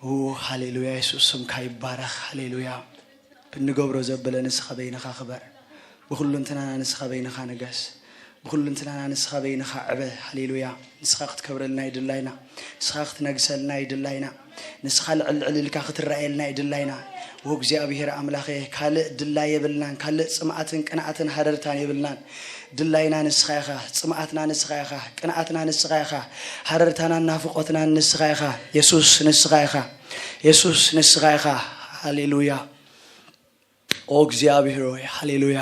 ኦ፣ ሃሌሉያ፣ የሱስ ስምካ ይባረኽ። ሃሌሉያ። ብንገብሮ ዘበለ ንስኻ በይንኻ ክበር። ብኹሉ እንትናና ንስኻ በይንኻ ንገስ። ብኹሉ እንትናና ንስኻ በይንኻ ዕበ። ሃሌሉያ። ንስኻ ክትከብረልና ይድላይና። ንስኻ ክትነግሰልና ይድላይና። ንስኻ ልዕል ልዕል ኢልካ ክትረኣየልና ይድላይና። ኦ እግዚኣብሔር ኣምላኸ፣ ካልእ ድላይ የብልናን። ካልእ ጽምኣትን ቅንኣትን ሃረርታን የብልናን። ድላይና ንስኻ ኢኻ። ጽምኣትና ንስኻ ኢኻ። ቅንኣትና ንስኻ ኢኻ። ሃረርታናን ናፍቖትናን ንስኻ ኢኻ። የሱስ ንስኻ ኢኻ። የሱስ ንስኻ ኢኻ። ሃሌሉያ። ኦ እግዚኣብሔር ሆይ፣ ሃሌሉያ።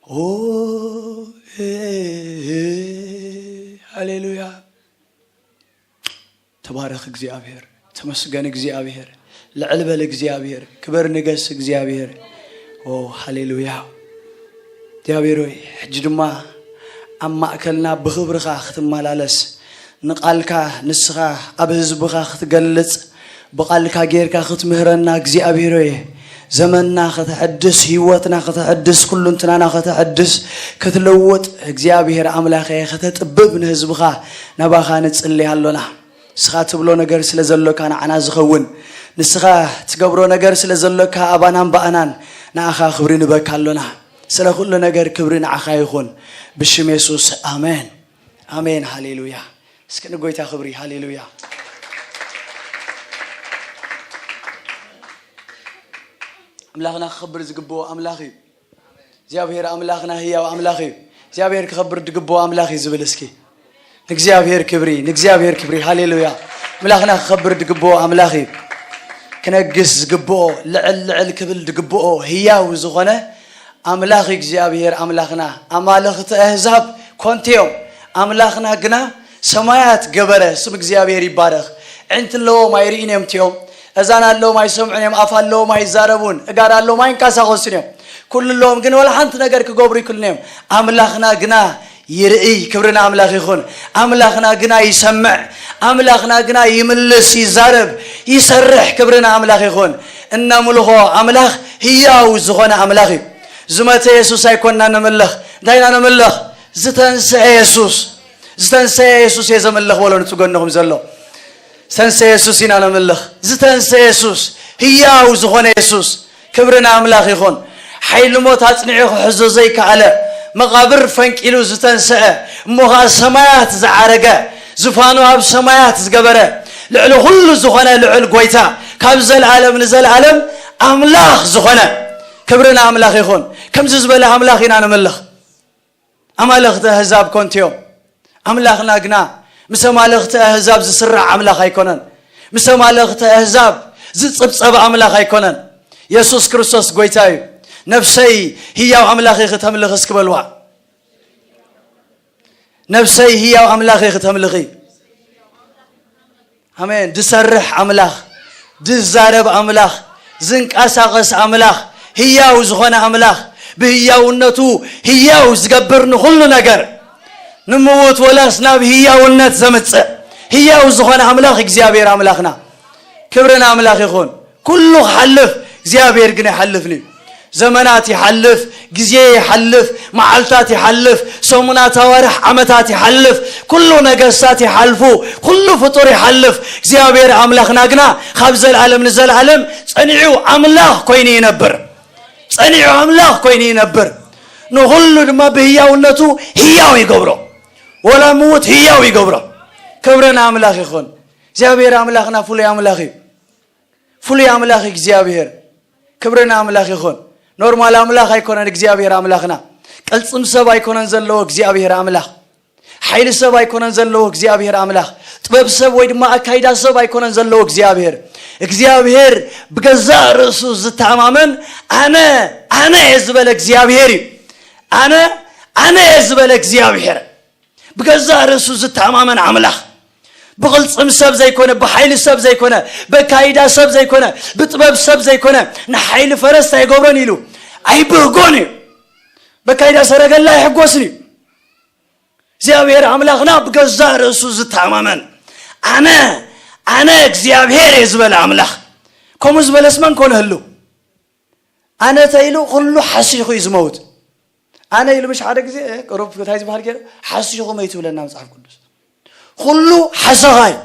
ኦ፣ ሃሌሉያ። ተባረኽ እግዚኣብሔር፣ ተመስገን እግዚኣብሔር፣ ልዕል በል እግዚኣብሔር፣ ክበር ንገስ እግዚኣብሔር። ኦ፣ ሃሌሉያ። እግዚኣብሔር ሆይ፣ ሕጂ ድማ ኣብ ማእከልና ብኽብርኻ ክትመላለስ፣ ንቓልካ ንስኻ ኣብ ህዝብኻ ክትገልጽ፣ ብቓልካ ጌርካ ክትምህረና እግዚኣብሔር ሆይ፣ ዘመንና ከተሐድስ፣ ህይወትና ከተሐድስ፣ ኩሉንትናና ከተሐድስ፣ ክትለውጥ እግዚኣብሔር ኣምላኸ ከተጥብብ ንህዝብኻ ናባኻ ንጽሊ ኣሎና። ንስኻ ትብሎ ነገር ስለ ዘሎካ ንዓና ዝኸውን፣ ንስኻ ትገብሮ ነገር ስለ ዘሎካ ኣባናን ብኣናን ንኣኻ ክብሪ ንበካ ኣሎና። ስለ ኩሉ ነገር ክብሪ ንዓኻ ይኹን። ብሽም የሱስ ኣሜን። ኣሜን። ሃሌሉያ። እስኪ ንጎይታ ክብሪ። ሃሌሉያ። ኣምላኽና ክኸብር ዝግብኦ ኣምላኽ እዩ። እግዚኣብሔር ኣምላኽና ህያው ኣምላኽ እዩ። እግዚኣብሔር ክኸብር ዝግብኦ ኣምላኽ እዩ ዝብል እስኪ። ንእግዚኣብሔር ክብሪ፣ ንእግዚኣብሔር ክብሪ። ሃሌሉያ። ኣምላኽና ክኸብር ዝግብኦ ኣምላኽ እዩ። ክነግስ ዝግብኦ፣ ልዕል ልዕል ክብል ዝግብኦ ህያው ዝኾነ ኣምላኽ እግዚኣብሔር ኣምላኽና። ኣማልኽቲ ኣህዛብ ኮንቴዮም፣ ኣምላኽና ግና ሰማያት ገበረ። ስም እግዚኣብሔር ይባረኽ። ዕንቲ ኣለዎም ኣይርእዩን እዮም እቲኦም፣ እዛን ኣለዎም ኣይሰምዑን እዮም፣ ኣፍ ኣለዎም ኣይዛረቡን፣ እጋር ኣለዎም ኣይንቀሳቐሱን እዮም። ኩሉ ኣለዎም ግን ወላ ሓንቲ ነገር ክገብሩ ይክእሉን እዮም። ኣምላኽና ግና ይርእይ። ክብሪ ንኣምላኽ ይኹን። ኣምላኽና ግና ይሰምዕ። ኣምላኽና ግና ይምልስ፣ ይዛረብ፣ ይሰርሕ። ክብሪ ንኣምላኽ ይኹን። እነምልኾ ኣምላኽ ህያው ዝኾነ ኣምላኽ እዩ። ዝመተ የሱስ ኣይኮንና ነምልኽ። እንታይ ኢና ነምልኽ? ዝተንስአ የሱስ። ዝተንሰየ የሱስ እየ ዘምልኽ በሎ ንጽጎንኹም ዘሎ። ዝተንሰየ የሱስ ኢና ነምልኽ። ዝተንሰየ የሱስ፣ ህያው ዝኾነ የሱስ። ክብሪ ንኣምላኽ ይኹን። ሓይሊ ሞት ኣጽኒዑ ክሕዞ ዘይከኣለ፣ መቓብር ፈንቂሉ ዝተንሰአ፣ እሞ ኸኣ ሰማያት ዝዓረገ፣ ዝፋኑ ኣብ ሰማያት ዝገበረ፣ ልዕሊ ኩሉ ዝኾነ ልዑል ጐይታ፣ ካብ ዘለኣለም ንዘለኣለም ኣምላኽ ዝኾነ፣ ክብሪ ንኣምላኽ ይኹን። ከምዚ ዝበለ ኣምላኽ ኢና ነምልኽ። ኣማልኽቲ ኣህዛብ ኮንትዮም። ኣምላኽና ግና ምስ ኣማልኽቲ ኣህዛብ ዝስራዕ ኣምላኽ ኣይኮነን። ምስ ኣማልኽቲ ኣህዛብ ዝጽብጸብ ኣምላኽ ኣይኮነን። የሱስ ክርስቶስ ጐይታ እዩ። ነፍሰይ ህያው ኣምላኽ ኢኺ ተምልኽ እስኪ በልዋ። ነፍሰይ ህያው ኣምላኽ ኢኺ ተምልኺ። ኣሜን። ዝሰርሕ ኣምላኽ፣ ዝዛረብ ኣምላኽ፣ ዝንቀሳቐስ ኣምላኽ፣ ህያው ዝኾነ ኣምላኽ፣ ብህያውነቱ ህያው ዝገብር ንኹሉ ነገር፣ ንምዉት ወላስ ናብ ህያውነት ዘምጽእ ህያው ዝኾነ ኣምላኽ እግዚኣብሔር ኣምላኽና። ክብሪ ንኣምላኽ ይኹን። ኩሉ ክሓልፍ እግዚኣብሔር ግን ኣይሓልፍን እዩ። ዘመናት ይሓልፍ፣ ግዜ ይሓልፍ፣ መዓልታት ይሓልፍ፣ ሰሙናት፣ ኣዋርሕ፣ ዓመታት ይሓልፍ፣ ኩሉ ነገስታት ይሓልፉ፣ ኩሉ ፍጡር ይሓልፍ። እግዚኣብሔር ኣምላኽና ግና ካብ ዘለኣለም ንዘለኣለም ጸኒዑ ኣምላኽ ኮይኑ ይነብር። ጸኒዑ ኣምላኽ ኮይኑ ይነብር። ንኹሉ ድማ ብህያውነቱ ህያው ይገብሮ። ወላ ምዉት ህያው ይገብሮ። ክብሪ ንኣምላኽ ይኹን። እግዚኣብሔር ኣምላኽና ፍሉይ ኣምላኽ እዩ። ፍሉይ ኣምላኽ እግዚኣብሔር። ክብሪ ንኣምላኽ ይኹን። ኖርማል ኣምላኽ ኣይኮነን እግዚኣብሔር ኣምላኽና። ቅልጽም ሰብ ኣይኮነን ዘለዎ እግዚኣብሔር ኣምላኽ። ሓይሊ ሰብ ኣይኮነን ዘለዎ እግዚኣብሔር ኣምላኽ። ጥበብ ሰብ ወይ ድማ ኣካይዳ ሰብ ኣይኮነን ዘለዎ እግዚኣብሔር። እግዚኣብሔር ብገዛእ ርእሱ ዝተኣማመን ኣነ፣ ኣነ እየ ዝበለ እግዚኣብሔር እዩ። ኣነ፣ ኣነ እየ ዝበለ እግዚኣብሔር። ብገዛእ ርእሱ ዝተኣማመን ኣምላኽ። ብቕልጽም ሰብ ዘይኮነ፣ ብሓይሊ ሰብ ዘይኮነ፣ በካይዳ ሰብ ዘይኮነ፣ ብጥበብ ሰብ ዘይኮነ፣ ንሓይሊ ፈረስ ኣይገብሮን ኢሉ ኣይብህጎን እዩ። በካይዳ ሰረገላ ኣይሕጎስን እዩ። እግዚኣብሔር ኣምላኽና ብገዛእ ርእሱ ዝተኣማመን፣ ኣነ፣ ኣነ እግዚኣብሔር እየ ዝበለ ኣምላኽ። ከምኡ ዝበለስ መን ኮነ ህሉ? ኣነ ተኢሉ ኩሉ ሓሲኹ እዩ ዝመውት። ኣነ ኢሉ ምሽ ሓደ ግዜ፣ እ፣ ቅሩብ እንታይ ዝበሃል ገይሩ? ሓሲኹ መይቱ ይብለና መጽሓፍ ቅዱስ። ኩሉ ሓሰኻ እዩ።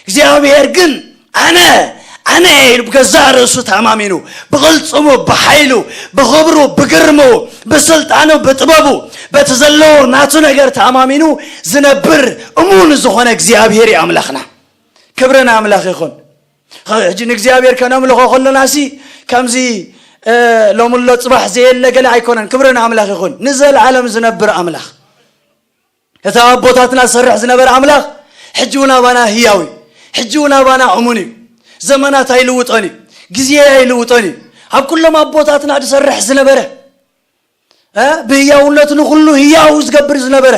እግዚኣብሔር ግን ኣነ ኣነ ኢሉ ብገዛእ ርእሱ ተኣማሚኑ፣ ብቕልጽሙ፣ ብሓይሉ፣ ብኽብሩ፣ ብግርምኡ፣ ብስልጣኑ፣ ብጥበቡ፣ በቲ ዘለዎ ናቱ ነገር ተኣማሚኑ ዝነብር እሙን ዝኾነ እግዚኣብሔር እዩ ኣምላኽና። ክብሪ ንኣምላኽ ይኹን። ሕጂ ንእግዚኣብሔር ከነምልኾ ከለናሲ ከምዚ እ፣ ሎምሎ ጽባሕ ዘየለ ገለ ኣይኮነን። ክብሪ ንኣምላኽ ይኹን። ንዘለኣለም ዝነብር ኣምላኽ፣ እቲ ኣቦታትና ዝሰርሕ ዝነበረ ኣምላኽ ሕጂ እውን ኣባና ህያው እዩ። ሕጂ እውን ኣባና እሙን እዩ። ዘመናት ኣይልውጦን እዩ። ግዜ ኣይልውጦን እዩ። ኣብ ኩሎም ኣቦታትና ዝሰርሕ ዝነበረ እ፣ ብህያውነቱ ንኹሉ ህያው ዝገብር ዝነበረ፣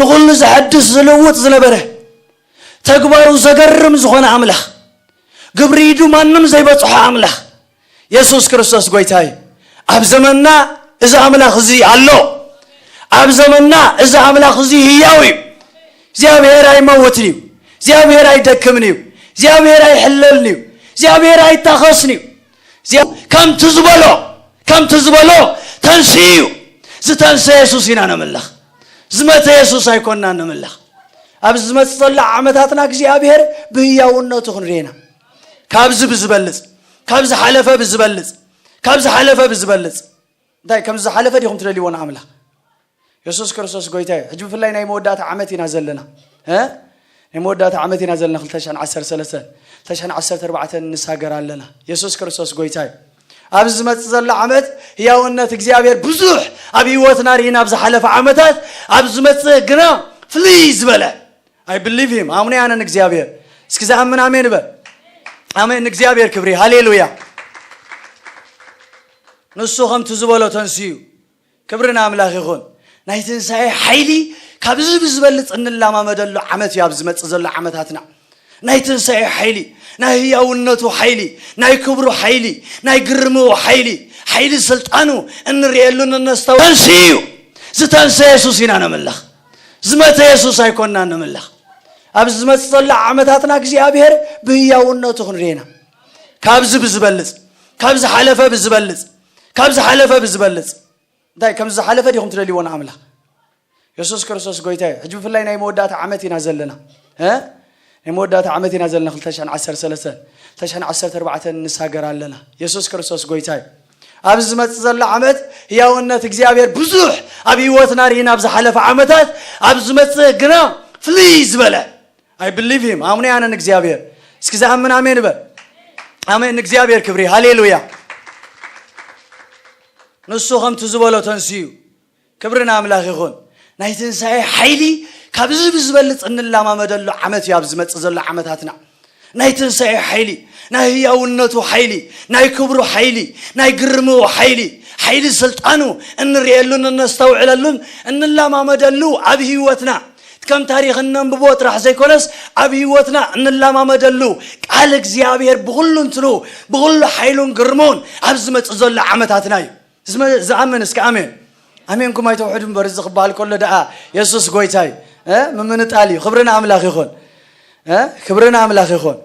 ንኹሉ ዘሐድስ ዝልውጥ ዝነበረ፣ ተግባሩ ዘገርም ዝኾነ ኣምላኽ፣ ግብሪ ኢዱ ማንም ዘይበጽሖ ኣምላኽ የሱስ ክርስቶስ ጎይታ እዩ። ኣብ ዘመንና እዚ ኣምላኽ እዚ ኣሎ። ኣብ ዘመንና እዚ ኣምላኽ እዚ ህያው እዩ። እግዚኣብሔር ኣይመውትን እዩ። እግዚኣብሔር ኣይደክምን እዩ። እግዚኣብሔር ኣይሕለልን እዩ። እግዚኣብሔር ኣይታኸስን እዩ። እግዚኣብሔር ከምቲ ዝበሎ ከምቲ ዝበሎ ተንስኡ እዩ። ዝተንሰ የሱስ ኢና ነምልኽ። ዝመተ የሱስ ኣይኮንና ነምልኽ። ኣብዚ ዝመጽእ ዘሎ ዓመታትና እግዚኣብሔር ብህያውነቱ ክንርኢ ኢና። ካብዚ ብዝበልጽ፣ ካብ ዝሓለፈ ብዝበልጽ፣ ካብ ዝሓለፈ ብዝበልጽ። እንታይ፣ ከም ዝሓለፈ ዲኹም ትደልይዎ ንኣምላኽ? የሱስ ክርስቶስ ጎይታ እዩ። ሕጂ ብፍላይ ናይ መወዳእታ ዓመት ኢና ዘለና። እ? ናይ መወዳእታ ዓመት ኢና ዘለና። ክልተ ሽሕን ዓሰርተ ሰለስተን፣ ክልተ ሽሕን ዓሰርተ ኣርባዕተን ንሳገር ኣለና። የሱስ ክርስቶስ ጎይታ እዩ። ኣብዚ ዝመጽእ ዘሎ ዓመት ህያውነት እግዚኣብሔር ብዙሕ ኣብ ህይወትና ርኢና ኣብ ዝሓለፈ ዓመታት፣ ኣብ ዝመጽእ ግና ፍልይ ዝበለ። I believe him። ኣምነ ኣነ ንእግዚኣብሔር። እስኪ ዝኣምን ኣሜን በል። ኣሜን። ንእግዚኣብሔር ክብሪ። ሃሌሉያ። ንሱ ከምቲ ዝበሎ ተንስኡ። ክብሪ ንኣምላኽ ይኹን። ናይ ትንሳኤ ሓይሊ ካብዚ ብዝበልጽ እንላማመደሉ ዓመት እዩ ኣብዚ ዝመጽእ ዘሎ ዓመታትና። ናይ ትንሳኤ ሓይሊ፣ ናይ ህያውነቱ ሓይሊ፣ ናይ ክብሩ ሓይሊ፣ ናይ ግርምኡ ሓይሊ፣ ሓይሊ ስልጣኑ እንርእየሉ እንነስተው ተንስኡ እዩ። ዝተንሰ የሱስ ኢና ነምልኽ። ዝመተ የሱስ ኣይኮንና ነምልኽ። ኣብዚ ዝመጽእ ዘሎ ዓመታትና እግዚኣብሔር ብህያውነቱ ክንርእየና። ካብዚ ብዝበልጽ፣ ካብ ዝሓለፈ ብዝበልጽ፣ ካብ ዝሓለፈ ብዝበልጽ። እንታይ፣ ከም ዝሓለፈ ዲኹም ትደልይዎ ንኣምላኽ? የሱስ ክርስቶስ ጎይታ እዩ። ሕጂ ብፍላይ ናይ መወዳእታ ዓመት ኢና ዘለና። እ? ናይ መወዳእታ ዓመት ኢና ዘለና። ክልተ ሽሕን ዓሰርተ ሰለስተን፣ ክልተ ሽሕን ዓሰርተ ኣርባዕተን ንሳገር ኣለና። የሱስ ክርስቶስ ጎይታ እዩ። ኣብዚ ዝመጽእ ዘሎ ዓመት ህያውነት እግዚኣብሔር ብዙሕ ኣብ ህይወትና ርኢና ኣብ ዝሓለፈ ዓመታት፣ ኣብ ዝመጽእ ግና ፍልይ ዝበለ። I believe him። ኣምነ ኣነ ንእግዚኣብሔር። እስኪ ዝኣምን ኣሜን በል። ኣሜን። ንእግዚኣብሔር ክብሪ። ሃሌሉያ። ንሱ ከምቲ ዝበሎ ተንስኡ። ክብሪ ንኣምላኽ ይኹን። ናይ ትንሳኤ ሓይሊ ካብዚ ብዝበልጽ እንላማመደሉ ዓመት እዩ ኣብዚ ዝመጽእ ዘሎ ዓመታትና። ናይ ትንሳኤ ሓይሊ፣ ናይ ህያውነቱ ሓይሊ፣ ናይ ክብሩ ሓይሊ፣ ናይ ግርምኡ ሓይሊ፣ ሓይሊ ስልጣኑ እንርእየሉን እነስተውዕለሉን እንላማመደሉ ኣብ ህይወትና ከም ታሪኽ እነንብቦ ጥራሕ ዘይኮነስ ኣብ ህይወትና እንላማመደሉ ቃል እግዚኣብሔር ብኹሉ እንትኑ ብኹሉ ሓይሉን ግርሙን ኣብ ዝመጽእ ዘሎ ዓመታትና እዩ። ዝመ-፣ ዝኣምን እስከ ኣሜን። ኣሜንኩም ኣይተውሕዱ እምበር፣ እዚ ክበሃል ከሎ ደኣ የሱስ ጎይታይ፣ እ? ምምንጣል እዩ። ክብሪ ንኣምላኽ ይኹን። እ? ክብሪ ንኣምላኽ ይኹን።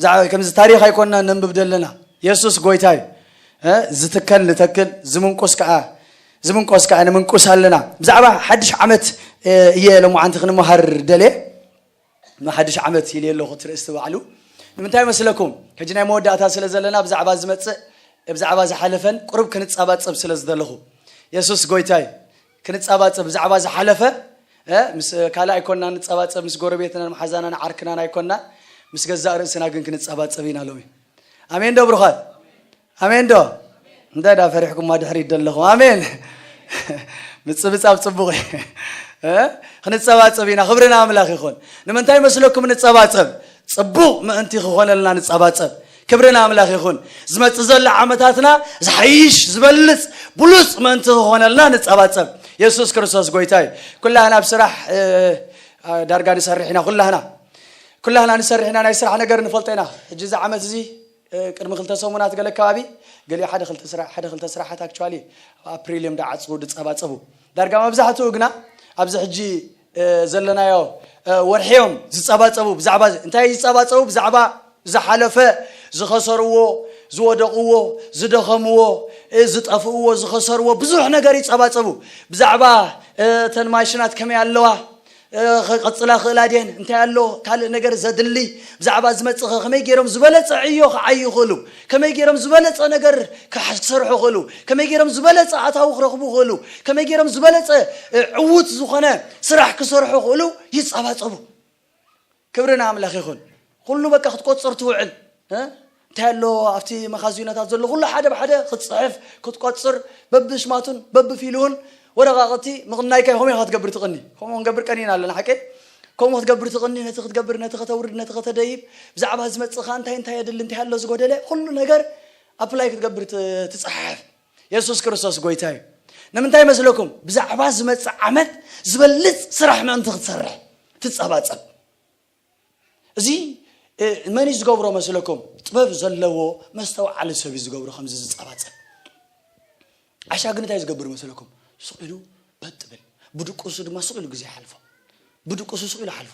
ብዛዕባ ከምዚ ታሪኽ ኣይኮንና ነንብብ ዘለና። የሱስ ጎይታይ። እ? ዝትከል ንተክል፣ ዝምንቁስ ከኣ፣ ዝምንቆስ ከኣ ንምንቁስ ኣለና። ብዛዕባ ሓድሽ ዓመት፣ እ፣ እየ ሎማዓንቲ ክንመሃር ደልየ። ንሓድሽ ዓመት ኢለ ኣለኹ እቲ ርእስቲ ባዕሉ። ንምንታይ መስለኩም? ሕጂ ናይ መወዳእታ ስለ ዘለና ብዛዕባ ዝመጽእ፣ ብዛዕባ ዝሓለፈን ቁሩብ ክንጸባጸብ ስለ ዝደለኹ። የሱስ ጎይታይ። ክንጸባጸብ ብዛዕባ ዝሓለፈ፣ እ፣ ምስ ካልእ ኣይኮንና ንጸባጸብ፣ ምስ ጎረቤትናን መሓዛናን ዓርክናን ኣይኮንና፣ ምስ ገዛእ ርእስና ግን ክንጸባጸብ ኢና ሎሚ። ኣሜን ዶ ብሩኻት? ኣሜን ዶ? እንታይ ዳ ፈሪሕኩማ ድሕሪት ደለኹም? ኣሜን። ምጽብጻብ ጽቡቕ እዩ። እ? ክንጸባጸብ ኢና። ክብሪ ንኣምላኽ ይኹን። ንምንታይ መስለኩም ንጸባጸብ? ጽቡቕ ምእንቲ ክኾነልና ንጸባጸብ። ክብሪ ንኣምላኽ ይኹን። ዝመጽእ ዘሎ ዓመታትና ዝሓይሽ፣ ዝበልጽ፣ ብሉጽ ምእንቲ ክኾነልና ንጸባጸብ። የሱስ ክርስቶስ ጎይታ እዩ። ኩላህና ኣብ ስራሕ፣ እ፣ ዳርጋ ንሰርሕ ኢና። ኩላህና፣ ኩላህና ንሰርሕ ኢና። ናይ ስራሕ ነገር ንፈልጦ ኢና። ሕጂ እዚ ዓመት እዚ እ፣ ቅድሚ ክልተ ሰሙናት ገለ ከባቢ፣ ገሊኡ ሓደ ክልተ ስራ-፣ ሓደ ክልተ ስራሓት ኣክቹዋሊ ኣብ ኣፕሪል እዮም ደዓጽዉ ድጸባጸቡ። ዳርጋ መብዛሕትኡ ግና ኣብዚ ሕጂ፣ እ፣ ዘለናዮ፣ እ፣ ወርሒ እዮም ዝጸባጸቡ። ብዛዕባ እዚ እንታይ ዝጸባጸቡ? ብዛዕባ ዝሓለፈ፣ ዝኸሰርዎ፣ ዝወደቕዎ፣ ዝደኸምዎ፣ እ፣ ዝጠፍእዎ፣ ዝኸሰርዎ ብዙሕ ነገር ይጸባጸቡ። ብዛዕባ፣ እ፣ እተን ማሽናት ከመይ ኣለዋ? ክቐፅላ ክእላ ድየን? እንታይ ኣሎ ካልእ ነገር ዘድሊ? ብዛዕባ ዝመፅእ ከ ከመይ ገይሮም ዝበለፀ ዕዮ ክዓዩ ይኽእሉ? ከመይ ገይሮም ዝበለፀ ነገር ክሰርሑ ይኽእሉ? ከመይ ገይሮም ዝበለፀ ኣታዊ ክረኽቡ ይኽእሉ? ከመይ ገይሮም ዝበለፀ ዕዉት ዝኾነ ስራሕ ክሰርሑ ይኽእሉ? ይፀባፀቡ። ክብሪ ንኣምላኽ ይኹን። ኩሉ በቃ ክትቆፅር ትውዕል። እንታይ ኣሎ ኣብቲ መኻዚኖታት ዘሎ ኩሉ ሓደ ብሓደ ክትፅሕፍ ክትቆፅር፣ በብሽማቱን በብፊሉን ወረቓቕቲ ምቕናይካ። ከምኡ ኢኻ ትገብር ትቕኒ። ከምኡ ክንገብር ቀኒና ኣለና ሓቂ። ከምኡ ክትገብር ትቕኒ። ነቲ ክትገብር፣ ነቲ ከተውርድ፣ ነቲ ከተደይብ፣ ብዛዕባ ዝመፅእኻ እንታይ እንታይ የድሊ፣ እንታይ ኣሎ ዝጎደለ፣ ኩሉ ነገር ኣፕላይ ክትገብር ትፅሓፍ። የሱስ ክርስቶስ ጎይታ እዩ። ንምንታይ መስለኩም? ብዛዕባ ዝመፅእ ዓመት ዝበልፅ ስራሕ ምእንቲ ክትሰርሕ ትፀባፀብ። እዚ መን እዩ ዝገብሮ መስለኩም? ጥበብ ዘለዎ መስተውዓሊ ሰብ እዩ ዝገብሮ። ከምዚ ዝፀባፀብ ዓሻ ግን እንታይ ዝገብር መስለኩም? ስቕ ኢሉ በጥ ብል፣ ብድቁሱ ድማ ስቕ ኢሉ ግዜ ይሓልፎ። ብድቁሱ ስቕ ኢሉ ሓልፎ።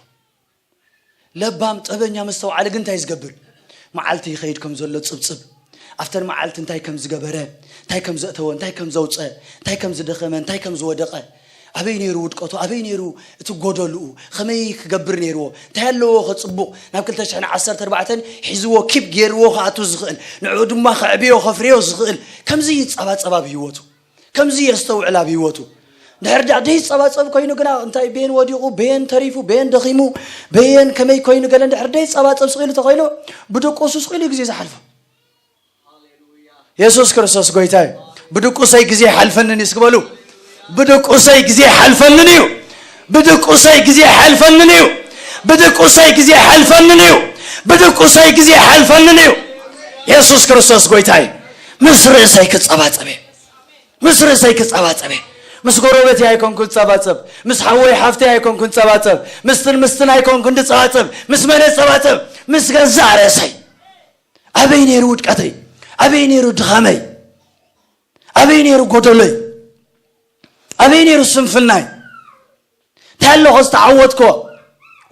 ለባም ጥበበኛ መስተውዓሊ ግን እንታይ ዝገብር? መዓልቲ ይኸይድ ከም ዘሎ ፅብፅብ፣ ኣብተን መዓልቲ እንታይ ከም ዝገበረ፣ እንታይ ከም ዘእተወ፣ እንታይ ከም ዘውፀ፣ እንታይ ከም ዝደኸመ፣ እንታይ ከም ዝወደቐ፣ ኣበይ ነይሩ ውድቀቱ፣ ኣበይ ነይሩ እቲ ጎደልኡ፣ ከመይ ክገብር ነይርዎ፣ እንታይ ኣለዎ ከፅቡቕ፣ ናብ ክልተ ሽሕን ዓሰርተ ኣርባዕተን ሒዝዎ ኪፕ ገይርዎ ክኣቱ ዝኽእል፣ ንዕኡ ድማ ከዕብዮ ከፍርዮ ዝኽእል። ከምዚ ይፀባፀብ ኣብ ህይወቱ፣ ከምዚ የስተውዕል ኣብ ህይወቱ። ድሕር ዳ ደይፀባፀብ ኮይኑ ግና እንታይ በየን ወዲቑ፣ በየን ተሪፉ፣ በየን ደኺሙ፣ በየን ከመይ ኮይኑ ገለ ድሕር ደይፀባፀብ ስቕ ኢሉ ተኮይኑ ብድቁሱ ስቕ ኢሉ ግዜ ዝሓልፎ። የሱስ ክርስቶስ ጎይታ እዩ። ብድቁሰይ ግዜ ሓልፈንን እዩ እስክበሉ። ብድቁሰይ ግዜ ሓልፈንን እዩ። ብድቁሰይ ግዜ ሓልፈንን እዩ። ብድቁሰይ ግዜ ሓልፈንን እዩ። ብድቁሰይ ግዜ ሓልፈንን እዩ። የሱስ ክርስቶስ ጎይታ እዩ። ምስ ርእሰይ ክጸባጸብ እየ። ምስ ርእሰይ ክጸባጸብ እየ። ምስ ጎረቤት ኣይኮንኩ ዝጸባጸብ፣ ምስ ሓወይ ሓፍቲ ኣይኮንኩ ዝጸባጸብ፣ ምስትን ምስትን ኣይኮንኩ ዝጸባጸብ። ምስ መን እጸባጸብ? ምስ ገዛእ ርእሰይ። ኣበይ ነይሩ ውድቀተይ? ኣበይ ነይሩ ድኻመይ? ኣበይ ነይሩ ጎደሎይ? ኣበይ ነይሩ ስንፍናይ? እንታይ ኣሎ ዝተዓወትኮ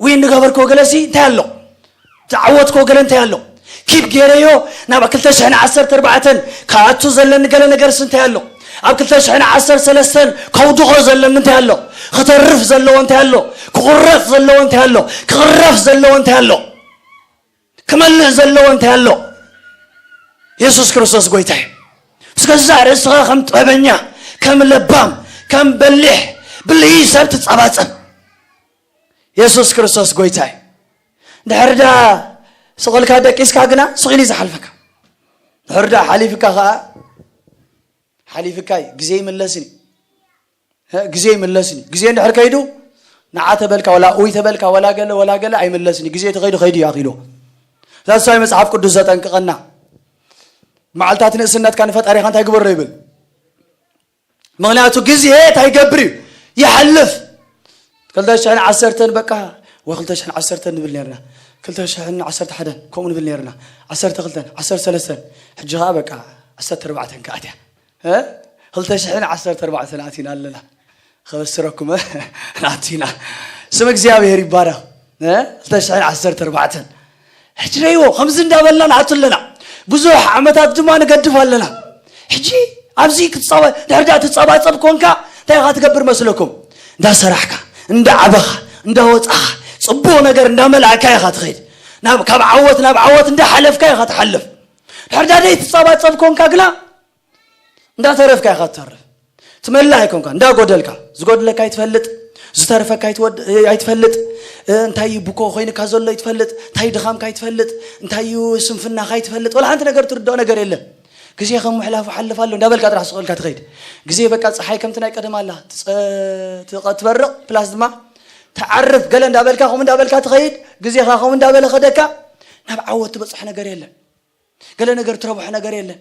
ወይ እንገበርኮ ገለሲ እንታይ ኣሎ? ዝተዓወትኮ ገለ እንታይ ኣሎ? ኪፕ ገይረዮ ናብ ክልተ ሽሕን ዓሰርተ ኣርባዕተን ክኣቱ ዘለኒ ገለ ነገርስ እንታይ ኣሎ? ኣብ ክልተ ሽሕን ዓሰርተ ሰለስተን ከውድቖ ዘለኒ እንታይ ኣሎ? ክተርፍ ዘለዎ እንታይ ኣሎ? ክቑረፅ ዘለዎ እንታይ ኣሎ? ክቕረፍ ዘለዎ እንታይ ኣሎ? ክመልእ ዘለዎ እንታይ ኣሎ? የሱስ ክርስቶስ ጎይታ እዩ። ምስ ገዛእ ርእስኻ ከም ጥበበኛ፣ ከም ለባም፣ ከም በሊሕ፣ ብልሂ ሰብ ትጸባጸብ። የሱስ ክርስቶስ ጎይታ እዩ። ድሕር ዳ ስቕልካ ደቂስካ ግና ስቕ ኢሉ እዩ ዝሓልፈካ። ድሕር ዳ ሓሊፍካ ኸዓ ሓሊፍካ እዩ። ግዜ ይምለስን እዩ። ግዜ ይምለስን እዩ። ግዜ እንድሕር ከይዱ ንዓ ተበልካ ወላ ኡይ ተበልካ ወላ ገለ ወላ ገለ ኣይምለስን እዩ። ግዜ ተኸይዱ ከይዱ እዩ ኣኺሉ። ዛሳይ መጽሓፍ ቅዱስ ዘጠንቅቐና። መዓልታት ንእስነትካ ንፈጣሪኻ እንታይ ግበሮ ይብል። ምኽንያቱ ግዜ እንታይ ይገብር እዩ? ይሓልፍ። ክልተ ሽሕን ዓሰርተን በቃ፣ ወ ክልተ ሽሕን ዓሰርተን ንብል ነርና። ክልተ ሽሕን ዓሰርተ ሓደን ከምኡ ንብል ነርና። ዓሰርተ ክልተን፣ ዓሰርተ ሰለስተን፣ ሕጂ ኸዓ በቃ ዓሰርተ ኣርባዕተን ክኣትያ። እ? ክልተ ሽሕን ዓሰርተ ኣርባዕተን ኣቲና ኣለና። ከበስረኩም ኣቲና። ስም እግዚኣብሔር ይባረኽ። እ? ክልተ ሽሕን ዓሰርተ ኣርባዕተን። ሕጂ ረይዎ፣ ከምዚ እንዳበልና ንኣቱ ኣለና። ብዙሕ ዓመታት ድማ ንገድፍ ኣለና። ሕጂ ኣብዚ ክትጸባ-፣ ድሕር ዳ ትጸባጸብ ኮንካ፣ እንታይ ኢኻ ትገብር መስለኩም? እንዳሰራሕካ፣ እንዳዓበኻ፣ እንዳወጻኻ፣ ጽቡቕ ነገር እንዳመልኣካ ኢኻ ትኸይድ። ናብ፣ ካብ ዓወት ናብ ዓወት እንዳሓለፍካ ኢኻ ትሓልፍ። ድሕር ዳ ደይ ትጸባጸብ ኮንካ ግና፣ እንዳተረፍካ ኢኻ ትተርፍ። ትመልእ ኣይኮንካ፣ እንዳጎደልካ። ዝጎድለካ ኣይትፈልጥ፣ ዝተርፈካ ኣይትወድ-፣ ኣይትፈልጥ። እ፣ እንታይ እዩ ብኮ ኮይንካ ዘሎ ኣይትፈልጥ፣ እንታይ ድኻምካ ኣይትፈልጥ፣ እንታይ እዩ ስንፍናኻ ኣይትፈልጥ። ወላ ሓንቲ ነገር ትርድኦ ነገር የለን። ግዜ ከም ምሕላፉ ሓልፍ ኣሎ እንዳበልካ ጥራሕ ስቕ ኢልካ ትኸይድ። ግዜ በቃ ጸሓይ ከምቲ ናይ ቀደም ኣላ። ትጸ-፣ ትቐ-፣ ትበርቕ ፕላስ ድማ ትዓርፍ። ገለ እንዳበልካ ከምኡ እንዳበልካ ትኸይድ። ግዜኻ ከምኡ እንዳበለ ከደካ ናብ ዓወት ትበጽሕ ነገር የለን። ገለ ነገር ትረብሖ ነገር የለን።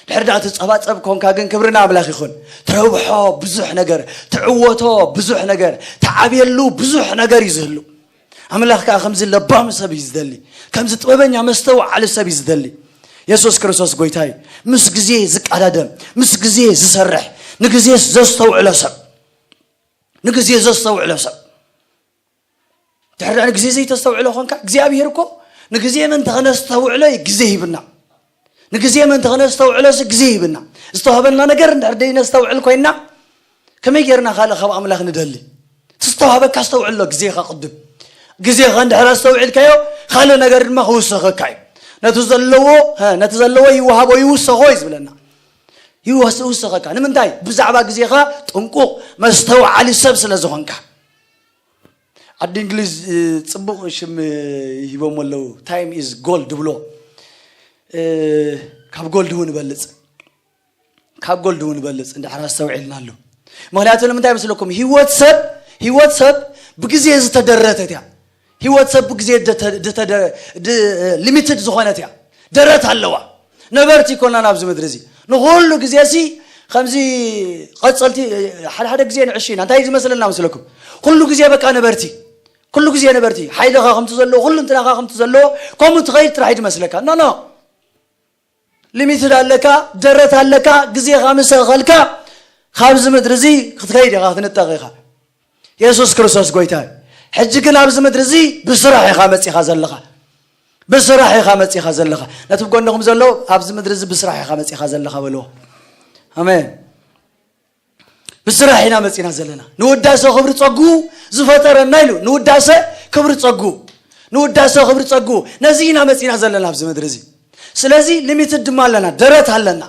ድሕር ዳ ትጸባጸብ ኮንካ ግን ክብሪ ንኣምላኽ ይኹን። ትረብሖ ብዙሕ ነገር፣ ትዕወቶ ብዙሕ ነገር፣ ትዓብየሉ ብዙሕ ነገር እዩ ዝህሉ። ኣምላኽ ከኣ ከምዚ ለባም ሰብ እዩ ዝደሊ፣ ከምዚ ጥበበኛ መስተውዓሊ ሰብ እዩ ዝደሊ። የሱስ ክርስቶስ ጎይታ እዩ። ምስ ግዜ ዝቀዳደም፣ ምስ ግዜ ዝሰርሕ፣ ንግዜ ዘስተውዕሎ ሰብ፣ ንግዜ ዘስተውዕሎ ሰብ። ድሕር ዳ ንግዜ ዘይተስተውዕሎ ኮንካ፣ እግዚኣብሔር እኮ ንግዜ ምእንቲ ኸነስተውዕሎ እዩ ግዜ ሂብና። ንግዜ ምእንቲ ኸነስተውዕሎ ሲ ግዜ ሂብና። ዝተዋህበና ነገር እንድሕር ደይነስተውዕል ኮይና፣ ከመይ ጌርና ካልእ ካብ ኣምላኽ ንደሊ? ትስተዋበካ ኣስተውዕሎ ግዜኻ ቅድም። ግዜኻ እንድሕር ኣስተውዒልካዮ፣ ካልእ ነገር ድማ ክውሰኸካ እዩ። ነቲ ዘለዎ፣ ሀ፣ ነቲ ዘለዎ ይወሃቦ ይውሰኾ እዩ ዝብለና። ይወስ-፣ ይውሰኸካ። ንምንታይ? ብዛዕባ ግዜኻ ጥንቁቕ መስተውዓሊ ሰብ ስለ ዝኾንካ። ዓዲ እንግሊዝ፣ እ፣ ጽቡቕ ሽም፣ እ፣ ሂቦሞ ኣለዉ። ታይም ኢዝ ጎልድ ብሎ። እ፣ ካብ ጎልድ እውን ይበልጽ። ካብ ጎልድ እውን ይበልጽ። እንድሕር ኣስተውዒልናሉ። ምኽንያቱ ንምንታይ መስለኩም? ህይወት ሰብ፣ ህይወት ሰብ ብግዜ ዝተደረተት እያ። ህይወት ሰብ ብግዜ ደተ-፣ ደተደ-፣ ድ-፣ ሊሚትድ ዝኾነት እያ። ደረት ኣለዋ። ነበርቲ ይኮናን ኣብዚ ምድሪ እዚ። ንኹሉ ግዜ ሲ ከምዚ ቀጸልቲ፣ ሓደ ሓደ ግዜ ንዕሽ ኢና። እንታይ ዝመስለና መስለኩም? ኩሉ ግዜ በቃ ነበርቲ። ኩሉ ግዜ ነበርቲ። ሓይልኻ ከምቲ ዘለዎ፣ ኩሉ እንትናኻ ከምቲ ዘለዎ፣ ከምኡ ትኸይድ ጥራሕ እዩ ዝመስለካ። ኖ፣ ኖ። ሊሚትድ ኣለካ፣ ደረት ኣለካ፣ ግዜኻ ምስ ኣኸልካ ካብዚ ምድሪ እዚ ክትከይድ ኢኻ፣ ክትንጠቕ ኢኻ። የሱስ ክርስቶስ ጎይታ እዩ። ሕጂ ግን ኣብዚ ምድሪ እዚ ብስራሕ ኢኻ መጺኻ ዘለኻ። ብስራሕ ኢኻ መጺኻ ዘለኻ። ነቲ ብጎንኹም ዘሎ፣ ኣብዚ ምድሪ እዚ ብስራሕ ኢኻ መጺኻ ዘለኻ በልዎ። ኣሜን። ብስራሕ ኢና መጺና ዘለና። ንውዳሰ ክብሪ ጸጉ ዝፈጠረና ኢሉ። ንውዳሰ ክብሪ ጸጉ። ንውዳሰ ክብሪ ጸጉ። ነዚ ኢና መጺና ዘለና ኣብዚ ምድሪ እዚ። ስለዚ ሊሚትድ ድማ ኣለና፣ ደረት ኣለና።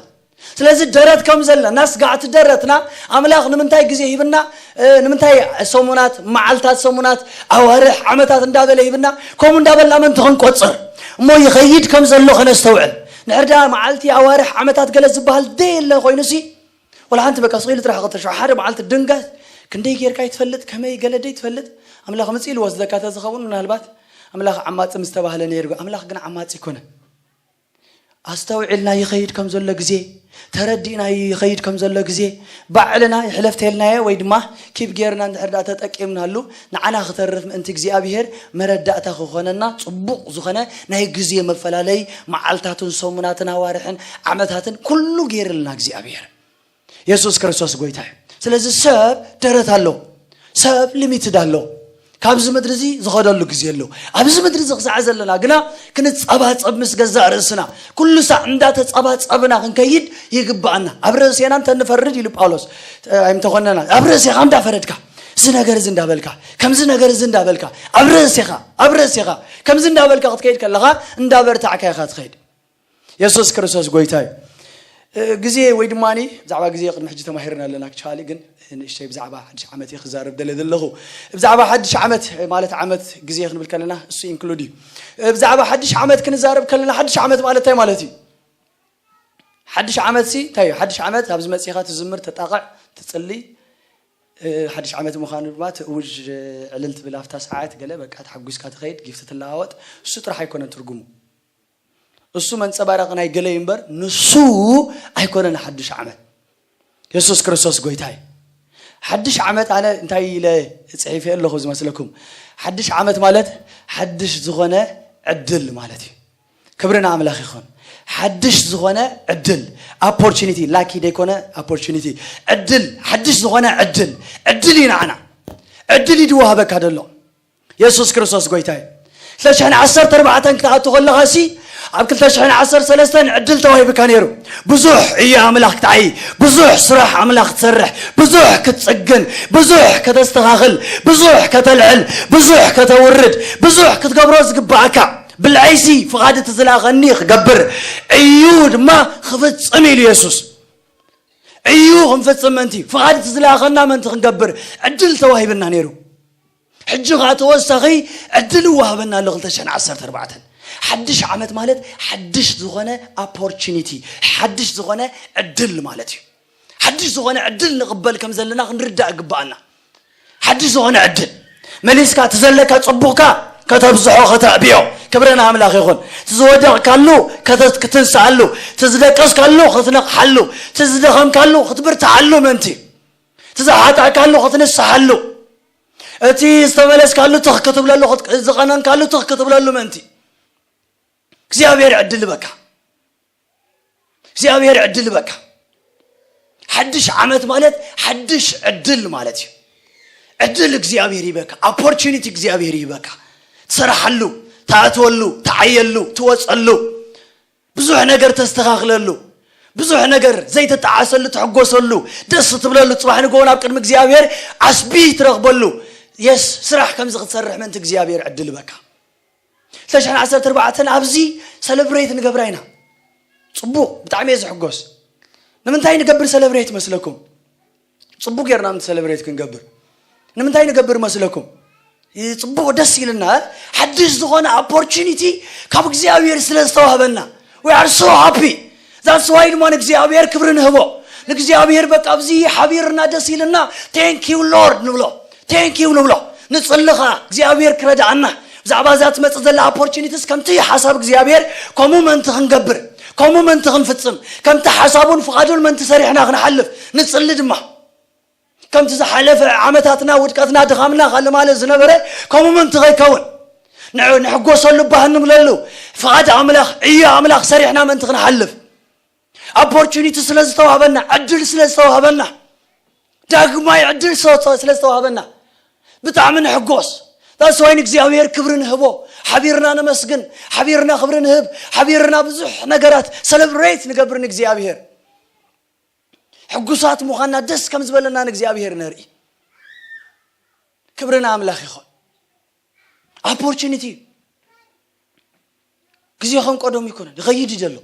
ስለዚ ደረት ከም ዘለና፣ ስጋዕቲ ደረትና፣ ኣምላኽ ንምንታይ ግዜ ሂብና፣ እ፣ ንምንታይ ሰሙናት፣ መዓልታት፣ ሰሙናት፣ ኣዋርሕ፣ ዓመታት እንዳበለ ሂብና፣ ከምኡ እንዳበልና ምእንቲ ክንቆጽር፣ እሞ ይኸይድ ከም ዘሎ ከነስተውዕል። ንሕርዳ መዓልቲ፣ ኣዋርሕ፣ ዓመታት ገለ ዝበሃል ደየለ ኮይኑሲ፣ ወላ ሓንቲ በቃ ስቕ ኢሉ ጥራሕ ክልተ ሽዑ ሓደ መዓልቲ ድንገት ክንደይ ጌርካ ይትፈልጥ፣ ከመይ ገለ ደይ ትፈልጥ፣ ኣምላኽ ምጽእ ኢሉ ወስደካ ተዝኸውን ምናልባት ኣምላኽ ዓማጺ ምስ ተባህለ ነይሩ። ኣምላኽ ግን ዓማጺ ኣይኮነን። ኣስተውዒልና ይኸይድ ከም ዘሎ ግዜ፣ ተረዲእና ይኸይድ ከም ዘሎ ግዜ፣ ባዕልና ይሕለፍ ተልናዮ ወይ ድማ ኪፕ ጌርና እንድሕር ደኣ ተጠቂምናሉ፣ ንዓና ክተርፍ ምእንቲ እግዚኣብሔር መረዳእታ ክኾነና ጽቡቕ ዝኾነ ናይ ግዜ መፈላለይ መዓልታትን ሰሙናትን ኣዋርሕን ዓመታትን ኩሉ ጌርልና እግዚኣብሔር። የሱስ ክርስቶስ ጎይታ እዩ። ስለዚ ሰብ ደረት ኣሎ፣ ሰብ ሊሚትድ ኣሎ። ካብዚ ምድሪ እዚ ዝኸደሉ ግዜ ኣሎ። ኣብዚ ምድሪ እዚ ክሳዕ ዘለና ግና ክንጸባጸብ ምስ ገዛእ ርእስና፣ ኩሉ ሳዕ እንዳተጸባጸብና ክንከይድ ይግብኣና። ኣብ ርእሴና እንተንፈርድ ኢሉ ጳውሎስ፣ እ፣ ኣይምተኾነና፣ ኣብ ርእሴኻ እንዳፈረድካ፣ እዚ ነገር እዚ እንዳበልካ፣ ከምዚ ነገር እዚ እንዳበልካ፣ ኣብ ርእሴኻ፣ ኣብ ርእሴኻ ከምዚ እንዳበልካ ክትከይድ ከለኻ እንዳበርታዕካ ኢኻ ትኸይድ። የሱስ ክርስቶስ ጎይታ እዩ። እ፣ ግዜ ወይ ድማ ብዛዕባ ግዜ ቅድሚ ሕጂ ተማሂርና ኣለና። ኣክቹዋሊ ግን ንእሽተይ ብዛዕባ ሓድሽ ዓመት እየ ክዛረብ ደለ ዘለኹ። ብዛዕባ ሓድሽ ዓመት ማለት ዓመት ግዜ ክንብል ከለና እሱ ኢንክሉድ እዩ። እ፣ ብዛዕባ ሓድሽ ዓመት ክንዛረብ ከለና ሓድሽ ዓመት ማለት እንታይ ማለት እዩ? ሓድሽ ዓመት ሲ እንታይ እዩ? ሓድሽ ዓመት ኣብዚ መጺኻ ትዝምር፣ ተጣቕዕ፣ ትጽሊ፣ እ፣ ሓድሽ ዓመት ምዃኑ ድማ ትእውጅ፣ ዕልል ትብል ኣብታ ሰዓት ገለ በቃ ተሓጒስካ ትኸይድ፣ ጊፍቲ ትለዋወጥ፣ እሱ ጥራሕ ኣይኮነን ትርጉሙ። እሱ መንጸባረቂ ናይ ገለ እዩ እምበር ንሱ ኣይኮነን ሓድሽ ዓመት። የሱስ ክርስቶስ ጎይታ እዩ። ሓድሽ ዓመት ኣነ እንታይ ኢለ ጽሒፈ ኣለኹ ዝመስለኩም? ሓድሽ ዓመት ማለት ሓድሽ ዝኾነ ዕድል ማለት እዩ። ክብሪ ንኣምላኽ ይኹን። ሓድሽ ዝኾነ ዕድል፣ ኦፖርቹኒቲ፣ ላኪ ደይኮነ ኦፖርቹኒቲ፣ ዕድል፣ ሓድሽ ዝኾነ ዕድል፣ ዕድል እዩ ንዓና። ዕድል እዩ ድወሃበካ ደሎ። የሱስ ክርስቶስ ጎይታ እዩ። ክልተ ሽሕን ዓሰርተ ኣርባዕተን ክትኣቱ ከለኻ ሲ ኣብ ክልተ ሽሕን ዓሰርተ ሰለስተን ዕድል ተዋሂብካ ነይሩ። ብዙሕ እዩ ኣምላኽ ክትዓይ፣ ብዙሕ ስራሕ ኣምላኽ ክትሰርሕ፣ ብዙሕ ክትጽግን፣ ብዙሕ ከተስተኻኽል፣ ብዙሕ ከተልዕል፣ ብዙሕ ከተውርድ፣ ብዙሕ ክትገብሮ ዝግብኣካ። ብልዐይሲ ፍቓድ እቲ ዝለኣኸኒ ክገብር፣ እዩ ድማ ክፍጽም ኢሉ የሱስ። እዩ ክንፍጽም ምእንቲ፣ ፍቓድ እቲ ዝለኣኸና ምእንቲ ክንገብር ዕድል ተዋሂብና ነይሩ። ሕጂ ኸዓ ተወሳኺ ዕድል ይወሃበና ኣሎ። ክልተ ሽሕን ዓሰርተ ኣርባዕተን ሓድሽ ዓመት ማለት ሓድሽ ዝኾነ ኦፖርቹኒቲ፣ ሓድሽ ዝኾነ ዕድል ማለት እዩ። ሓድሽ ዝኾነ ዕድል ንቕበል ከም ዘለና ክንርዳእ ይግብኣና። ሓድሽ ዝኾነ ዕድል መሊስካ እቲ ዘለካ ጽቡቕካ ከተብዝሖ፣ ከተዕብዮ። ክብሪ ንኣምላኽ ይኹን። እቲ ዝወደቕካሉ ከተ-፣ ክትንስኣሉ፣ እቲ ዝደቀስካሉ ክትነቕሓሉ፣ እቲ ዝደኸምካሉ ክትብርትዓሉ ምእንቲ፣ እቲ ዝሓጣእካሉ ክትንስሓሉ፣ እቲ ዝተመለስካሉ ትኽ ክትብለሉ፣ ክት-፣ ዝቐነንካሉ ትኽ ክትብለሉ ምእንቲ እግዚኣብሔር ዕድል ይበካ። እግዚኣብሔር ዕድል ይበካ። ሓድሽ ዓመት ማለት ሓድሽ ዕድል ማለት እዩ። ዕድል እግዚኣብሔር ይበካ፣ ኦፖርቹኒቲ እግዚኣብሔር ይበካ። ትሰርሓሉ፣ ትኣትወሉ፣ ትዓየሉ፣ ትወፀሉ፣ ብዙሕ ነገር ተስተኻኽለሉ፣ ብዙሕ ነገር ዘይትጠዓሰሉ፣ ትሕጎሰሉ፣ ደስ ትብለሉ፣ ፅባሕ ንግሆ ናብ ቅድሚ እግዚኣብሔር ዓስቢ ትረኽበሉ፣ የስ ስራሕ ከምዚ ክትሰርሕ ምእንቲ እግዚኣብሔር ዕድል በካ። ክልተ ሽሕን ዓሰርተ ኣርባዕተን ኣብዚ ሰለብሬት ንገብራ ኢና። ጽቡቕ፣ ብጣዕሚ እየ ዝሕጎስ። ንምንታይ ንገብር ሰለብሬት መስለኩም? ጽቡቕ ጌርና ምንቲ ሰለብሬት ክንገብር ንምንታይ ንገብር መስለኩም? ጽቡቕ ደስ ኢልና። ሓድሽ ዝኾነ ኦፖርቹኒቲ ካብ እግዚኣብሔር ስለ ዝተዋህበና። We are so happy. That's why ድማ ንእግዚኣብሔር ክብሪ ንህቦ። ንእግዚኣብሔር በቃ ኣብዚ ሓቢርና ደስ ኢልና thank you Lord ንብሎ። Thank you ንብሎ። ንጽሊ ኸዓ እግዚኣብሔር ክረድኣና። ብዛዕባ እዛ ትመጽእ ዘላ ኦፖርቹኒቲስ ከምቲ ሓሳብ እግዚኣብሔር ከምኡ ምእንቲ ክንገብር፣ ከምኡ ምእንቲ ክንፍጽም፣ ከምቲ ሓሳቡን ፍቓዱን ምእንቲ ሰሪሕና ክንሓልፍ ንጽሊ ድማ። ከምቲ ዝሓለፈ ዓመታትና ውድቀትና ድኻምና ካልእ ማለት ዝነበረ ከምኡ ምእንቲ ከይከውን ንሕጎሰሉ ባህ ንብለሉ። ፍቓድ ኣምላኽ ዕዮ ኣምላኽ ሰሪሕና ምእንቲ ክንሓልፍ ኦፖርቹኒቲ ስለ ዝተዋህበና፣ ዕድል ስለ ዝተዋህበና፣ ዳግማይ ዕድል ስለ ዝተዋህበና ብጣዕሚ ንሕጎስ። ዳስዋይ ንእግዚኣብሔር ክብሪ ንህቦ። ሓቢርና ነመስግን፣ ሓቢርና ክብሪ ንህብ፣ ሓቢርና ብዙሕ ነገራት ሰለብሬት ንገብር ንእግዚኣብሔር። ሕጉሳት ምዃንና ደስ ከም ዝበለና ንእግዚኣብሔር ነርኢ። ክብሪ ንኣምላኽ ይኹን። ኦፖርቹኒቲ እዩ። ግዜ ከም ቀደሙ ይኮነን፣ ይኸይድ እዩ ዘሎ።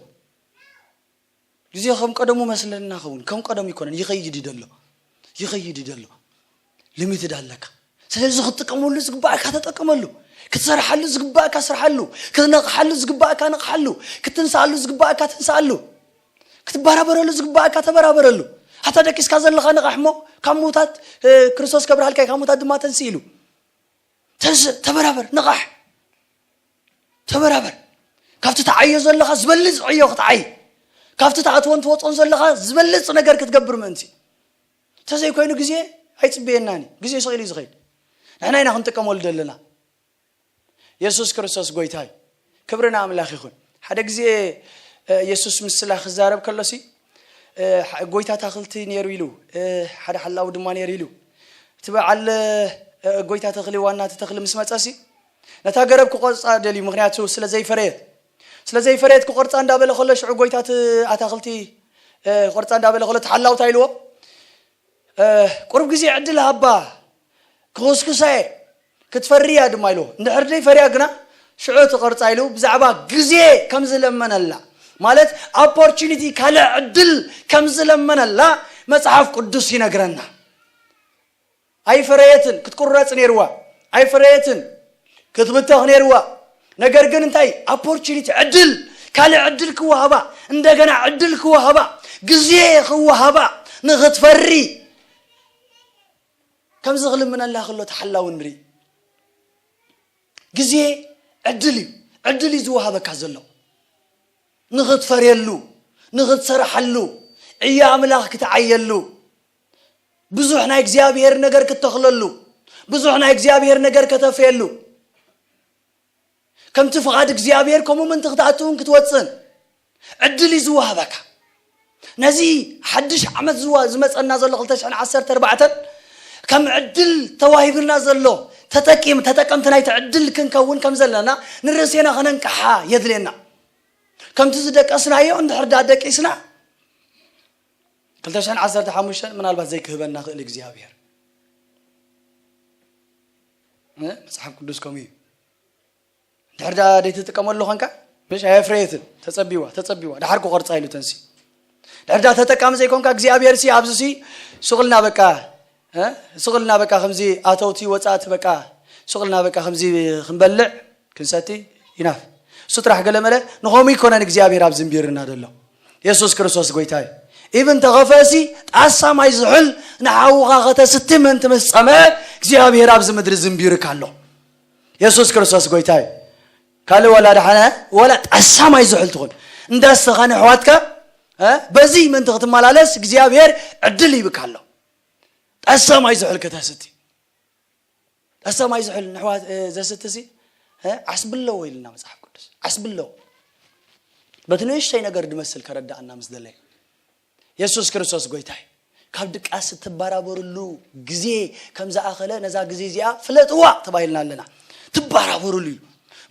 ግዜ ከም ቀደሙ መስለና ኸውን፣ ከም ቀደሙ ይኮነን፣ ይኸይድ እዩ ዘሎ። ይኸይድ እዩ ዘሎ። ሊሚትድ ኣለካ። ስለዚ ክትጥቀመሉ ዝግባእካ ተጠቀመሉ። ክትሰርሓሉ ዝግባእካ ስርሓሉ። ክትነቕሓሉ ዝግባእካ ንቕሓሉ። ክትንስኣሉ ዝግባእካ ትንስኣሉ። ክትበራበረሉ ዝግባእካ ተበራበረሉ። ሓታ ደቂስካ ዘለኻ ንቓሕ እሞ ካብ ምዉታት ክርስቶስ ከብርሃልካ እዩ፣ ካብ ምዉታት ድማ ተንስእ ኢሉ። ተንስእ፣ ተበራበር፣ ንቓሕ። ተበራበር። ካብቲ ትዓዮ ዘለኻ ዝበልጽ ዕዮ ክትዓይ፣ ካብቲ ትኣትዎን ትወጾን ዘለኻ ዝበልጽ ነገር ክትገብር ምእንቲ። እንተዘይኮይኑ ግዜ ኣይጽበየናን እዩ። ግዜ ስቕ ኢሉ እዩ ዝኸይድ። ንሕና ኢና ክንጥቀመሉ ዘለና። የሱስ ክርስቶስ ጎይታ እዩ። ክብሪ ንኣምላኽ ይኹን። ሓደ ግዜ የሱስ ምስ ስላ ክዛረብ ከሎሲ ጎይታ ኣታኽልቲ ነይሩ ኢሉ፣ ሓደ ሓላዊ ድማ ነይሩ ኢሉ። እቲ በዓል ጎይታ ተኽሊ፣ ዋና እቲ ተኽሊ ምስ መጸሲ ነታ ገረብ ክቆርጻ ደልዩ፣ ምኽንያቱ ስለ ዘይፈረየት። ስለ ዘይፈረየት ክቆርጻ እንዳበለ ከሎ ሽዑ ጎይታ እቲ ኣታኽልቲ ክቆርጻ እንዳበለ ከሎ እቲ ሓላው እንታይ ኢልዎ? ቁሩብ ግዜ ዕድል ሃባ፣ ክኹስኩሳ እየ፣ ክትፈሪ እያ ድማ ኢልዎ። እንድሕር ደይፈርያ ግና ሽዑ ትቆርጻ ኢሉ ብዛዕባ ግዜ ከም ዝለመነላ፣ ማለት ኦፖርቹኒቲ፣ ካልእ ዕድል ከም ዝለመነላ መጽሓፍ ቅዱስ ይነግረና። ኣይፈረየትን፣ ክትቁረጽ ነይርዋ። ኣይፈረየትን፣ ክትብተኽ ነይርዋ። ነገር ግን እንታይ? ኦፖርቹኒቲ፣ ዕድል፣ ካልእ ዕድል ክወሃባ፣ እንደገና ዕድል ክወሃባ፣ ግዜ ክወሃባ ንኽትፈሪ ከምዚ ክልምነላ ከሎ ተሓላዊ ንርኢ። ግዜ ዕድል እዩ። ዕድል እዩ ዝወሃበካ ዘሎ። ንኽትፈርየሉ፣ ንኽትሰርሓሉ፣ ዕዮ ኣምላኽ ክትዓየሉ፣ ብዙሕ ናይ እግዚኣብሔር ነገር ክትተኽለሉ፣ ብዙሕ ናይ እግዚኣብሔር ነገር ከተፍርየሉ፣ ከምቲ ፍቓድ እግዚኣብሔር ከምኡ ምእንቲ ክትኣትውን ክትወጽን ዕድል እዩ ዝወሃበካ። ነዚ ሓድሽ ዓመት ዝዋ-፣ ዝመጸና ዘሎ ክልተ ሽሕን ዓሰርተ ኣርባዕተን ከም ዕድል ተዋሂብና ዘሎ ተጠቂም-፣ ተጠቀምቲ ናይቲ ዕድል ክንከውን ከም ዘለና ንርእሴና ከነንቅሓ የድልየና። ከምቲ ዝደቀስናዮ እንድሕር ደኣ ደቂስና ክልተ ሽሕን ዓሰርተ ሓሙሽተን ምናልባት ዘይክህበና ክእል እግዚኣብሔር። እ? መጽሓፍ ቅዱስ ከምኡ እዩ። ድሕር ደኣ ደይትጥቀመሉ ኾንካ፣ ምሽ ኣየፍረየትን። ተጸቢዋ፣ ተጸቢዋ። ድሓር ክቆርጻ ኢሉ ተንሲ። ድሕር ደኣ ተጠቃሚ ዘይኮንካ እግዚኣብሔር ሲ ኣብዚ ሲ ሱቕልና በቃ፣ እ? ሱቕልና በቃ ከምዚ ኣተውቲ ወጻእቲ በቃ ሱቕልና በቃ ከምዚ ክንበልዕ ክንሰቲ ይናፍ። እሱ ጥራሕ ገለ መለ ንኸምኡ ይኮነን እግዚኣብሔር ኣብ ዝንቢርና ዘሎ። የሱስ ክርስቶስ ጎይታ እዩ። ኢቭን ተኸፈሲ ጣሳ ማይ ዝሑል ንሓውኻ ከተስቲ ምእንቲ ምስ ጸመ እግዚኣብሔር ኣብዚ ምድሪ ዝንቢርካ ኣሎ። የሱስ ክርስቶስ ጎይታ እዩ። ካልእ ወላ ደሓነ ወላ ጣሳ ማይ ዝሑል ትኹን እንዳስተኻነ ኣሕዋትካ፣ እ፣ በዚ ምእንቲ ክትመላለስ እግዚኣብሔር ዕድል ይብካ ኣሎ። ጣሳ ማይ ዝሑል ከተስቲ። ጣሳ ማይ ዝሑል ንሕዋ-፣ እ፣ ዘስትሲ፣ እ፣ ዓስቢ ኣለዎ ኢልና መጽሓፍ ቅዱስ። ዓስቢ ኣለዎ። በቲ ንእሽተይ ነገር ድመስል ከረዳእና ምስ ደለየ። የሱስ ክርስቶስ ጎይታ እዩ። ካብ ድቃስ እትበራበርሉ ግዜ ከም ዝኣኸለ ነዛ ግዜ እዚኣ ፍለጥዋ ተባሂልና ኣለና። ትበራበርሉ እዩ።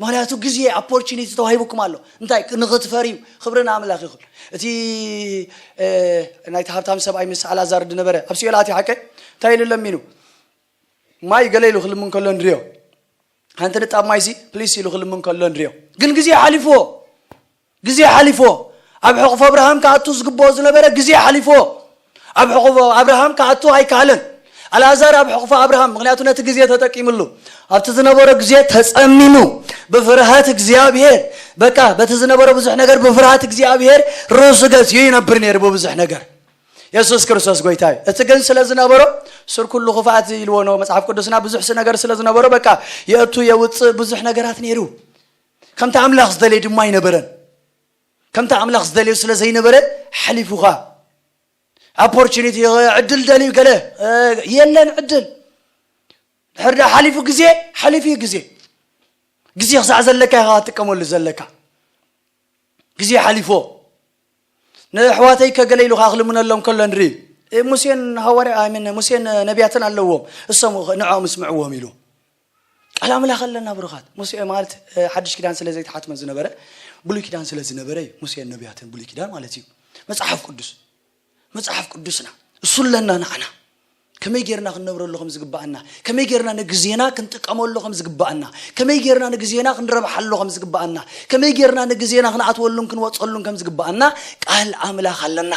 ምኽንያቱ ግዜ ኦፖርቹኒቲ ተዋሂቡኩም ኣሎ። እንታይ? ንኽትፈርዩ። ክብሪ ንኣምላኽ ይኹን። እቲ፣ እ፣ ናይቲ ሃብታም ሰብኣይ ምስ ኣልኣዛር ዝነበረ ኣብ ሲኦል ኣትዩ ሓቀይ እንታይ ኢሉ ለሚኑ? ማይ ገለ ኢሉ ክልምን ከሎ ንሪኦ። ሓንቲ ንጣብ ማይሲ ፕሊስ ኢሉ ክልምን ከሎ ንሪኦ። ግን ግዜ ሓሊፍዎ፣ ግዜ ሓሊፍዎ። ኣብ ሕቑፍ ኣብርሃም ክኣቱ ዝግብኦ ዝነበረ ግዜ ሓሊፍዎ። ኣብ ሕቑፍ ኣብርሃም ክኣቱ ኣይከኣለን። ኣልኣዛር ኣብ ሕቑፍ ኣብርሃም፣ ምኽንያቱ ነቲ ግዜ ተጠቂምሉ። ኣብቲ ዝነበሮ ግዜ ተጸሚሙ፣ ብፍርሃት እግዚኣብሔር፣ በቃ በቲ ዝነበሮ ብዙሕ ነገር ብፍርሃት እግዚኣብሔር ርእሱ ገዝዩ ይነብር ነይሩ ብብዙሕ ነገር። የሱስ ክርስቶስ ጎይታ እዩ። እቲ ግን ስለ ዝነበሮ ስር ኩሉ ክፍኣት ኢልዎ ነው መጽሓፍ ቅዱስና። ብዙሕ ስ ነገር ስለ ዝነበሮ በቃ የእቱ የውፅእ ብዙሕ ነገራት ነይሩ። ከምቲ ኣምላኽ ዝደለየ ድማ ኣይነበረን። ከምቲ ኣምላኽ ዝደለዮ ስለ ዘይነበረ ሓሊፉኻ። ኦፖርቹኒቲ፣ ዕድል ደልዩ ገለ፣ እ፣ የለን ዕድል። ድሕር ዳ ሓሊፉ ግዜ፣ ሓሊፉ እዩ ግዜ። ግዜ ክሳዕ ዘለካ ኢኻ ትጥቀመሉ ዘለካ። ግዜ ሓሊፎ። ንኣሕዋተይ ከገለ ኢሉ ከዓ ክልምነሎም ከሎ ንርኢ። እ፣ ሙሴን ሃዋርያ፣ ኣይ ሚን፣ ሙሴን ነቢያትን ኣለዎም። እሶም ንዕኦም ስምዕዎም ኢሉ። ቃል ኣምላኽ ኣለና ብሩኻት። ሙሴ ማለት፣ እ፣ ሓድሽ ኪዳን ስለ ዘይተሓትመ ዝነበረ፣ ብሉይ ኪዳን ስለ ዝነበረ እዩ። ሙሴን ነቢያትን ብሉይ ኪዳን ማለት እዩ። መጽሓፍ ቅዱስ። መጽሓፍ ቅዱስና። እሱ ኣለና ንዓና። ከመይ ጌርና ክንነብረሉ ከም ዝግባኣና፣ ከመይ ጌርና ንግዜና ክንጥቀመሉ ከም ዝግባኣና፣ ከመይ ጌርና ንግዜና ክንረብሓሉ ከም ዝግባኣና፣ ከመይ ጌርና ንግዜና ክንኣትወሉን ክንወጸሉን ከም ዝግባኣና ቃል ኣምላኽ ኣለና።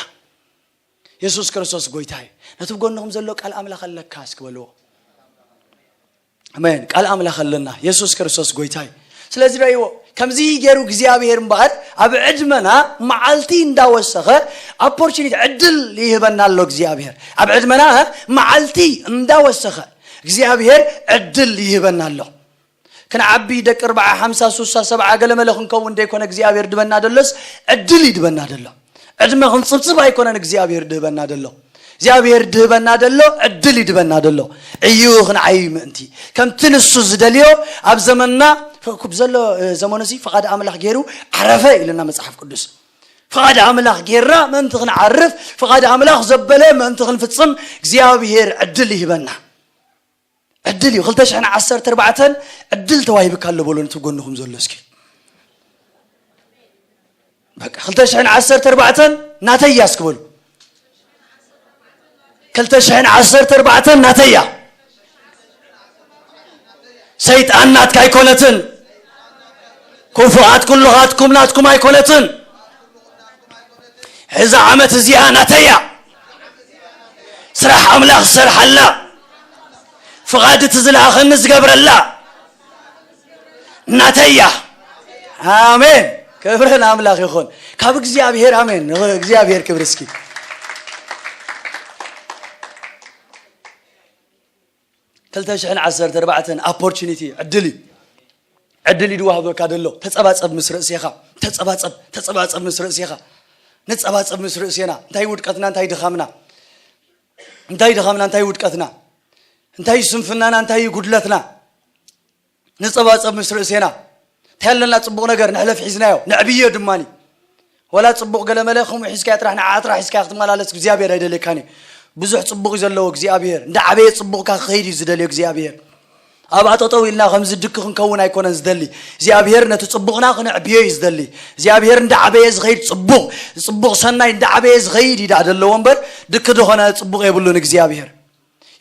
የሱስ ክርስቶስ ጎይታ እዩ። ነቲ ብጎንኹም ዘሎ ቃል ኣምላኽ ኣለካ እስኪ በልዎ። ኣሜን። ቃል ኣምላኽ ኣለና። የሱስ ክርስቶስ ጎይታ እዩ። ስለዚ ረእይዎ፣ ከምዚ ገይሩ እግዚኣብሔር እምበኣር ኣብ ዕድመና መዓልቲ እንዳወሰኸ ኦፖርቹኒቲ፣ ዕድል ይህበና ኣሎ እግዚኣብሔር። ኣብ ዕድመና መዓልቲ እንዳወሰኸ እግዚኣብሔር ዕድል ይህበና ኣሎ። ክንዓቢ፣ ደቂ ኣርብዓ፣ ሓምሳ፣ ሱሳ፣ ሰብዓ ገለ መለ ክንከውን ደይኮነ እግዚኣብሔር ድበና ደሎስ፣ ዕድል ይድበና ደሎ። ዕድመ ክንጽብጽብ ኣይኮነን እግዚኣብሔር ድህበና ደሎ። እግዚኣብሔር ድህበና ደሎ፣ ዕድል ይድበና ደሎ። እዩ ክንዓይ ምእንቲ። ከምቲ ንሱ ዝደልዮ ኣብ ዘመንና፣ ክብ ዘሎ፣ እ፣ ዘመኑ ሲ ፍቓድ ኣምላኽ ገይሩ ዓረፈ ኢልና መጽሓፍ ቅዱስ። ፍቓድ ኣምላኽ ጌርና ምእንቲ ክንዓርፍ፣ ፍቓድ ኣምላኽ ዘበለ ምእንቲ ክንፍጽም እግዚኣብሔር ዕድል ይህበና። ዕድል እዩ። ክልተ ሽሕን ዓሰርተ ኣርባዕተን ዕድል ተዋሂብካ ኣሎ በሎ ነቲ ጎንኹም ዘሎ እስኪ። በቃ፣ ክልተ ሽሕን ዓሰርተ ኣርባዕተን ናተይ እያ እስኪ በሉ። ክልተ ሽሕን ዓሰርተ ኣርባዕተን ናተይ እያ። ሰይጣን ናትካ ኣይኮነትን። ክፉኣት ኩልኻትኩም ናትኩም ኣይኮነትን። እዛ ዓመት እዚኣ ናተይ እያ። ስራሕ ኣምላኽ ዝሰርሓላ፣ ፍቓድ እቲ ዝለኣኸኒ ዝገብረላ ናተይ እያ። ኣሜን። ክብሪ ንኣምላኽ ይኹን። ካብ እግዚኣብሔር፣ ኣሜን። እግዚኣብሔር ክብሪ እስኪ። ክልተ ሽሕን ዓሰርተ ኣርባዕተን ኦፖርቹኒቲ፣ ዕድል እዩ። ዕድል እዩ ድዋህበካ ደሎ። ተጸባጸብ ምስ ርእሴኻ። ተጸባጸብ፣ ተጸባጸብ ምስ ርእሴኻ። ንጸባጸብ ምስ ርእሴና። እንታይ ውድቀትና፣ እንታይ ድኻምና? እንታይ ድኻምና፣ እንታይ ውድቀትና? እንታይ ስንፍናና፣ እንታይ እዩ ጉድለትና? ንጸባጸብ ምስ ርእሴና። እንታይ ኣለና ጽቡቕ ነገር ንሕለፍ ሒዝናዮ፣ ነዕብዮ ድማኒ። ወላ ጽቡቕ ገለመለ ከምኡ ሒዝካዮ ጥራሕ፣ ንዓኣ ጥራሕ ሒዝካዮ ክትመላለስ እግዚኣብሔር ኣይደልየካን እዩ። ብዙሕ ጽቡቕ እዩ ዘለዎ እግዚኣብሔር። እንዳ ዓበየ ጽቡቕካ ክኸይድ እዩ ዝደልዮ እግዚኣብሔር። ኣብኣ ጠጠው ኢልና ከምዚ ድኪ ክንከውን ኣይኮነን ዝደሊ። እግዚኣብሔር ነቲ ጽቡቕና ክነዕብዮ እዩ ዝደሊ። እግዚኣብሔር እንዳ ዓበየ ዝኸይድ ጽቡቕ፣ ጽቡቕ ሰናይ እንዳ ዓበየ ዝኸይድ እዩ ደኣ ዘለዎ እምበር፣ ድኪ ዝኾነ ጽቡቕ የብሉን እግዚኣብሔር።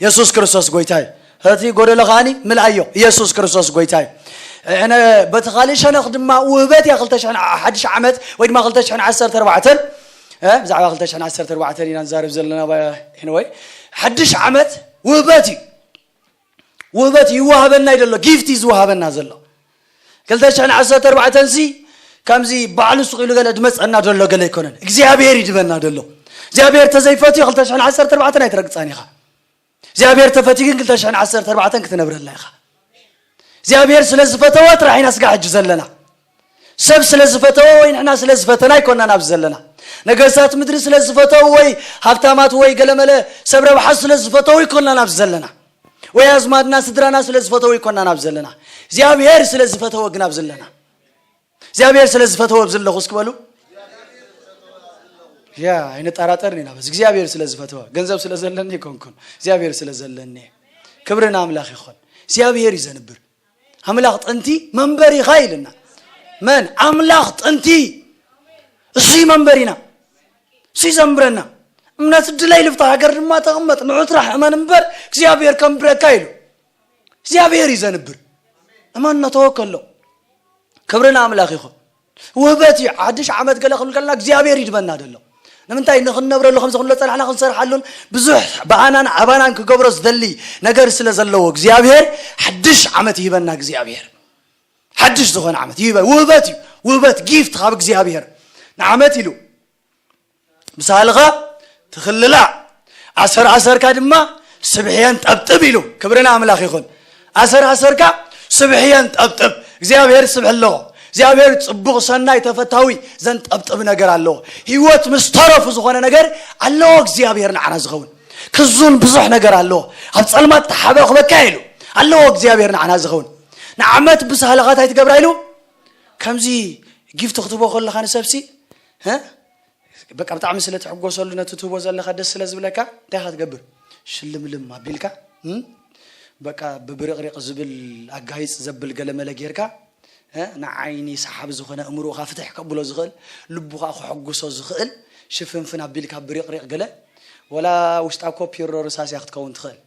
የሱስ ክርስቶስ ጎይታ እዩ። እቲ ጎደሎ ከኣኒ ምልኣዮ። የሱስ ክርስቶስ ጎይታ እዩ። እነ በቲ ካልእ ሸነኽ ድማ ውህበት እያ። ክልተ ሽሕን ሓድሽ ዓመት ወይ ድማ ክልተ ሽሕን ዓሰርተ ኣርባዕተን፣ እ፣ ብዛዕባ ክልተ ሽሕን ዓሰርተ ኣርባዕተን ኢና ንዛረብ ዘለና። ባ-፣ ኤኒወይ፣ ሓድሽ ዓመት ውህበት እዩ። ውህበት ይወሃበና እዩ ዘሎ፣ ጊፍት እዩ ዝወሃበና ዘሎ። ክልተ ሽሕን ዓሰርተ ኣርባዕተን ሲ ከምዚ ባዕሉ ሱቕ ኢሉ ገለ ድመጸና ዘሎ ገለ ኣይኮነን። እግዚኣብሔር ይድበና ዘሎ። እግዚኣብሔር ተዘይፈትዮ ክልተ ሽሕን ዓሰርተ ኣርባዕተን ኣይትረግጻን ኢኻ። እግዚኣብሔር ተፈትዩ ግን ክልተ ሽሕን ዓሰርተ ኣርባዕተን ክትነብረላ ኢኻ። እግዚኣብሔር ስለ ዝፈተወ ጥራሕ ኢና ስጋ ሕጂ ዘለና። ሰብ ስለ ዝፈተወ ወይ ንሕና ስለ ዝፈተና ኣይኮናን ኣብዚ ዘለና። ነገስታት ምድሪ ስለ ዝፈተው ወይ ሃብታማት ወይ ገለመለ ሰብ ረብሓ ስለ ዝፈተው ኣይኮናን ኣብዚ ዘለና። ወይ ኣዝማድና ስድራና ስለ ዝፈተው ኣይኮናን ኣብዚ ዘለና። እግዚኣብሔር ስለ ዝፈተወ ግን ኣብዚ ኣለና። እግዚኣብሔር ስለ ዝፈተወ ኣብዚ ኣለኹ እስኪ በሉ። ያ፣ ኣይንጠራጠርን ኢና። በዚ እግዚኣብሔር ስለ ዝፈተወ፣ ገንዘብ ስለ ዘለኒ ኣይኮንኩን፣ እግዚኣብሔር ስለ ዘለኒ። ክብሪ ንኣምላኽ ይኹን። እግዚኣብሔር እዩ ዘንብር። ኣምላኽ ጥንቲ መንበሪኻ ኢልና። መን? ኣምላኽ ጥንቲ። እሱ እዩ መንበሪና። እሱ እዩ ዘንብረና። እምነት ድለይ ልፍታ ሃገር ድማ ተቐመጥ፣ ንዑ ጥራሕ እመን እምበር እግዚኣብሔር ከንብረካ ኢሉ። እግዚኣብሔር እዩ ዘንብር። እመን ነተወከሎ። ክብሪ ንኣምላኽ ይኹን። ውህበት እዩ። ሓድሽ ዓመት ገለ ክንብል ከለና እግዚኣብሔር ይድበና ደሎ። ንምንታይ ንኽንነብረሉ ከምዚ ክንሎ ጸናሕና ክንሰርሓሉን ብዙሕ ብኣናን ኣባናን ክገብሮ ዝደሊ ነገር ስለ ዘለዎ እግዚኣብሔር ሓድሽ ዓመት ይህበና። እግዚኣብሔር ሓድሽ ዝኾነ ዓመት ይህበ። ውህበት እዩ። ውህበት ጊፍት ካብ እግዚኣብሔር ንዓመት ኢሉ ብሳልኻ ትኽልላ ኣሰር ኣሰርካ ድማ ስብሕየን ጠብጥብ ኢሉ። ክብርና ኣምላኽ ይኹን። ኣሰር ኣሰርካ ስብሕየን ጠብጥብ። እግዚኣብሔር ስብሒ ኣለዎ። እግዚኣብሔር ጽቡቕ ሰናይ ተፈታዊ ዘንጠብጥብ ነገር ኣለዎ። ህይወት ምስ ተረፉ ዝኾነ ነገር ኣለዎ እግዚኣብሔር ንዓና ዝኸውን። ክዙን ብዙሕ ነገር ኣለዎ። ኣብ ጸልማት ተሓበኽበካ ኢሉ ኣለዎ እግዚኣብሔር ንዓና ዝኸውን። ንዓመት ብሳህልኻ እንታይ ትገብራ ኢሉ ከምዚ ጊፍት ክትቦ ከለኻ ንሰብሲ በቃ ብጣዕሚ ስለ ትሕጎሰሉ ነቲ ትህቦ ዘለኻ ደስ ስለ ዝብለካ እንታይ ኢኻ ትገብር? ሽልምልም ኣቢልካ በቃ ብብሪቕሪቕ ዝብል ኣጋይፅ ዘብል ገለመለ ጌርካ ንዓይኒ ሰሓቢ ዝኾነ እምርኡኻ ፍትሕ ከብሎ ዝኽእል ልቡኻ ክሕጉሶ ዝኽእል ሽፍንፍን ኣቢልካ ብሪቕሪቕ ገለ ወላ ውሽጣ ኮ ፒሮ ርሳስያ ክትከውን ትኽእል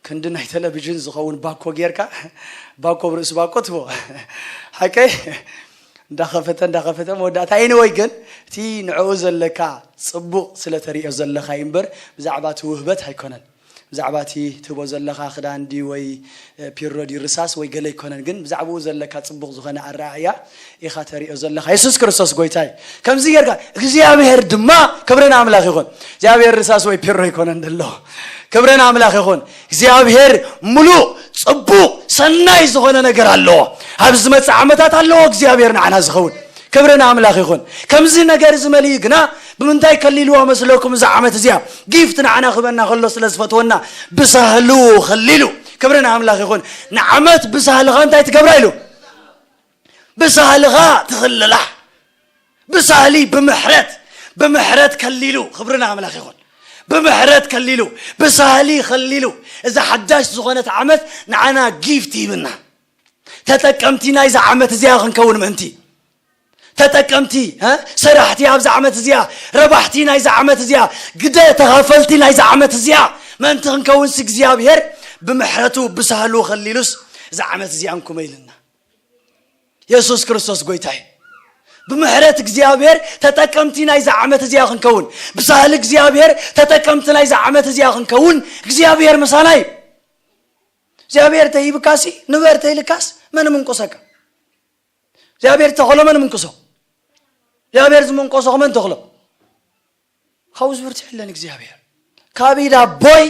ክንዲ ናይ ቴሌቪዥን ዝኸውን ባኮ ጌርካ ባኮ ብርእሲ ባኮ ትቦ ሓቀይ እንዳኸፈተ እንዳኸፈተ መወዳእታ anyway ግን እቲ ንዕኡ ዘለካ ፅቡቕ ስለ ተሪኦ ዘለኻ እዩ እምበር ብዛዕባ እቲ ውህበት ኣይኮነን ብዛዕባ እቲ ትህቦ ዘለኻ ክዳን ድዩ ወይ ፒሮ ድዩ ርሳስ ወይ ገለ ኣይኮነን ግን ብዛዕባኡ ዘለካ ፅቡቕ ዝኾነ ኣረኣእያ ኢኻ ተሪኦ ዘለኻ የሱስ ክርስቶስ ጎይታ እዩ ከምዚ ጌርካ እግዚኣብሔር ድማ ክብርን ኣምላኽ ይኹን እግዚኣብሔር ርሳስ ወይ ፒሮ ኣይኮነን ደሎ ክብርን ኣምላኽ ይኹን እግዚኣብሔር ሙሉእ ጽቡቕ ሰናይ ዝኾነ ነገር ኣለዎ ኣብ ዝመጽእ ዓመታት ኣለዎ እግዚኣብሔር ንዓና ዝኸውን ክብርን ኣምላኽ ይኹን ከምዚ ነገር እዚ መሊኡ ግና ብምንታይ ከሊልዎ መስለኩም እዛ ዓመት እዚኣ ጊፍት ንዓና ክበና ከሎ ስለ ዝፈትወና ብሳህሉ ከሊሉ ክብርን ኣምላኽ ይኹን ንዓመት ብሳህልኻ እንታይ ትገብራ ኢሉ ብሳህልኻ ትኽልላ ብሳህሊ ብምሕረት ብምሕረት ከሊሉ ክብርን ኣምላኽ ይኹን ብምሕረት ከሊሉ ብሳህሊ ከሊሉ እዛ ሓዳሽ ዝኾነት ዓመት ንዓና ጊፍት ይብና ተጠቀምቲ ናይዛ ዓመት እዚኣ ክንከውን ምእንቲ ተጠቀምቲ ሰራሕቲ ኣብዛ ዓመት እዚኣ ረባሕቲ ናይዛ ዓመት እዚኣ ግደ ተኻፈልቲ ናይዛ ዓመት እዚኣ ምእንቲ ክንከውንስ እግዚኣብሔር ብምሕረቱ ብሳህሉ ከሊሉስ እዛ ዓመት እዚኣ እንኩመ ኢልና የሱስ ክርስቶስ ጎይታ እዩ ብምሕረት እግዚኣብሔር ተጠቀምቲ ናይዛ ዓመት እዚኣ ክንከውን ብሳህሊ እግዚኣብሔር ተጠቀምቲ ናይዛ ዓመት እዚኣ ክንከውን እግዚኣብሔር ምሳና እዩ እግዚኣብሔር ተሂብካሲ ንበር ተይልካስ መን ምንቁሰካ እግዚኣብሔር ተኸሎ መን ምንቅሶ እግዚኣብሔር ዝመንቆሶ መን ተኽሎ ካብኡ ዝብርትዕ የለን እግዚኣብሔር ካብ ኢድ ኣቦይ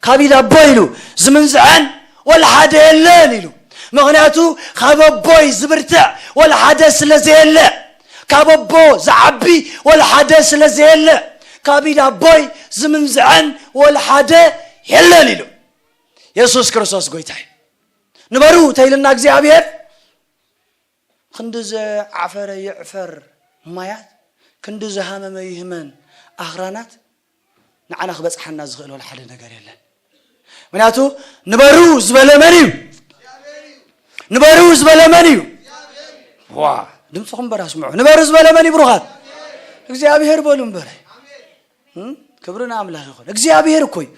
ካብ ኢድ ኣቦይ ኢሉ ዝምንዝዐን ወላ ሓደ የለን ኢሉ ምኽንያቱ ካብ ኣቦይ ዝብርትዕ ወላ ሓደ ስለ ዘየለ ካብ ኣቦ ዝዓቢ ወላ ሓደ ስለ ዘየለ ካብ ኢድ ኣቦይ ዝምንዝዐን ወላ ሓደ የለን ኢሉ የሱስ ክርስቶስ ጎይታ እዩ ንበሩ ተይልና እግዚኣብሔር ክንዲ ዝዓፈረ ይዕፈር ማያት ክንዲ ዝሃመመ ይህመን ኣኽራናት ንዓና ክበፅሓና ዝኽእል ወላ ሓደ ነገር የለን ምክንያቱ ንበሩ ዝበለ መን እዩ ንበሩ ዝበለ መን እዩ ዋ ድምፅኹም በራ ስምዑ ንበሩ ዝበለ መን እዩ ብሩኻት እግዚኣብሔር በሉ እምበር ክብሪ ንኣምላኽ ይኹን እግዚኣብሔር እኮ እዩ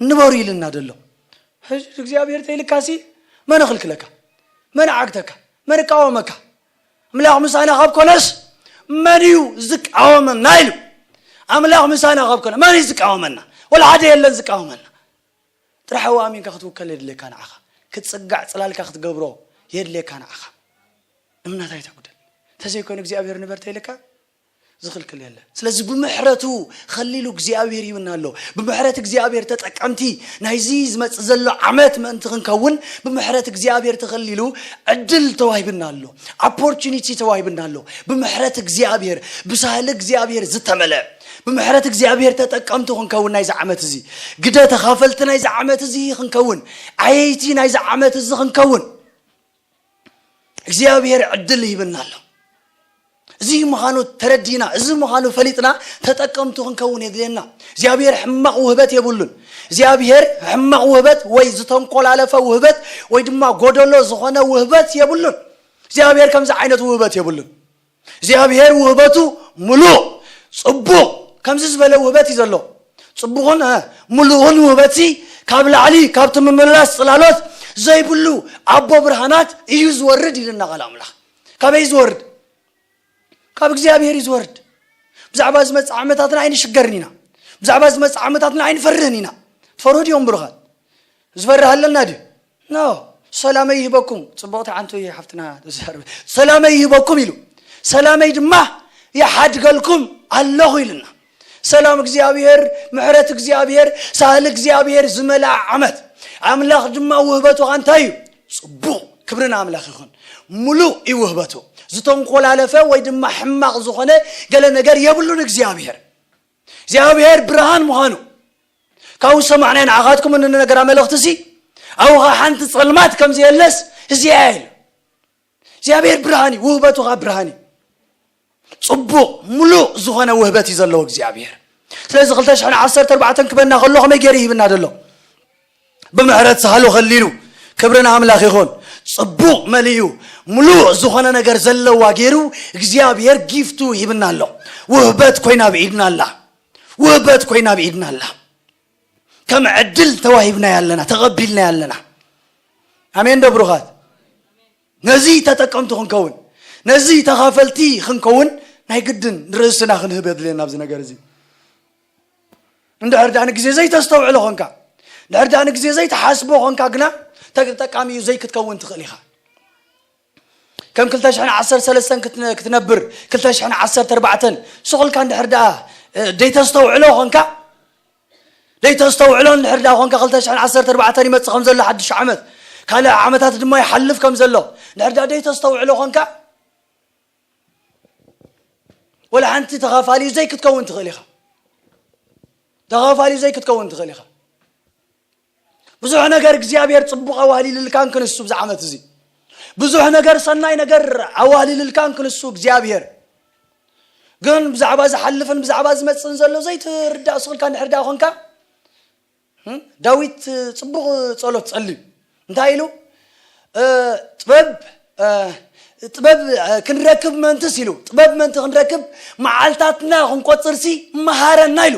ንበሩ ኢልና ደሎ እግዚኣብሔር ተይልካሲ መን ክልክለካ መን ዓግተካ መን እቃወመካ ኣምላኽ ምሳና ካብ ኮነስ መን እዩ ዝቃወመና ኢሉ ኣምላኽ ምሳና ካብ ኮነ መን እዩ ዝቃወመና ወላ ሓደ የለን ዝቃወመና ጥራሕ ኣሚንካ ክትውከል የድልየካ ንዓኻ ክትፅጋዕ ፅላልካ ክትገብሮ የድልየካ ንዓኻ እምነት ኣይተጉደል እንተዘይኮይኑ እግዚኣብሔር ንበር ተይልካ ዝኽልክል የለን ስለዚ ብምሕረቱ ኸሊሉ እግዚኣብሔር ይብና ኣሎ ብምሕረት እግዚኣብሔር ተጠቀምቲ ናይዚ ዝመፅእ ዘሎ ዓመት ምእንቲ ክንከውን ብምሕረት እግዚኣብሔር ተኸሊሉ ዕድል ተዋሂብና ኣሎ ኣፖርቹኒቲ ተዋሂብና ኣሎ ብምሕረት እግዚኣብሔር ብሳህሊ እግዚኣብሔር ዝተመለ ብምሕረት እግዚኣብሔር ተጠቀምቲ ክንከውን ናይዚ ዓመት እዚ ግደ ተኻፈልቲ ናይዚ ዓመት እዚ ክንከውን ዓየይቲ ናይዚ ዓመት እዚ ክንከውን እግዚኣብሔር ዕድል ይህብና ኣሎ እዚ ምዃኑ ተረዲና እዚ ምዃኑ ፈሊጥና ተጠቀምቱ ክንከውን የድልየና እግዚኣብሔር ሕማቕ ውህበት የብሉን እግዚኣብሔር ሕማቕ ውህበት ወይ ዝተንኮላለፈ ውህበት ወይ ድማ ጎደሎ ዝኾነ ውህበት የብሉን እግዚኣብሔር ከምዚ ዓይነት ውህበት የብሉን እግዚኣብሔር ውህበቱ ሙሉእ ጽቡቕ ከምዚ ዝበለ ውህበት እዩ ዘሎ ጽቡቕን ሙሉእን ውህበትሲ ካብ ላዕሊ ካብቲ ምምላስ ጽላሎት ዘይብሉ ኣቦ ብርሃናት እዩ ዝወርድ ኢልና ቃል ኣምላኽ። ካበይ ዝወርድ? ካብ እግዚኣብሔር እዩ ዝወርድ። ብዛዕባ ዝመጽእ ዓመታትና ኣይንሽገርን ኢና። ብዛዕባ ዝመጽእ ዓመታትና ኣይንፈርህን ኢና። ትፈርሁ ድዮም ብሩኻት? ዝፈርህ ኣለና ድዩ? ኖ። ሰላመይ ይህበኩም። ጽቡቕቲ ዓንቱ እየ ሓፍትና ተዛርበ። ሰላመይ ይህበኩም ኢሉ። ሰላመይ ድማ ይሓድገልኩም ኣለኹ ኢልና። ሰላም እግዚኣብሔር፣ ምሕረት እግዚኣብሔር፣ ሳህል እግዚኣብሔር ዝመልኣ ዓመት። ኣምላኽ ድማ ውህበቱ እንታይ እዩ? ጽቡቕ። ክብሪ ንኣምላኽ ይኹን። ሙሉእ እዩ ውህበቱ። ዝተንኮላለፈ ወይ ድማ ሕማቕ ዝኾነ ገለ ነገር የብሉን እግዚኣብሔር። እግዚኣብሔር ብርሃን ምዃኑ ካብኡ ዝሰማዕናዮ ንዓኻትኩም እንነገራ መልእኽቲ ሲ ኣብኡ ኸዓ ሓንቲ ጸልማት ከም ዘየለስ እዚኣ ኢሉ። እግዚኣብሔር ብርሃን እዩ፣ ውህበቱ ኸዓ ብርሃን እዩ። ጽቡቕ ሙሉእ ዝኾነ ውህበት እዩ ዘለዎ እግዚኣብሔር። ስለዚ ክልተ ሽሕን ዓሰርተ ኣርባዕተን ክበና ከሎ ከመይ ገይሩ ይህብና ዘሎ? ብምሕረት ሳህሉ ከሊሉ። ክብሪ ንኣምላኽ ይኹን። ጽቡቕ መሊኡ ሙሉእ ዝኾነ ነገር ዘለዋ ገይሩ እግዚኣብሔር ጊፍቱ ሂብና ኣሎ። ውህበት ኮይና ኣብ ኢድና ኣላ። ውህበት ኮይና ኣብ ኢድና ኣላ። ከም ዕድል ተዋሂብናያ ኣለና፣ ተቐቢልናያ ኣለና። ኣሜን ዶ ብሩኻት? ነዚ ተጠቀምቲ ክንከውን፣ ነዚ ተኻፈልቲ ክንከውን ናይ ግድን ንርእስና ክንህብ የድልየና ኣብዚ ነገር እዚ። እንድሕር ደኣ ንግዜ ዘይተስተውዕሎ ኾንካ፣ እንድሕር ደኣ ንግዜ ዘይትሓስቦ ኾንካ ግና ተጠቃሚ እዩ ዘይክትከውን ትኽእል ኢኻ። ከም ክልተ ሽሕን ዓሰርተ ሰለስተን ክትነ- ክትነብር ክልተ ሽሕን ዓሰርተ ኣርባዕተን ስቕ ኢልካ እንድሕር ደኣ እ፣ ዘይተስተውዕሎ ኾንካ፣ ዘይተስተውዕሎ እንድሕር ደኣ ኾንካ ክልተ ሽሕን ዓሰርተ ኣርባዕተን ይመጽእ ከም ዘሎ ሓድሽ ዓመት፣ ካልእ ዓመታት ድማ ይሓልፍ ከም ዘሎ እንድሕር ደኣ ዘይተስተውዕሎ ኾንካ፣ ወላ ሓንቲ ተኻፋሊ ዘይክትከውን ትኽእል ኢኻ። ተኻፋሊ ዘይክትከውን ትኽእል ኢኻ። ብዙሕ ነገር እግዚኣብሔር ጽቡቕ ኣዋህሊልልካ እንክንሱ ብዚ ዓመት እዚ ብዙሕ ነገር ሰናይ ነገር ኣዋህሊልልካ እንክንሱ እግዚኣብሔር ግን ብዛዕባ ዝሓልፍን ብዛዕባ ዝመጽእን ዘሎ ዘይትርዳእ ስኽልካ እንድሕር ደኣ ኾንካ እም? ዳዊት ጽቡቕ ጸሎት ጸልዩ እንታይ ኢሉ እ፣ ጥበብ እ፣ ጥበብ እ፣ ክንረክብ ምእንትስ ኢሉ ጥበብ ምእንቲ ክንረክብ መዓልታትና ክንቆጽርሲ መሃረና ኢሉ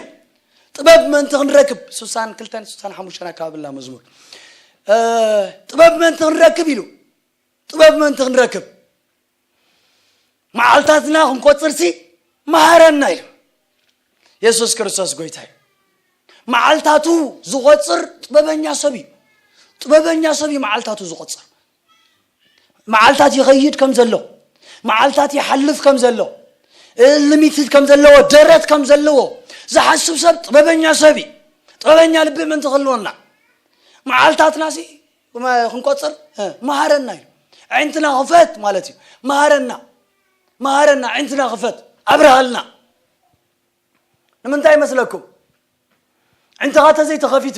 ጥበብ ምእንቲ ክንረክብ ሱሳን ክልተን ሱሳን ሓሙሽተን ኣካባቢ ላ መዝሙር እ፣ ጥበብ ምእንቲ ክንረክብ ኢሉ ጥበብ ምእንቲ ክንረክብ መዓልታትና ክንቆጽርሲ መሃረና ኢሉ የሱስ ክርስቶስ ጎይታ እዩ። መዓልታቱ ዝቆጽር ጥበበኛ ሰብ እዩ። ጥበበኛ ሰብ እዩ መዓልታቱ ዝቆጽር። መዓልታት ይኸይድ ከም ዘሎ፣ መዓልታት ይሓልፍ ከም ዘሎ፣ እ፣ ሊሚትድ ከም ዘለዎ፣ ደረት ከም ዘለዎ ዝሓስብ ሰብ ጥበበኛ ሰብ እዩ። ጥበበኛ ልቢ ምእንቲ ክህልወና መዓልታትና ሲ ክንቆጽር እ፣ መሃረና እዩ። ዕንትና ክፈት ማለት እዩ። መሃረና፣ መሃረና፣ ዕንትና ክፈት፣ ኣብርሃልና። ንምንታይ ይመስለኩም? ዕንትኻ ተዘይተኸፊቱ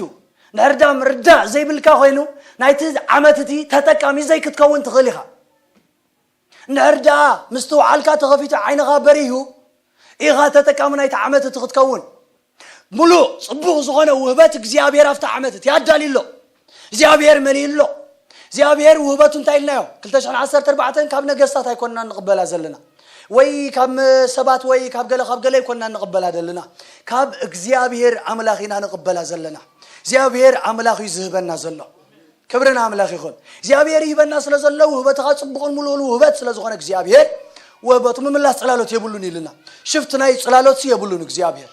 ንሕርዳ ምርዳእ ዘይብልካ ኮይኑ ናይቲ ዓመት እቲ ተጠቃሚ ዘይክትከውን ትኽእል ኢኻ። እንድሕር ደኣ ምስትውዓልካ ተኸፊቱ ዓይንኻ በሪሁ ኢኻ ተጠቃሚ ናይቲ ዓመት እቲ ክትከውን። ሙሉእ ጽቡቕ ዝኾነ ውህበት እግዚኣብሔር ኣብቲ ዓመት እቲ ኣዳልዩ ኣሎ። እግዚኣብሔር መሊኡ ኣሎ። እግዚኣብሔር ውህበቱ እንታይ ኢልናዮ? ክልተ ሽሕን ዓሰርተ ኣርባዕተን ካብ ነገስታት ኣይኮንና ንቕበላ ዘለና ወይ ካብ ሰባት ወይ ካብ ገለ ካብ ገለ ኣይኮንና ንቕበላ ዘለና ካብ እግዚኣብሔር ኣምላኽ ኢና ንቕበላ ዘለና። እግዚኣብሔር ኣምላኽ እዩ ዝህበና ዘሎ። ክብሪ ንኣምላኽ ይኹን። እግዚኣብሔር ይህበና ስለ ዘሎ ውህበትኻ ጽቡቕን ሙሉእን ውህበት ስለ ዝኾነ እግዚኣብሔር ውህበቱ ምምላስ ጽላሎት የብሉን ኢልና ሽፍት ናይ ጽላሎት የብሉን እግዚኣብሔር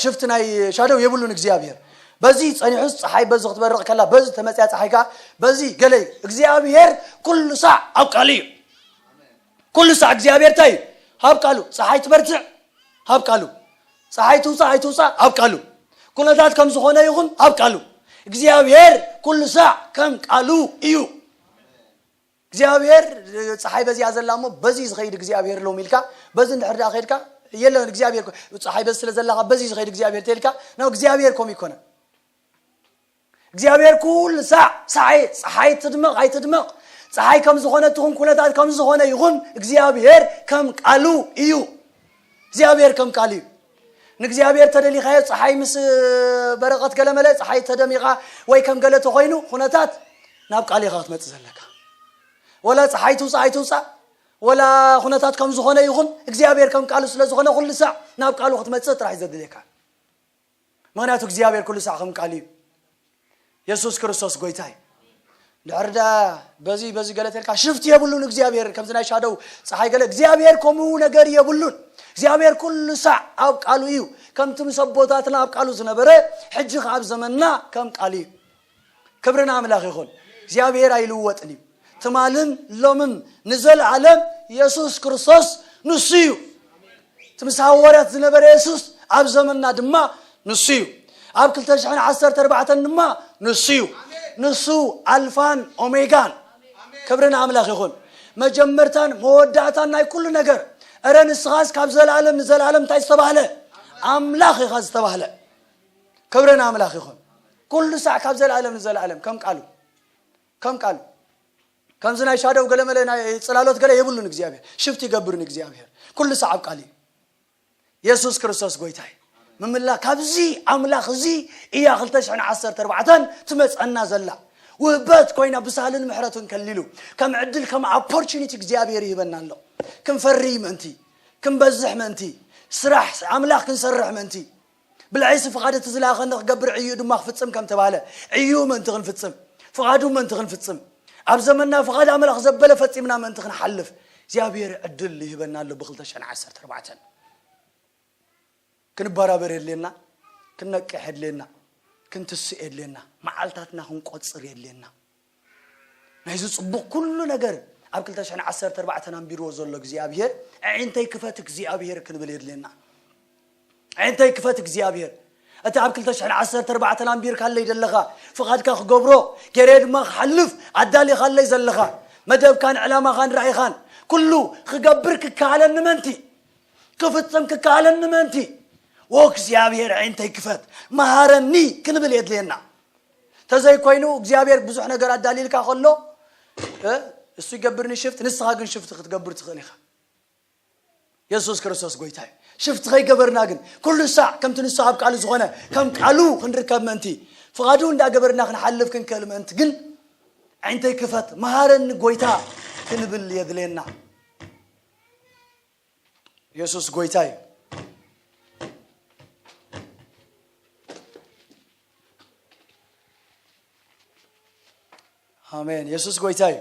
ሽፍት ናይ ሻደው የብሉን እግዚኣብሔር። በዚ ጸኒሑስ ፀሓይ በዚ ክትበርቕ ከላ በዚ ተመፅያ ፀሓይ ከ በዚ ገለይ እግዚኣብሔር ኩሉ ሳዕ ኣብ ቃሉ እዩ። ኩሉ ሳዕ እግዚኣብሔር እንታይ እዩ? ኣብ ቃሉ። ፀሓይ ትበርትዕ ኣብ ቃሉ። ፀሓይ ትውፃእ ኣይትውፃእ ኣብ ቃሉ። ኩነታት ከም ዝኾነ ይኹን ኣብ ቃሉ። እግዚኣብሔር ኩሉ ሳዕ ከም ቃሉ እዩ። እግዚኣብሔር ፀሓይ በዚኣ ዘላ እሞ በዚ ዝኸይድ እግዚኣብሔር ሎም ኢልካ በዚ እንድሕር ደኣ ከይድካ የለን እግዚኣብሔር ኮ- ፀሓይ በዚ ስለ ዘላካ በዚ ዝኸይድ እግዚኣብሔር ተልካ ነው እግዚኣብሔር ኮም ይኮነ እግዚኣብሔር ኩሉ ሳዕ ፀሓይ ፀሓይ ትድመቕ ኣይትድመቕ ፀሓይ ከም ዝኾነ ትኹን ኩነታት ከም ዝኾነ ይኹን እግዚኣብሔር ከም ቃሉ እዩ። እግዚኣብሔር ከም ቃል እዩ። ንእግዚኣብሔር ተደሊኻዮ ፀሓይ ምስ በረቐት ገለመለ ፀሓይ ተደሚቓ ወይ ከም ገለ ተኾይኑ ኩነታት ናብ ቃል ኢኻ ክትመፅእ ዘለካ። ወላ ፀሓይ ትውፃእ ኣይትውፃእ ወላ ኩነታት ከም ዝኾነ ይኹን እግዚኣብሔር ከም ቃሉ ስለ ዝኾነ ኩሉ ሳዕ ናብ ቃሉ ክትመፅእ ጥራሕ እዩ ዘድልየካ። ምክንያቱ እግዚኣብሔር ኩሉ ሳዕ ከም ቃል እዩ። የሱስ ክርስቶስ ጎይታ እዩ። ድሕር ዳ በዚ በዚ ገለ ተልካ ሽፍት የብሉን እግዚኣብሔር። ከምዚ ናይ ሻደው ፀሓይ ገለ እግዚኣብሔር ከምኡ ነገር የብሉን። እግዚኣብሔር ኩሉ ሳዕ ኣብ ቃሉ እዩ። ከምቲ ምስ ኣቦታትና ኣብ ቃሉ ዝነበረ፣ ሕጂ ከ ኣብ ዘመንና ከም ቃሉ እዩ። ክብሪ ንኣምላኽ ይኹን። እግዚኣብሔር ኣይልወጥን እዩ። ትማልን ሎምን ንዘለዓለም የሱስ ክርስቶስ ንሱ እዩ። እቲ ምስ ሃዋርያት ዝነበረ የሱስ ኣብ ዘመንና ድማ ንሱ እዩ። ኣብ ክልተ ሽሕን ዓሰርተ ኣርባዕተን ድማ ንሱ እዩ። ንሱ ኣልፋን ኦሜጋን። ክብሪ ንኣምላኽ ይኹን። መጀመርታን መወዳእታን ናይ ኩሉ ነገር። እረ ንስኻስ ካብ ዘለዓለም ንዘለዓለም እንታይ ዝተባህለ ኣምላኽ ኢኻ ዝተባህለ። ክብሪ ንኣምላኽ ይኹን። ኩሉ ሳዕ ካብ ዘለዓለም ንዘለዓለም ከም ቃሉ ከም ቃሉ ከምዚ ናይ ሻደው ገለመለ ናይ ጽላሎት ገለ የብሉን እግዚኣብሔር። ሽፍት ይገብርን እግዚኣብሔር ኩሉ ሳዕ ኣብ ቃል እዩ። የሱስ ክርስቶስ ጎይታይ ምምላ ካብዚ ኣምላኽ እዚ እያ ክልተ ሽሕን ዓሰርተ ኣርባዕተን ትመጸና ዘላ። ውህበት ኮይና ብሳልን ምሕረትን ከሊሉ ከም ዕድል ከም ኦፖርቹኒቲ እግዚኣብሔር ይህበና ኣሎ። ክንፈሪ ምእንቲ፣ ክንበዝሕ ምእንቲ፣ ስራሕ ኣምላኽ ክንሰርሕ ምእንቲ። ብልዐይሲ ፍቓድ እቲ ዝለኣኸኒ ክገብር ዕዩ ድማ ክፍጽም ከም ተባለ፣ ዕዩ ምእንቲ ክንፍጽም፣ ፍቓዱ ምእንቲ ክንፍጽም፣ ኣብ ዘመንና ፍቓድ ኣምላኽ ዘበለ ፈጺምና ምእንቲ ክንሓልፍ እግዚኣብሔር ዕድል ይህበና ኣሎ። ብ ክልተ ሽሕን ዓሰርተ ኣርባዕተን ክንበራበር የድልየና፣ ክንነቅሕ የድልየና፣ ክንትስእ የድልየና፣ መዓልታትና ክንቆጽር የድልየና። ናይዚ ጽቡቕ ኩሉ ነገር ኣብ ክልተ ሽሕን ዓሰርተ ኣርባዕተን ኣንቢርዎ ዘሎ እግዚኣብሔር፣ ኣዒንተይ ክፈት እግዚኣብሔር ክንብል የድልየና። ኣዒንተይ ክፈት እግዚኣብሔር። እቲ ኣብ ክልተ ሽሕን ዓሰርተ ኣርባዕተን ኣንቢርካለይ ዘለኻ፣ ፍቓድካ ክገብሮ፣ ገይረ ድማ ክሓልፍ ኣዳሊኻለይ ዘለኻ፣ መደብካን ዕላማኻን ራኢኻን ኩሉ ክገብር ክከኣለኒ ምእንቲ፣ ክፍጽም ክከኣለኒ ምእንቲ፣ ዎ እግዚኣብሔር ኣዒንተይ ክፈት፣ መሃረኒ ክንብል የድልየና። ተዘይኮይኑ እግዚኣብሔር ብዙሕ ነገር ኣዳሊልካ ከሎ፣ እ፣ እሱ ይገብር ንሽፍት፣ ንስኻ ግን ሽፍት ክትገብር ትኽእል ኢኻ። የሱስ ክርስቶስ ጎይታ እዩ። ሽፍት ከይገበርና ግን ኩሉ ሳዕ ከምቲ ንሱ ኣብ ቃሉ ዝኾነ ከም ቃሉ ክንርከብ ምእንቲ፣ ፍቓዱ እንዳገበርና ክንሓልፍ ክንክእል ምእንቲ ግን ኣዒንተይ ክፈት፣ መሃረኒ ጎይታ ክንብል የድልየና። የሱስ ጎይታ እዩ። ኣሜን። የሱስ ጎይታ እዩ።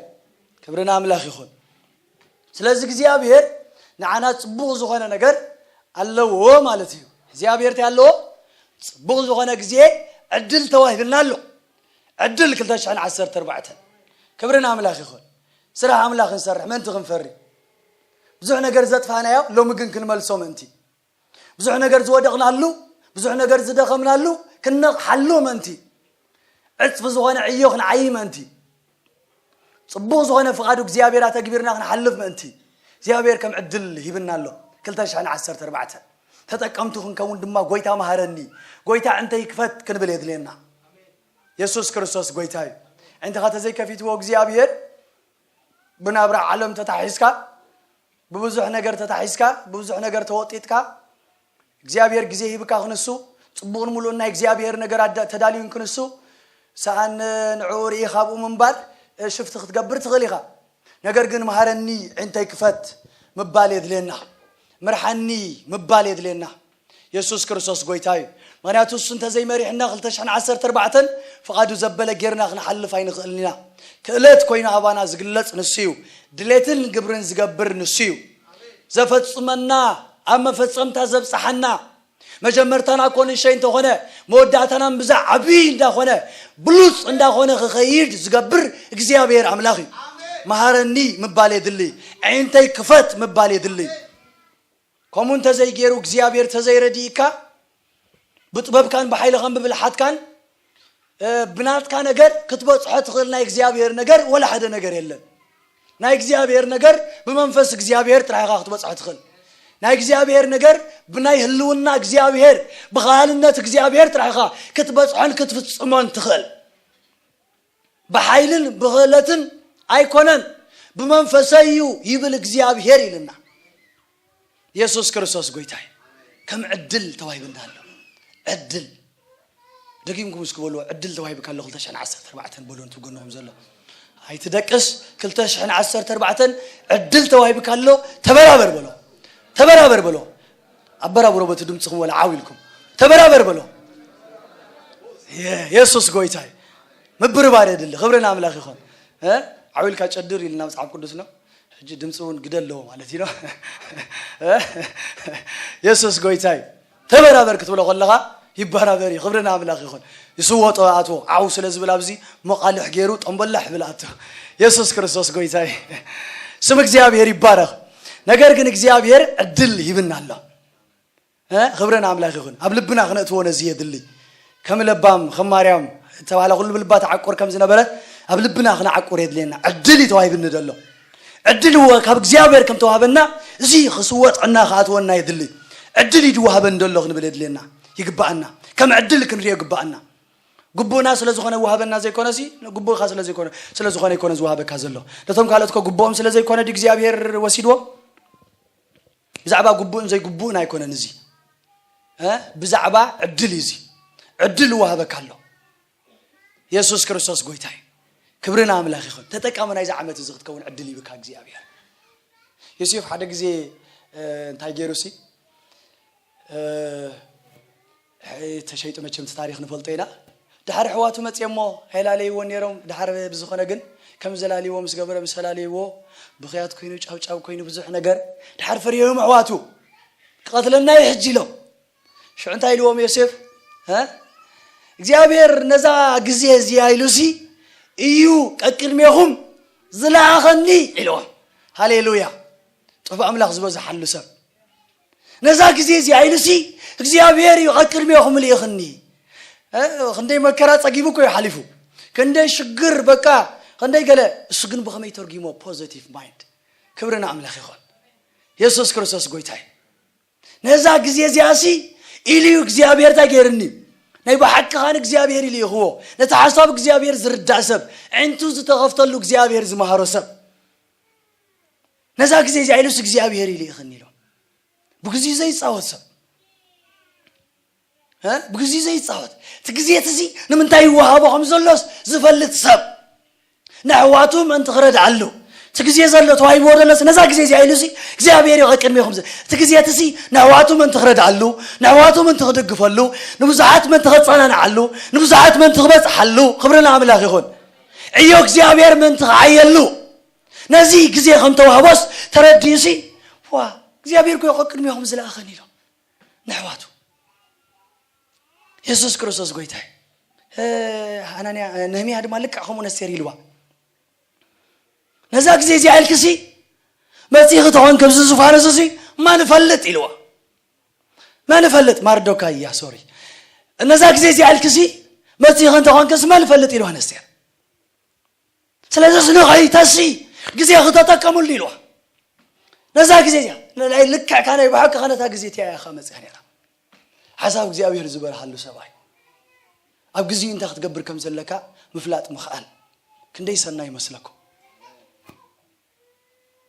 ክብሪ ንኣምላኽ ይኹን። ስለዚ እግዚኣብሔር ንዓና ጽቡቕ ዝኾነ ነገር ኣለዎ ማለት እዩ። እግዚኣብሔር እንታይ ኣለዎ? ጽቡቕ ዝኾነ ግዜ ዕድል ተዋሂብና ኣሎ። ዕድል ክልተ ሽሕን ዓሰርተ ኣርባዕተን። ክብሪ ንኣምላኽ ይኹን። ስራሕ ኣምላኽ ክንሰርሕ ምእንቲ ክንፈሪ። ብዙሕ ነገር ዘጥፋናዮ ሎሚ ግን ክንመልሶ ምእንቲ። ብዙሕ ነገር ዝወደቕናሉ፣ ብዙሕ ነገር ዝደኸምናሉ ክንነቕሓሉ ምእንቲ። ዕጽፊ ዝኾነ ዕዮ ክንዓዪ ምእንቲ። ጽቡቕ ዝኾነ ፍቓዱ እግዚኣብሔር ኣተግቢርና ክንሓልፍ ምእንቲ እግዚኣብሔር ከም ዕድል ሂብና ኣሎ። ክልተ ሽሕን ዓሰርተ ኣርባዕተን ተጠቀምቲ ክንከውን ድማ ጎይታ መሃረኒ፣ ጎይታ ኣዒንተይ ክፈት ክንብል የድልየና። የሱስ ክርስቶስ ጎይታ እዩ። ኣዒንትኻ ተዘይከፊትዎ እግዚኣብሔር ብናብራ ዓለም ተታሒዝካ፣ ብብዙሕ ነገር ተታሒዝካ፣ ብብዙሕ ነገር ተወጢጥካ፣ እግዚኣብሔር ግዜ ሂብካ ክንሱ፣ ጽቡቕን ምሉእን ናይ እግዚኣብሔር ነገር ኣዳ-፣ ተዳልዩን ክንሱ፣ ሰኣን ንዕኡ ርኢ ካብኡ ምንባር፣ እ፣ ሽፍቲ ክትገብር ትኽእል ኢኻ። ነገር ግን መሃረኒ፣ ዒንተይ ክፈት ምባል የድልየና። ምርሓኒ ምባል የድልየና። የሱስ ክርስቶስ ጎይታ እዩ። ምኽንያቱ እሱ እንተዘይመሪሕና ክልተ ሽሕን ዓሰርተ ኣርባዕተን ፍቓዱ ዘበለ ጌርና ክንሓልፍ ኣይንኽእልን ኢና። ክእለት ኮይኑ ኣባና ዝግለጽ ንሱ እዩ። ድሌትን ግብርን ዝገብር ንሱ እዩ። ዘፈጽመና፣ ኣብ መፈጸምታ ዘብጽሓና፣ መጀመርታና እኮ ንእሸይ እንተኾነ፣ መወዳእታና እምብዛ ዓብዪ እንዳኾነ፣ ብሉጽ እንዳኾነ ክኸይድ ዝገብር እግዚኣብሔር ኣምላኽ እዩ። መሃረኒ ምባል የድሊ። ኣዒንተይ ክፈት ምባል የድሊ። ከምኡ እንተዘይገይሩ እግዚኣብሔር ተዘይረዲእካ፣ ብጥበብካን ብሓይልኻን ብብልሓትካን፣ እ፣ ብናትካ ነገር ክትበጽሖ ትኽእል ናይ እግዚኣብሔር ነገር ወላ ሓደ ነገር የለን። ናይ እግዚኣብሔር ነገር ብመንፈስ እግዚኣብሔር ጥራሕ ኢኻ ክትበጽሖ ትኽእል። ናይ እግዚኣብሔር ነገር ብናይ ህልውና እግዚኣብሔር፣ ብኻልነት እግዚኣብሔር ጥራሕ ኢኻ ክትበጽሖን ክትፍጽሞን ትኽእል። ብሓይልን ብኽእለትን ኣይኮነን፣ ብመንፈሰይ እዩ ይብል እግዚኣብሔር ኢልና። የሱስ ክርስቶስ ጎይታ እዩ። ከም ዕድል ተዋሂብና ኣሎ። ዕድል። ደጊምኩም እስኪ በልዎ፣ ዕድል ተዋሂብካ ኣሎ ክልተ ሽሕን ዓሰርተ ኣርባዕተን በልዎ፣ እቲ ጎንኹም ዘሎ። ኣይትደቅስ፣ ክልተ ሽሕን ዓሰርተ ኣርባዕተን ዕድል ተዋሂብካ ኣሎ፣ ተበራበር በሎ። ተበራበር በሎ። ኣበራብሮ በቲ ድምፅኹም ወላ ዓው ኢልኩም። ተበራበር በሎ። የ-፣ የሱስ ጎይታ እዩ። ምብርባር የድሊ። ክብሪ ንኣምላኽ ይኹን። እ? ዓው ኢልካ ጨድር ኢልና መጽሓፍ ቅዱስ ነው። ሕጂ ድምፂ እውን ግደ ኣለዎ ማለት እዩ ነው። እ? የሱስ ጎይታይ። ተበራበር ክትብሎ ከለኻ ይበራበር እዩ። ክብሪ ንኣምላኽ ይኹን። ይስወጦ ኣትዎ። ዓው ስለ ዝብል ኣብዚ መቓልሕ ገይሩ ጠምበላሕ ብል ኣትዎ። የሱስ ክርስቶስ ጎይታይ። ስም እግዚኣብሔር ይባረኽ። ነገር ግን እግዚኣብሔር ዕድል ሂብና ኣሎ። እ? ክብሪ ንኣምላኽ ይኹን። ኣብ ልብና ክነእትዎ ነዚ የድሊ። ከም ለባም፣ ከም ማርያም ተባህላ ኩሉ ብልባ ተዓቁር ከም ዝነበረ ኣብ ልብና ክነዓቁር የድልየና። ዕድል እዩ ተዋሂብኒ ዘሎ። ዕድል እወ ካብ እግዚኣብሔር ከም ተዋህበና እዚ ክስወጥ ዕና ክኣትወና የድሊ። ዕድል እዩ ድዋህበን ዘሎ ክንብል የድልየና። ይግባኣና። ከም ዕድል ክንሪኦ ይግባኣና። ግቡእና ስለ ዝኾነ ዋህበና ዘይኮነ ሲ፣ ግቡእካ ስለ ዘይኮነ፣ ስለ ዝኾነ ይኮነ ዝዋህበካ ዘሎ። ነቶም ካልኦት ከ ግቡኦም ስለ ዘይኮነ ድዩ እግዚኣብሔር ወሲድዎም? ብዛዕባ ግቡእን ዘይግቡእን ኣይኮነን እዚ። እ? ብዛዕባ ዕድል እዩ እዚ። ዕድል ይዋህበካ ኣሎ። የሱስ ክርስቶስ ጎይታ እዩ። ክብሪ ንኣምላኽ ይኹን። ተጠቃሚ ናይዚ ዓመት እዚ ክትከውን ዕድል ይብካ እግዚኣብሔር። ዮሴፍ ሓደ ግዜ፣ እ፣ እንታይ ገይሩ ሲ፣ እ፣ ተሸይጡ መቸም እቲ ታሪኽ ንፈልጦ ኢና። ድሓር ኣሕዋቱ መፅኦሞ ኣይላለይዎ ነይሮም። ድሓር ብዝኾነ ግን ከም ዘላለይዎ ምስ ገበረ ምስ ኣላለይዎ ብኽያት ኮይኑ ጫውጫው ኮይኑ ብዙሕ ነገር ድሓር ፈርዮም ኣሕዋቱ። ክቐትለና እዩ ሕጂ ኢሎም። ሽዑ እንታይ ኢልዎም ዮሴፍ? እ? እግዚኣብሔር ነዛ ግዜ እዚኣ ኢሉሲ እዩ ቀቅድሜኹም ዝለኣኸኒ ኢልዎም። ሃሌሉያ። ጥፉእ ኣምላኽ ዝበዝሓሉ ሰብ። ነዛ ግዜ እዚኣ ኢሉሲ እግዚኣብሔር እዩ ቀቅድሜኹም ልኢኽኒ። እ? ክንደይ መከራ ጸጊቡ እኮ እዩ ሓሊፉ። ክንደይ ሽግር በቃ ክንደይ ገለ። እሱ ግን ብኸመይ ተርጊሞ? ፖዘቲቭ ማይንድ። ክብሪ ንኣምላኽ ይኹን። የሱስ ክርስቶስ ጎይታ እዩ። ነዛ ግዜ እዚኣሲ ኢሉ እዩ እግዚኣብሔር እንታይ ገይርኒ? ናይ ብሓቂ ኻን እግዚኣብሔር ኢሉ ይኽዎ። ነቲ ሓሳብ እግዚኣብሔር ዝርዳእ ሰብ፣ ዕንቱ ዝተኸፍተሉ እግዚኣብሔር ዝመሃሮ ሰብ። ነዛ ግዜ እዚኣ ኢሉስ እግዚኣብሔር ኢሉ ይኽኒ ኢሎ። ብግዚኡ ዘይጻወት ሰብ። እ? ብግዚኡ ዘይጻወት። እቲ ግዜ እቲ እዚ ንምንታይ ይወሃቦ ከም ዘሎስ ዝፈልጥ ሰብ። ንኣሕዋቱ ምእንቲ ክረድኣሉ። እቲ ግዜ ዘሎ ተዋሂብዎ ዘሎስ ነዛ ግዜ እዚኣ ኢሉሲ እግዚኣብሔር እዩ ቀቅድሜኹም ዝ-፣ እቲ ግዜ እቲ ሲ ንኣሕዋቱ ምእንቲ ክረድኣሉ፣ ንኣሕዋቱ ምእንቲ ክድግፈሉ፣ ንብዙሓት ምእንቲ ከጸናንዓሉ፣ ንብዙሓት ምእንቲ ክበጽሓሉ፣ ክብሪ ንኣምላኽ ይኹን። ዕዮ እግዚኣብሔር ምእንቲ ክዓየሉ፣ ነዚ ግዜ ከም ተዋህቦስ ተረዲኡሲ፣ ዋ፣ እግዚኣብሔር እኮ እዩ ቀቅድሜኹም ዝለኣኸኒ ኢሎም። ንኣሕዋቱ። የሱስ ክርስቶስ ጎይታ እዩ። እ፣ ሃናንያ፣ እ፣ ነህምያ ድማ ልክዕ ከምኡ ነስቴር ኢልዋ። ነዛ ግዜ እዚኣ ኢልክሲ መጺኺ ተኾንኪ ኣብዚ ዙፋን እዚሲ መን እፈልጥ ኢልዋ። መን እፈልጥ? ማርዶካይ እያ፣ ሶሪ። ነዛ ግዜ እዚኣ ኢልክሲ መጺኺ እንተኾንክስ መን እፈልጥ ኢልዋ ነስቴር። ስለዚስ ንኸይተሲ ግዜ ክተጠቀምሉ ኢልዋ። ነዛ ግዜ እዚኣ፣ ናይ ልክዕካ ናይ ብሓቅኻ ነታ ግዜ እቲኣ ኢኻ መጺኻ ነይራ። ሓሳብ እግዚኣብሔር ዝበርሃሉ ሰብኣይ። ኣብ ግዜኡ እንታይ ክትገብር ከም ዘለካ ምፍላጥ ምኽኣል። ክንደይ ሰናይ ይመስለኩም?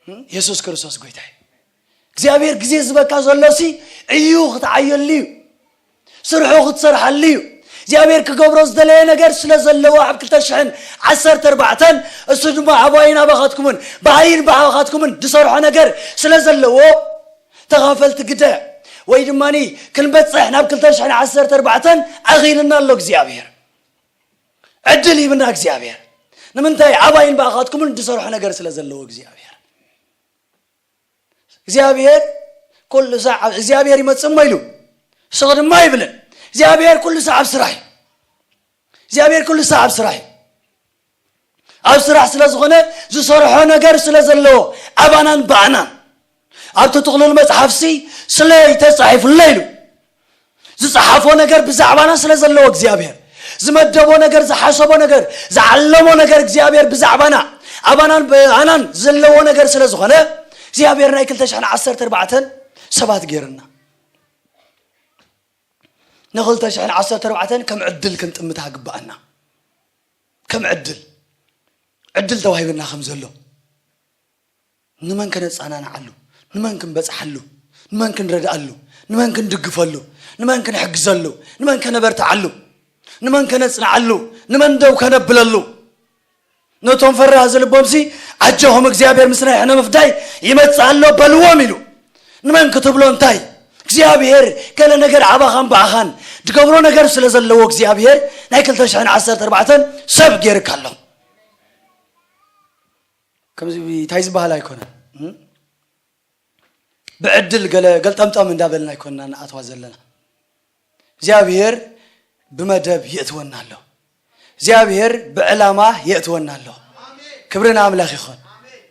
እም? የሱስ ክርስቶስ ጎይታ እዩ። እግዚኣብሔር ግዜ ዝበካ ዘሎሲ እዩ ክትዓየሉ እዩ። ስርሑ ክትሰርሓሉ እዩ። እግዚኣብሔር ክገብሮ ዝደለየ ነገር ስለ ዘለዎ ኣብ ክልተ ሽሕን ዓሰርተ ኣርባዕተን እሱ ድማ ኣባይን ኣባኻትኩምን ብኣይን ብኣኻትኩምን ዝሰርሖ ነገር ስለ ዘለዎ ተኻፈልቲ ግደ ወይ ድማ ክንበጽሕ ናብ ክልተ ሽሕን ዓሰርተ ኣርባዕተን ኣኺልና ኣሎ እግዚኣብሔር። ዕድል ሂብና እግዚኣብሔር። ንምንታይ? ኣባይን ብኣኻትኩምን ዝሰርሖ ነገር ስለ ዘለዎ እግዚኣብሔር። እግዚኣብሔር ኩሉ ሳዕ ኣብ እግዚኣብሔር ይመጽእ እሞ ኢሉ ስቕ ድማ ይብልን። እግዚኣብሔር ኩሉ ሳዕ ኣብ ስራሕ እዩ። እግዚኣብሔር ኩሉ ሳዕ ኣብ ስራሕ እዩ። ኣብ ስራሕ ስለ ዝኾነ ዝሰርሖ ነገር ስለ ዘለዎ ኣባናን ብኣናን ኣብቲ ጥቕሉል መጽሓፍሲ ስለ ተጻሒፉለ ኢሉ ዝጸሓፎ ነገር ብዛዕባና ስለ ዘለዎ እግዚኣብሔር ዝመደቦ ነገር ዝሓሰቦ ነገር ዝዓለሞ ነገር እግዚኣብሔር ብዛዕባና ኣባናን ብኣናን ዘለዎ ነገር ስለ ዝኾነ እግዚኣብሔር ናይ ክልተ ሽሕን ዓሰርተ ኣርባዕተን ሰባት ገይርና ንክልተ ሽሕን ዓሰርተ ኣርባዕተን ከም ዕድል ክንጥምታ ግብኣና። ከም ዕድል፣ ዕድል ተዋሂብና ከም ዘሎ ንመን ከነጸናንዓሉ፣ ንመን ክንበጽሓሉ፣ ንመን ክንረድኣሉ፣ ንመን ክንድግፈሉ፣ ንመን ክንሕግዘሉ፣ ንመን ከነበርትዓሉ፣ ንመን ከነጽንዓሉ፣ ንመን ደው ከነብለሉ። ነቶም ፈራህ ዝልቦምሲ ኣጆኹም እግዚኣብሔር ምስ ናይ ሕነ ምፍዳይ ይመጽእ ኣሎ በልዎም ኢሉ። ንመን ክትብሎ እንታይ? እግዚኣብሔር ገለ ነገር ኣባኻን ብኣኻን ዝገብሮ ነገር ስለ ዘለዎ እግዚኣብሔር ናይ ክልተ ሽሕን ዓሰርተ ኣርባዕተን ሰብ ገይርካ ኣሎ። ከምዚ እንታይ ዝበሃል ኣይኮነን። እም? ብዕድል ገለ ገልጠምጠም እንዳበልና ኣይኮንና ንኣትዋ ዘለና። እግዚኣብሔር ብመደብ የእትወና ኣሎ። እግዚኣብሔር ብዕላማ የእትወና ኣሎ። ክብሪ ንኣምላኽ ይኹን።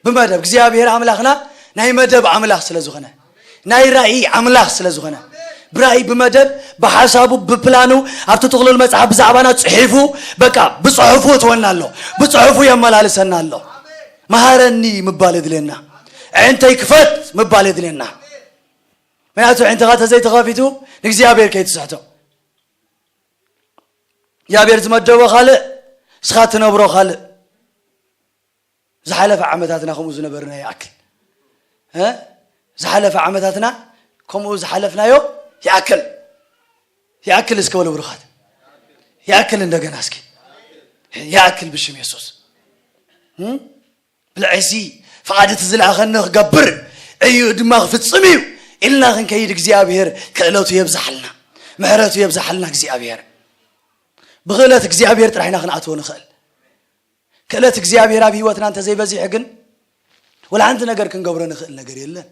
ብመደብ እግዚኣብሔር ኣምላኽና ናይ መደብ ኣምላኽ ስለ ዝኾነ፣ ናይ ራእይ ኣምላኽ ስለ ዝኾነ፣ ብራእይ ብመደብ ብሓሳቡ ብፕላኑ ኣብቲ ጥቕሉል መጽሓፍ ብዛዕባና ጽሒፉ፣ በቃ ብጽሑፉ እትወና ኣሎ፣ ብጽሑፉ የመላልሰና ኣሎ። መሃረኒ ምባል የድልየና፣ ኣዒንተይ ክፈት ምባል የድልየና። ምክንያቱ ኣዒንትኻ ተዘይተኸፊቱ ንእግዚኣብሔር ከይትስሕቶ። እግዚኣብሔር ዝመደቦ ካልእ፣ እስኻ ትነብሮ ካልእ። ዝሓለፈ ዓመታትና ከምኡ ዝነበርና ይኣክል እ ዝሓለፈ ዓመታትና ከምኡ ዝሓለፍናዮ ይኣክል። ይኣክል እስከ በሉ ብሩኻት። ይኣክል እንደገና እስኪ። ይኣክል ብሽም የሱስ። እም? ብልዕሲ ፍቓድ እቲ ዝለኣኸኒ ክገብር እዩ ድማ ክፍጽም እዩ ኢልና ክንከይድ እግዚኣብሔር ክእለቱ የብዝሓልና፣ ምሕረቱ የብዝሓልና እግዚኣብሔር። ብክእለት እግዚኣብሔር ጥራሕ ኢና ክንኣትዎ ንኽእል። ክእለት እግዚኣብሔር ኣብ ህይወትና እንተዘይበዚሑ ግን ወላ ሓንቲ ነገር ክንገብሮ ንኽእል ነገር የለን።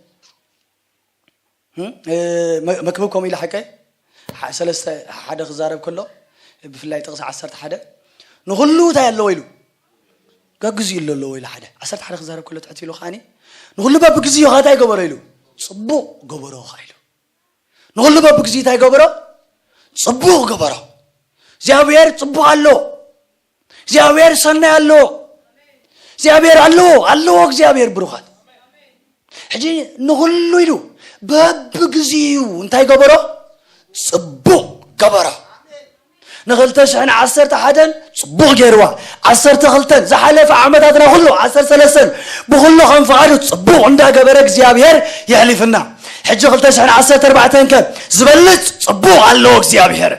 እም? እ፣ መ-፣ መክብብ ከምኡ ኢሉ ሓቀ ሓ-፣ ሰለስተ ሓደ ክዛረብ ከሎ ብፍላይ ጥቕሲ ዓሰርተ ሓደ ንኹሉ እንታይ ኣለዎ ኢሉ ገግዚኡ ኣሎ ኣለዎ ኢሉ ሓደ ዓሰርተ ሓደ ክዛረብ ከሎ ትሕት ኢሉ ከዓኒ ንኹሉ በብግዚኡ ኸ እንታይ ገበሮ ኢሉ ጽቡቕ ገበሮ ኸ ኢሉ ንኹሉ በብግዚኡ እንታይ ገበሮ ጽቡቕ ገበሮ። እግዚኣብሔር ጽቡቕ ኣሎ። እግዚኣብሔር ሰናይ ኣለዎ። እግዚኣብሔር ኣለዎ፣ ኣለዎ እግዚኣብሔር ብሩኻት። ሕጂ ንኹሉ ኢሉ በብግዚኡ እንታይ ገበሮ? ጽቡቕ ገበሮ። ንኽልተ ሽሕን ዓሰርተ ሓደን ጽቡቕ ገይርዋ። ዓሰርተ ክልተን ዝሓለፈ ዓመታትና ኩሉ ዓሰርተ ሰለስተን ብኹሉ ከም ፍቓዱ ጽቡቕ እንዳገበረ እግዚኣብሔር የሕሊፍና። ሕጂ ክልተ ሽሕን ዓሰርተ ኣርባዕተን ከ ዝበልጽ ጽቡቕ ኣለዎ እግዚኣብሔር።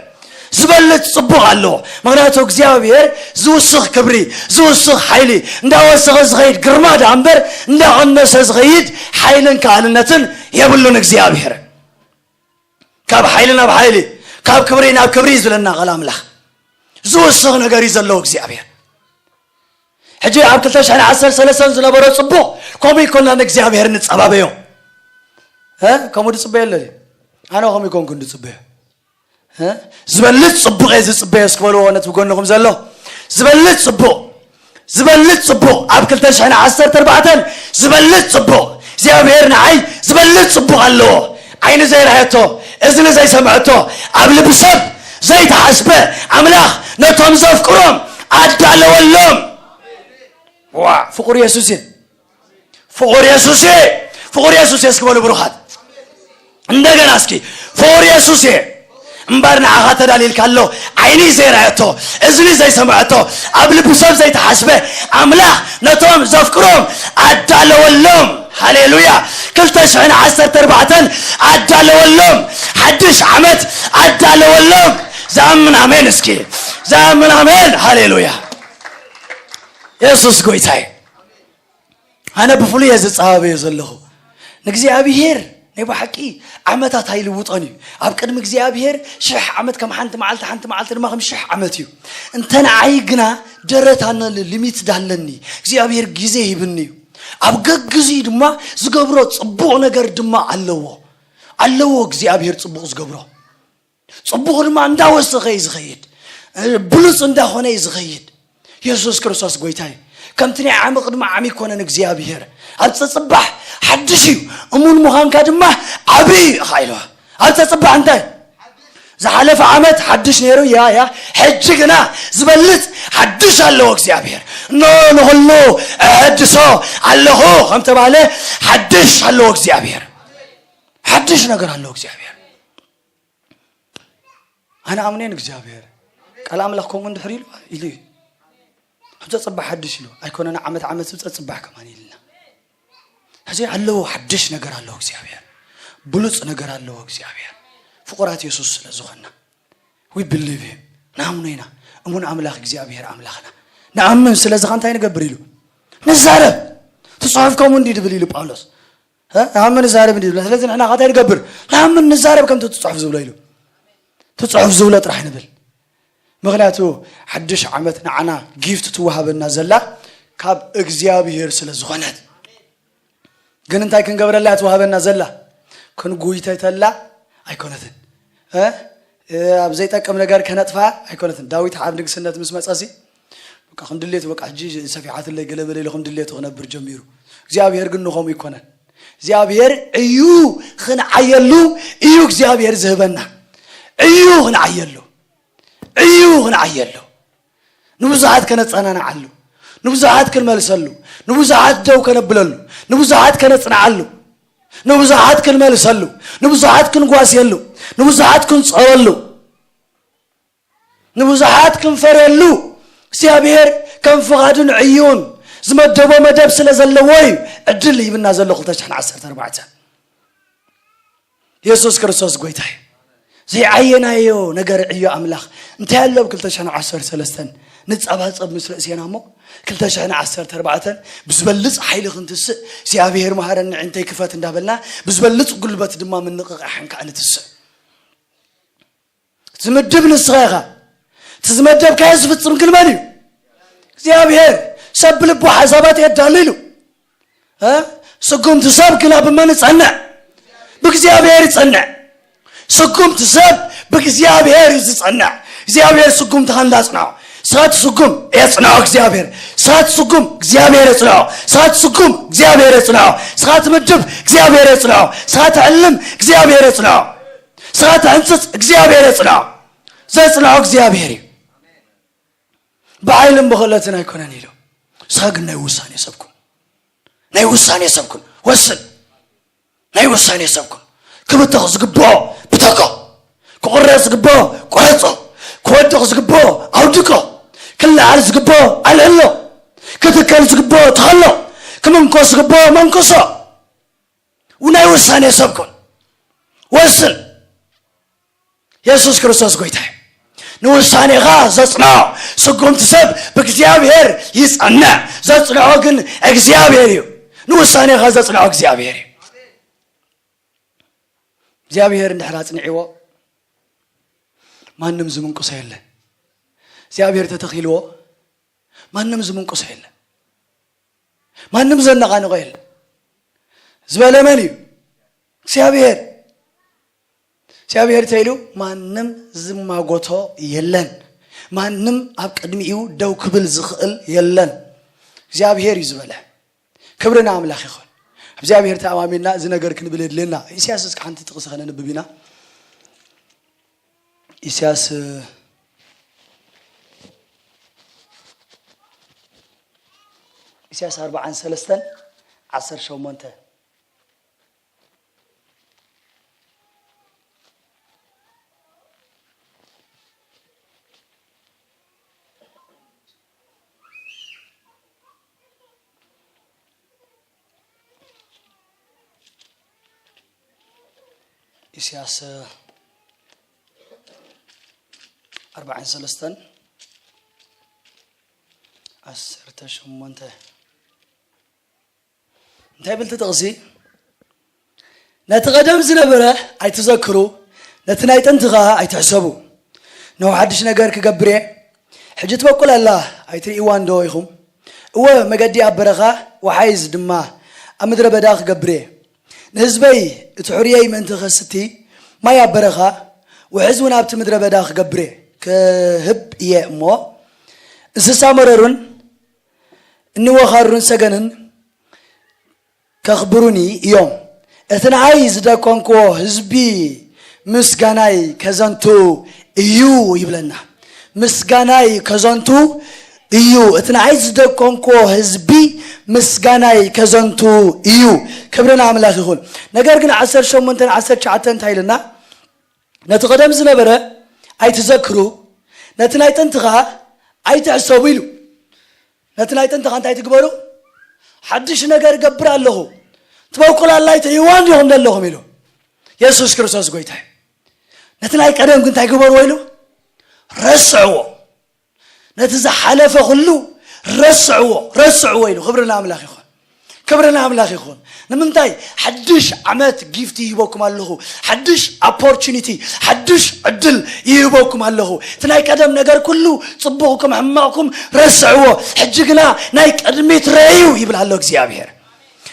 ዝበልጽ ጽቡቕ ኣለዎ። ምኽንያቱ እግዚኣብሔር ዝውስኽ ክብሪ፣ ዝውስኽ ሓይሊ፣ እንዳወሰኸ ዝኸይድ ግርማ ደኣ እምበር እንዳቐነሰ ዝኸይድ ሓይልን ከኣልነትን የብሉን እግዚኣብሔር። ካብ ሓይሊ ናብ ሓይሊ፣ ካብ ክብሪ ናብ ክብሪ እዩ ዝብለና ቃል ኣምላኽ። ዝውስኽ ነገር እዩ ዘለዎ እግዚኣብሔር። ሕጂ ኣብ ክልተ ሽሕን ዓሰርተ ሰለስተን ዝነበሮ ጽቡቕ ከምኡ ይኮና ንእግዚኣብሔር ንጸባበዮ። እ? ከምኡ ድጽበዮ ኣሎ ድዩ? ኣነ ከምኡ ይኮንኩ ንጽበዮ። እ? ዝበልጽ ጽቡቕ እየ ዝጽበዮ እስኪ በልዎ ነቲ ብጎንኹም ዘሎ። ዝበልጽ ጽቡቕ፣ ዝበልጽ ጽቡቕ ኣብ ክልተ ሽሕን ዓሰርተ ኣርባዕተን ዝበልጽ ጽቡቕ እግዚኣብሔር ንዓይ ዝበልጽ ጽቡቕ ኣለዎ። ዓይኒ ዘይረኣየቶ፣ እዝኒ ዘይሰምዐቶ፣ ኣብ ልቢ ሰብ ዘይተሓስበ ኣምላኽ ነቶም ዘፍቅሮም ኣዳለወሎም። ዋ፣ ፍቑር የሱስ እዩ። ፍቑር የሱስ እየ፣ ፍቑር የሱስ እየ እስኪ በሉ ብሩኻት። እንደገና እስኪ ፍቑር የሱስ እየ። እምበር ንዓኻ ተዳልይልካ ኣሎ። ዓይኒ ዘይረኣየቶ፣ እዝኒ ዘይሰምዐቶ፣ ኣብ ልቢ ሰብ ዘይተሓስበ ኣምላኽ ነቶም ዘፍቅሮም ኣዳለወሎም። ሃሌሉያ። ክልተ ሽሕን ዓሰርተ ኣርባዕተን ኣዳለወሎም። ሓድሽ ዓመት ኣዳለወሎም። ዝኣምን ኣሜን እስኪ። ዝኣምን ኣሜን። ሃሌሉያ። የሱስ ጎይታይ። ኣነ ብፍሉይ እየ ዝጸባበዮ ዘለኹ። ንእግዚኣብሔር ናይ ብሓቂ ዓመታት ኣይልውጦን እዩ። ኣብ ቅድሚ እግዚኣብሔር ሽሕ ዓመት ከም ሓንቲ መዓልቲ፣ ሓንቲ መዓልቲ ድማ ከም ሽሕ ዓመት እዩ። እንተ ንዓይ ግና ደረት ኣነሊ፣ ሊሚት ዳለኒ። እግዚኣብሔር ግዜ ሂብኒ እዩ። ኣብ ገግዜኡ ድማ ዝገብሮ ጽቡቕ ነገር ድማ ኣለዎ። ኣለዎ እግዚኣብሔር ጽቡቕ ዝገብሮ። ጽቡቕ ድማ እንዳወሰኸ እዩ ዝኸይድ። ብሉጽ እንዳኾነ እዩ ዝኸይድ። የሱስ ክርስቶስ ጎይታ እዩ። ከምቲ ናይ ዓሚ ቅድሚ ዓሚ ኣይኮነን እግዚኣብሔር። ኣብ ጸጽባሕ ሓድሽ እዩ። እሙን ምዃንካ ድማ ዓቢ እዩ ኢኻ ኢልዋ። ኣብ ጸጽባሕ እንታይ? ዝሓለፈ ዓመት ሓድሽ ነይሩ፣ ያ፣ ያ። ሕጂ ግና ዝበልጽ ሓድሽ ኣለዎ እግዚኣብሔር። እነሆ ንኹሉ እሐድሶ ኣለኹ ከም ተባህለ ሓድሽ ኣለዎ እግዚኣብሔር። ሓድሽ ነገር ኣለዎ እግዚኣብሔር። ኣነ ኣምኔን እግዚኣብሔር ቃል ኣምላኽ ከምኡ እንድሕር ኢሉ፣ ኢሉ እዩ። ኣብ ጸጽባሕ ሓድሽ ኢሉ ኣይኮነን፣ ዓመት ዓመት ኣብ ጸጽባሕ ከማን ኢልና። ሕዚ ኣለዎ፣ ሓድሽ ነገር ኣለዎ እግዚኣብሔር። ብሉጽ ነገር ኣለዎ እግዚኣብሔር። ፍቑራት የሱስ ስለ ዝኾንና። We believe him። ንኣምኖ ኢና። እሙን ኣምላኽ እግዚኣብሔር ኣምላኽና። ንኣምን፣ ስለዚ ኸ እንታይ ንገብር ኢሉ? ንዛረብ። እቲ ጽሑፍ ከምኡ እንዲ ድብል ኢሉ ጳውሎስ። እ? ንኣምን ንዛረብ እንዲ ድብል። ስለዚ ንሕና ኸ እንታይ ንገብር? ንኣምን ንዛረብ ከምቲ እቲ ጽሑፍ ዝብሎ ኢሉ። እቲ ጽሑፍ ዝብሎ ጥራሕ ንብል። ምኽንያቱ ሓድሽ ዓመት ንዓና ጊፍት ትወሃበና ዘላ ካብ እግዚኣብሔር ስለ ዝኾነት። ግን እንታይ ክንገብረላ እያ ትወሃበና ዘላ? ክንጉይተተላ ኣይኮነትን። እ? እ፣ ኣብ ዘይጠቅም ነገር ከነጥፋ ኣይኮነትን። ዳዊት ኣብ ንግስነት ምስ መጸሲ፣ በቃ፣ ከም ድሌቱ፣ በቃ፣ ሕጂ ሰፊሓትለይ ገለ በለ ኢሉ ከም ድሌቱ ክነብር ጀሚሩ። እግዚኣብሔር ግን ንኸምኡ ኣይኮነን። እግዚኣብሔር እዩ ክንዓየሉ፣ እዩ እግዚኣብሔር ዝህበና። እዩ ክንዓየሉ፣ እዩ ክንዓየሉ። ንብዙሓት ከነጸናንዓሉ፣ ንብዙሓት ክንመልሰሉ፣ ንብዙሓት ደው ከነብለሉ፣ ንብዙሓት ከነጽንዓሉ፣ ንብዙሓት ክንመልሰሉ፣ ንብዙሓት ክንጓስየሉ፣ ንብዙሓት ክንጸወሉ፣ ንብዙሓት ክንፈርየሉ እግዚኣብሔር ከም ፍቓዱን ዕዩን ዝመደቦ መደብ ስለ ዘለዎ እዩ ዕድል ይብና ዘሎ። ክልተ ሽሕን ዓሰርተ ኣርባዕተን የሱስ ክርስቶስ ጎይታ እዩ። ዘይዓየናዮ ነገር ዕዮ ኣምላኽ እንታይ ኣሎ? ኣብ ክልተ ሽሕን ዓሰርተ ሰለስተን ንጸባጸብ ምስ ርእስና እሞ፣ ክልተ ሽሕን ዓሰርተ ኣርባዕተን ብዝበልጽ ሓይሊ ክንትስእ፣ እግዚኣብሔር መሃረኒ፣ ኣዒንተይ ክፈት እንዳበልና፣ ብዝበልጽ ጉልበት ድማ ምንቕቓሕን ከዓ ንትስእ። እቲ ዝምድብ ንስኻ ኢኻ። እቲ ዝመደብካዮ ዝፍጽም ግን መን እዩ? እግዚኣብሔር። ሰብ ብልቡ ሓሳባት የዳሉ ኢሉ። እ? ስጉምቲ ሰብ ግን ኣብ መን ይጸንዕ? ብእግዚኣብሔር ይጸንዕ። ስጉምቲ ሰብ ብእግዚኣብሔር እዩ ዝጸንዕ። እግዚኣብሔር ስጉምትኻ እንዳጽንዖ፣ ስኻ ትስጉም፣ የጽንዖ እግዚኣብሔር። ስኻ ትስጉም፣ እግዚኣብሔር የጽንዖ። ስኻ ትስጉም፣ እግዚኣብሔር የጽንዖ። ስኻ ትምድብ፣ እግዚኣብሔር የጽንዖ። ስኻ ትዕልም፣ እግዚኣብሔር የጽንዖ። ስኻ ትሕንጽጽ፣ እግዚኣብሔር የጽንዖ። ዘጽንዖ እግዚኣብሔር እዩ። ብሓይልን ብኽእለትን ኣይኮነን ኢሉ። ንስኻ ግን ናይ ውሳኔ ሰብ ኩን። ናይ ውሳኔ ሰብ ኩን። ወስን። ናይ ውሳኔ ሰብ ኩን። ክብተኽ ዝግብኦ ብተኮ። ክቑረጽ ዝግብኦ ቁረጾ። ክወድቕ ዝግብኦ ኣውድቆ። ክለዓል ዝግብኦ ኣልዕሎ። ክትከል ዝግብኦ ተኸሎ። ክምንኮስ ዝግብኦ መንክሶ። ናይ ውሳኔ ሰብ ኩን። ወስን። የሱስ ክርስቶስ ጎይታ እዩ። ንውሳኔኻ ዘጽንዖ ስጉምቲ ሰብ ብእግዚኣብሔር ይጸንዕ። ዘጽንዖ ግን እግዚኣብሔር እዩ። ንውሳኔኻ ዘጽንዖ እግዚኣብሔር እዩ። እግዚኣብሔር እንድሕር ኣጽንዕዎ፣ ማንም ዝምንቅሶ የለን። እግዚኣብሔር ተተኺልዎ፣ ማንም ዝምንቅሶ የለን። ማንም ዘነቓንቖ የለን። ዝበለ መን እዩ? እግዚኣብሔር። እግዚኣብሔር እንታይ ኢሉ? ማንም ዝማጎቶ የለን። ማንም ኣብ ቅድሚኡ ደው ክብል ዝኽእል የለን። እግዚኣብሔር እዩ ዝበለ። ክብሪ ንኣምላኽ ይኹን። እግዚኣብሔር ተኣማሚንና እዚ ነገር ክንብል የድልየና። ኢሳያስ እስከ ሓንቲ ጥቕሲ ከነንብብ ኢና። ኢሳያስ፣ ኢሳያስ ኣርባዓን ሰለስተን ዓሰርተ ሸሞንተ። ኢሳያስ ኣርባዓን ሰለስተን ዓሰርተ ሸሞንተ። እንታይ ይብል እቲ ጥቕሲ? ነቲ ቀደም ዝነበረ ኣይትዘክሩ፣ ነቲ ናይ ጥንቲ ኸኣ ኣይትሕሰቡ። እነሆ ሓድሽ ነገር ክገብር እየ፣ ሕጂ ትበቁል ኣላ፣ ኣይትርእይዋን ዶ ኢኹም? እወ፣ መገዲ ኣብ በረኻ፣ ወሓይዝ ድማ ኣብ ምድረ በዳ ክገብር እየ። ንህዝበይ እቲ ሕሩየይ ምእንቲ ከስቲ፣ ማይ ኣብ በረኻ፣ ውሕዝ እውን ኣብቲ ምድረ በዳ ክገብር እየ፣ ክህብ እየ እሞ፣ እንስሳ መረሩን እኒ ወኻሩን ሰገንን ከኽብሩኒ እዮም። እቲ ንኣይ ዝደኮንክዎ ህዝቢ ምስጋናይ ከዘንቱ እዩ ይብለና። ምስጋናይ ከዘንቱ እዩ። እቲ ንኣይ ዝደኮንክዎ ህዝቢ ምስጋናይ ከዘንቱ እዩ። ክብሪ ንኣምላኽ ይኹን። ነገር ግን ዓሰርተ ሸሞንተን ዓሰርተ ትሽዓተን እንታይ ኢልና? ነቲ ቀደም ዝነበረ ኣይትዘክሩ፣ ነቲ ናይ ጥንቲ ኸኣ ኣይትሕሰቡ ኢሉ። ነቲ ናይ ጥንቲ ኸኣ እንታይ ትግበሩ? ሓድሽ ነገር እገብር ኣለኹ፣ ትበቁል ኣላ ኣይትርእይዋን ዲኹም ዘለኹም ኢሉ። የሱስ ክርስቶስ ጎይታ እዩ። ነቲ ናይ ቀደም ግን እንታይ ግበርዎ ኢሉ? ረስዕዎ። ነቲ ዝሓለፈ ኩሉ ረስዕዎ፣ ረስዕዎ ኢሉ። ክብሪ ንኣምላኽ ይኹን። ክብሪ ንኣምላኽ ይኹን። ንምንታይ? ሓድሽ ዓመት ጊፍቲ ሂበኩም ኣለኹ። ሓድሽ ኦፖርቹኒቲ፣ ሓድሽ ሓድሽ ዕድል ይህበኩም ኣለኹ። እቲ ናይ ቀደም ነገር ኩሉ ጽቡቕኩም ሕማቕኩም ረስዕዎ፣ ሕጂ ግና ናይ ቅድሚት ረእዩ ይብል ኣሎ እግዚኣብሔር።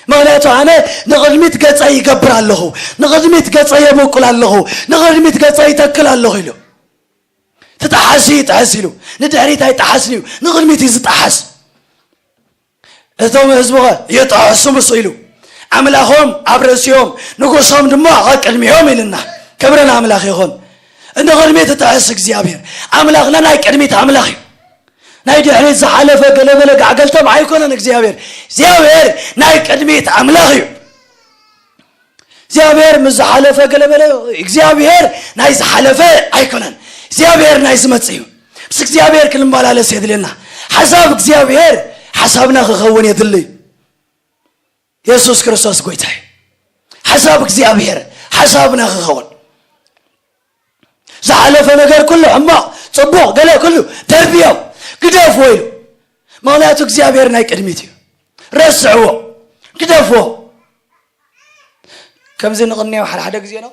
ምኽንያቱ ኣነ ንቕድሚት ገጸይ ይገብር ኣለኹ፣ ንቕድሚት ገጸይ የበቁል ኣለኹ፣ ንቕድሚት ገጸይ ይተክል ኣለኹ ኢሉ። ትጠሓስ ይጠሓስ ኢሉ፣ ንድሕሪት ኣይጠሓስን እዩ፣ ንቕድሚት እዩ ዝጠሓስ። እቶም ህዝቡ ኸ ይጠሕሱ ምስ ኢሉ፣ ኣምላኾም ኣብ ርእሲኦም፣ ንጉሶም ድማ ኣብ ቅድሚኦም ኢልና። ክብሪ ንኣምላኽ ይኹን። ንቕድሚት እጥሕስ እግዚኣብሔር። ኣምላኽና ናይ ቅድሚት ኣምላኽ እዩ። ናይ ድሕሪት ዝሓለፈ ገለመለ ጋዕገልተም ኣይኮነን እግዚኣብሔር። እግዚኣብሔር ናይ ቅድሚት ኣምላኽ እዩ። እግዚኣብሔር ምስ ዝሓለፈ ገለመለ እግዚኣብሔር ናይ ዝሓለፈ ኣይኮነን። እግዚኣብሔር ናይ ዝመጽእ እዩ። ምስ እግዚኣብሔር ክንመላለስ የድልየና። ሓሳብ እግዚኣብሔር ሓሳብና ክኸውን የድሊ። የሱስ ክርስቶስ ጎይታ እዩ። ሓሳብ እግዚኣብሔር ሓሳብና ክኸውን። ዝሓለፈ ነገር ኩሉ ሕማቕ፣ ጽቡቕ፣ ገለ ኩሉ ደርብዮ፣ ግደፍዎ ኢሉ። ምኽንያቱ እግዚኣብሔር ናይ ቅድሚት እዩ። ረስዕዎ፣ ግደፍዎ። ከምዚ ንቕንዮ ሓደ ሓደ ግዜ ነው።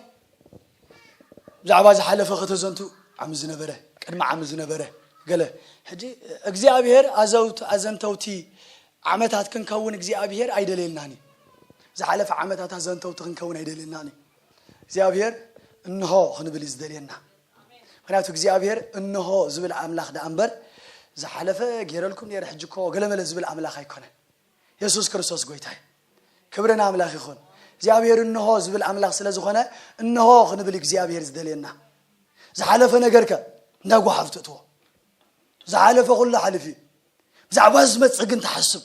ብዛዕባ ዝሓለፈ ከተዘንቱ ዓሚ ዝነበረ፣ ቅድሚ ዓሚ ዝነበረ ገለ። ሕጂ እግዚኣብሔር ኣዘውት-፣ ኣዘንተውቲ ዓመታት ክንከውን እግዚኣብሔር ኣይደልየልናን እዩ። ዝሓለፈ ዓመታት ኣዘንተውቲ ክንከውን ኣይደልየልናን እዩ። እግዚኣብሔር እንሆ ክንብል እዩ ዝደልየና። ምኽንያቱ እግዚኣብሔር እንሆ ዝብል ኣምላኽ ደኣ እምበር ዝሓለፈ ገይረልኩም ነይረ ሕጂ እኮ ገለመለ ዝብል ኣምላኽ ኣይኮነን። የሱስ ክርስቶስ ጎይታ እዩ። ክብሪ ንኣምላኽ ይኹን። እግዚኣብሔር እንሆ ዝብል ኣምላኽ ስለ ዝኾነ እንሆ ክንብል እግዚኣብሔር ዝደልየና። ዝሓለፈ ነገርከ እንዳጓሓፍ ትእትዎ። ዝሓለፈ ኩሉ ሓሊፉ እዩ። ብዛዕባ ዝመጽእ ግን ትሓስብ።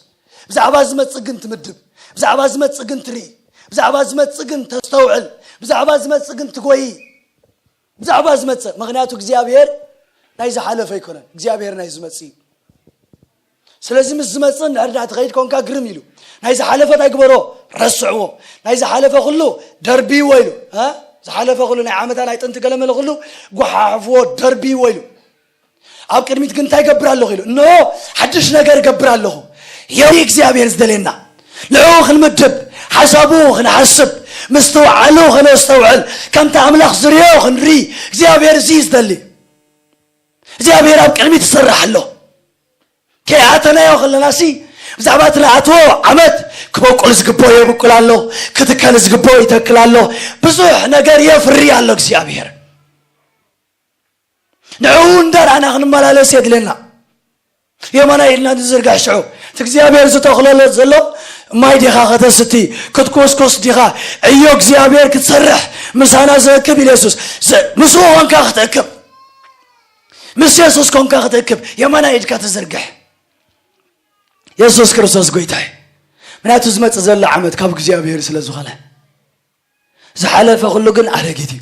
ብዛዕባ ዝመጽእ ግን ትምድብ። ብዛዕባ ዝመጽእ ግን ትርኢ። ብዛዕባ ዝመጽእ ግን ተስተውዕል። ብዛዕባ ዝመጽእ ግን ትጎይ። ብዛዕባ ዝመጽእ፣ ምኽንያቱ እግዚኣብሔር ናይ ዝሓለፈ ኣይኮነን፣ እግዚኣብሔር ናይ ዝመጽእ እዩ። ስለዚ ምስ ዝመጽእ እንድሕር ደኣ ትኸይድ ኮንካ ግርም ኢሉ። ናይ ዝሓለፈ እንታይ ግበሮ? ረስዕዎ። ናይ ዝሓለፈ ኩሉ ደርብይዎ ኢሉ። እ? ዝሓለፈ ኩሉ ናይ ዓመታ ናይ ጥንቲ ገለመለ ኩሉ ጓሓሕፍዎ፣ ደርብይዎ ኢሉ። ኣብ ቅድሚት ግን እንታይ ገብር ኣለኹ ኢሉ? እንሆ ሓድሽ ነገር ገብር ኣለኹ። የው እግዚኣብሔር ዝደልየና። ንዕኡ ክንምድብ፣ ሓሳቡ ክንሓስብ፣ ምስትውዓሉ ከነስተውዕል፣ ከምቲ ኣምላኽ ዝርዮ ክንርኢ እግዚኣብሔር እዚ እዩ ዝደሊ። እግዚኣብሔር ኣብ ቅድሚት ይሰርሕ ኣሎ። ከይኣተናዮ ከለናሲ ብዛዕባ እቲ ንኣትዎ ዓመት ክበቁል ዝግብኦ የብቁል ኣሎ፣ ክትከል ዝግብኦ ይተክል ኣሎ። ብዙሕ ነገር የፍሪ ኣሎ እግዚኣብሔር። ንዕኡ እንዳርኣና ክንመላለስ የድልየና። የማናይ ኢድና ንዝርጋሕ ሽዑ እቲ እግዚኣብሔር ዝተኽለሎ ዘሎ ማይ ዲኻ ከተስቲ ክትኮስኮስ ዲኻ ዕዮ እግዚኣብሔር ክትሰርሕ ምሳና ዘክብ ኢሉ የሱስ ስ- ምስኡ ኮንካ ክትእክብ ምስ የሱስ ኮንካ ክትእክብ የማናይ ኢድካ ትዝርግሕ የሱስ ክርስቶስ ጎይታ እዩ ምክንያቱ ዝመፅእ ዘሎ ዓመት ካብ እግዚኣብሔር ስለ ዝኾነ ዝሓለፈ ኩሉ ግን ኣረጊት እዩ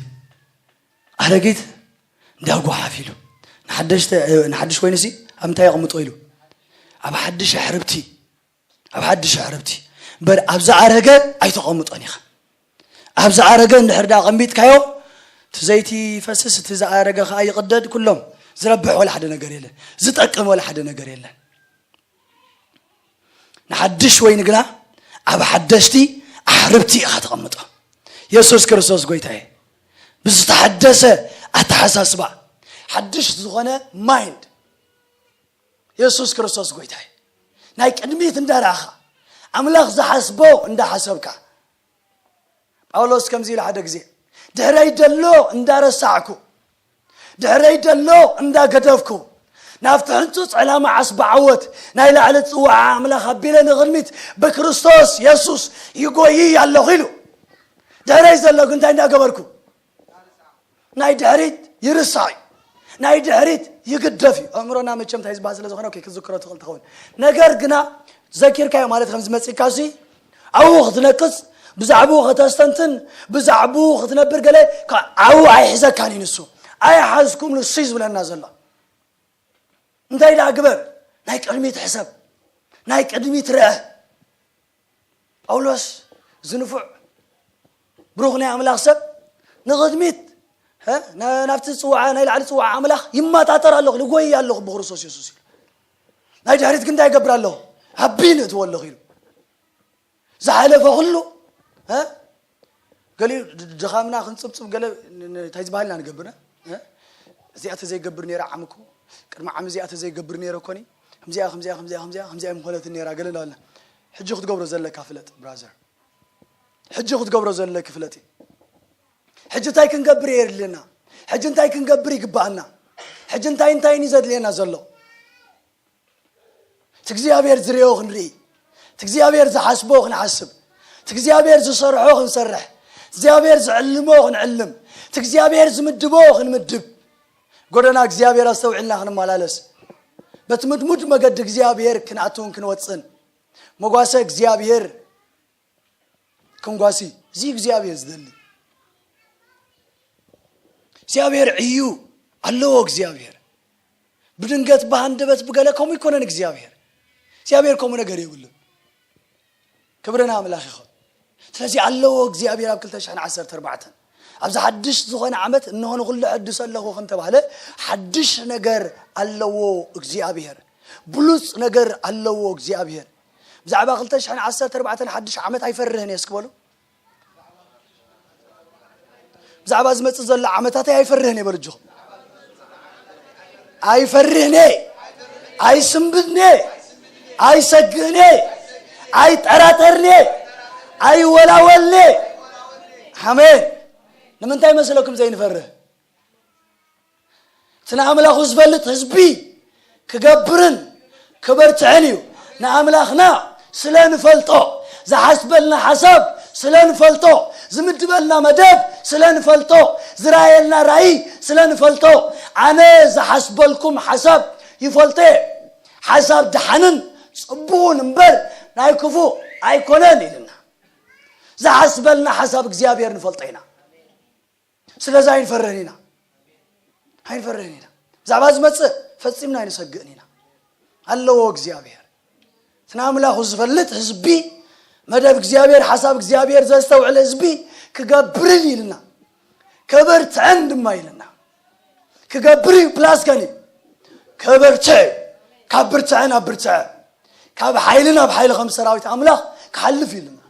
ኣረጊት እንዳ ጓሓፍ ኢሉ ንሓደሽተ- ንሓድሽ ኮይኑ ሲ ኣብ ምንታይ የቕምጦ ኢሉ ኣብ ሓድሽ ኣሕርብቲ ኣብ ሓድሽ ኣሕርብቲ እምበር ኣብ ዝኣረገ ኣይተቐምጦን ኢኻ ኣብ ዝኣረገ እንድሕር ዳ ኣቐሚጥካዮ እቲ ዘይቲ ይፈስስ እቲ ዝኣረገ ከዓ ይቕደድ ኩሎም ዝረብሕ ወላ ሓደ ነገር የለን ዝጠቅም ወላ ሓደ ነገር የለን ንሓድሽ ወይኒ ግና ኣብ ሓደሽቲ ኣሕርብቲ ኢኻ ተቐምጦ የሱስ ክርስቶስ ጎይታ እየ ብዝተሓደሰ ኣተሓሳስባ ሓድሽ ዝኾነ ማይንድ የሱስ ክርስቶስ ጎይታ እዩ ናይ ቅድሚት እንዳረኣኻ ኣምላኽ ዝሓስቦ እንዳሓሰብካ ጳውሎስ ከምዚ ኢሉ ሓደ ግዜ ድሕረይ ደሎ እንዳረሳዕኩ ድሕረይ ደሎ እንዳገደፍኩ ናብቲ ሕንጹጽ ዕላማ ዓስቢ ዓወት ናይ ላዕሊ ጽዋዓ ኣምላኽ ኣቢለ ንቕድሚት ብክርስቶስ የሱስ ይጎይይ ኣለኹ ኢሉ ድሕረይ ዘሎ ግን እንታይ እንዳገበርኩ ናይ ድሕሪት ይርሳዕ እዩ ናይ ድሕሪት ይግደፍ እዩ ኣእምሮና መቸም እንታይ ዝበሃል ስለ ዝኾነ ክትዝክሮ ትኽእል ትኸውን ነገር ግና ዘኪርካዮ ማለት ከም ዝመፅእካ ሲ ኣብኡ ክትነቅፅ ብዛዕባኡ ከተስተንትን ብዛዕባኡ ክትነብር ገለ ኣብኡ ኣይሕዘካን እዩ ንሱ ኣይሓዝኩም ንሱ እዩ ዝብለና ዘሎ እንታይ ደኣ ግበር ናይ ቅድሚት ሕሰብ ናይ ቅድሚት ርአ ጳውሎስ ዝንፉዕ ብሩኽ ናይ ኣምላኽ ሰብ ንቕድሚት ናብቲ ፅዋዓ ናይ ላዕሊ ፅዋዓ ኣምላኽ ይመጣጠር ኣለኹ ልጎይ ኣለኹ ብክርስቶስ የሱስ ኢሉ ናይ ድሕሪት ግን እንታይ ይገብር ኣለኹ ኣቢ ንእትዎ ኣለኹ ኢሉ ዝሓለፈ ኩሉ ገሊኡ ድኻምና ክንፅብፅብ ገለ እንታይ ዝበሃልና ንገብር እ? እዚኣ ተዘይገብር ነይራ ዓም እኮ፣ ቅድሚ ዓም እዚኣ ተዘይገብር ነይረ እኮኒ፣ ከምዚኣ፣ ከምዚኣ፣ ከምዚኣ፣ ከምዚኣ፣ ከምዚኣ ምኾነትን ነይራ ገለ እንዳበልና። ሕጂ ክትገብሮ ዘለካ ፍለጥ ብራዘር። ሕጂ ክትገብሮ ዘለኪ ፍለጢ። ሕጂ እንታይ ክንገብር የድልየና? ሕጂ እንታይ ክንገብር ይግባኣና? ሕጂ እንታይ እንታይን እዩ ዘድልየና ዘሎ? እቲ እግዚኣብሔር ዝርእዮ ክንርኢ፣ እቲ እግዚኣብሔር ዝሓስቦ ክንሓስብ፣ እቲ እግዚኣብሔር ዝሰርሖ ክንሰርሕ፣ እግዚኣብሔር ዝዕልሞ ክንዕልም፣ እቲ እግዚኣብሔር ዝምድቦ ክንምድብ፣ ጎደና እግዚኣብሔር ኣስተውዒልና ክንመላለስ፣ በቲ ምድሙድ መገዲ እግዚኣብሔር ክንኣትውን ክንወፅን፣ መጓሰ እግዚኣብሔር ክንጓሲ፣ እዚ እግዚኣብሔር ዝደሊ። እግዚኣብሔር እዩ፣ ኣለዎ እግዚኣብሔር። ብድንገት ብሃንደበት ብገለ ከምኡ ይኮነን እግዚኣብሔር። እግዚኣብሔር ከምኡ ነገር የብሉን። ክብሪ ንኣምላኽ ይኹን። ስለዚ ኣለዎ እግዚኣብሔር ኣብ ክልተ ሽሕን ዓሰርተ ኣርባዕተን ኣብዚ ሓድሽ ዝኾነ ዓመት፣ እንሆ ንኹሉ ሕድስ ኣለኹ ከም ተባህለ፣ ሓድሽ ነገር ኣለዎ እግዚኣብሔር። ብሉጽ ነገር ኣለዎ እግዚኣብሔር። ብዛዕባ ክልተ ሽሕን ዓሰርተ ኣርባዕተን ሓድሽ ዓመት ኣይፈርህን እየ እስኪ በሉ። ብዛዕባ ዝመጽእ ዘሎ ዓመታተይ ኣይፈርህን እየ በሉ እጆኹም። ኣይፈርህን እየ፣ ኣይስንብድን እየ፣ ኣይሰግእን እየ፣ ኣይጠራጠርን እየ፣ ኣይወላወልን እየ። ኣሜን። ንምንታይ መስለኩም ዘይንፈርህ? እቲ ንኣምላኹ ዝፈልጥ ህዝቢ ክገብርን ክበርትዕን እዩ። ንኣምላኽና ስለ ንፈልጦ፣ ዝሓስበልና ሓሳብ ስለ ንፈልጦ፣ ዝምድበልና መደብ ስለ ንፈልጦ፣ ዝራየልና ራእይ ስለ ንፈልጦ፣ ኣነ ዝሓስበልኩም ሓሳብ ይፈልጦ እየ። ሓሳብ ደሓንን ጽቡቕን እምበር ናይ ክፉእ ኣይኮነን ኢልና። ዝሓስበልና ሓሳብ እግዚኣብሔር ንፈልጦ ኢና። ስለዚ ኣይንፈርህን ኢና። ኣይንፈርህን ኢና። ብዛዕባ ዝመጽእ ፈጺምና ኣይንሰግእን ኢና። ኣለዎ እግዚኣብሔር። እቲ ንኣምላኹ ዝፈልጥ ህዝቢ፣ መደብ እግዚኣብሔር፣ ሓሳብ እግዚኣብሔር ዘስተውዕል ህዝቢ ክገብርን ኢልና። ከበርትዐን ድማ ኢልና። ክገብር እዩ፣ ፕላስ ከን እዩ። ከበርትዐ እዩ። ካብ ብርትዐ ናብ ብርትዐ፣ ካብ ሓይሊ ናብ ሓይሊ ከም ሰራዊት ኣምላኽ ክሓልፍ ኢልና።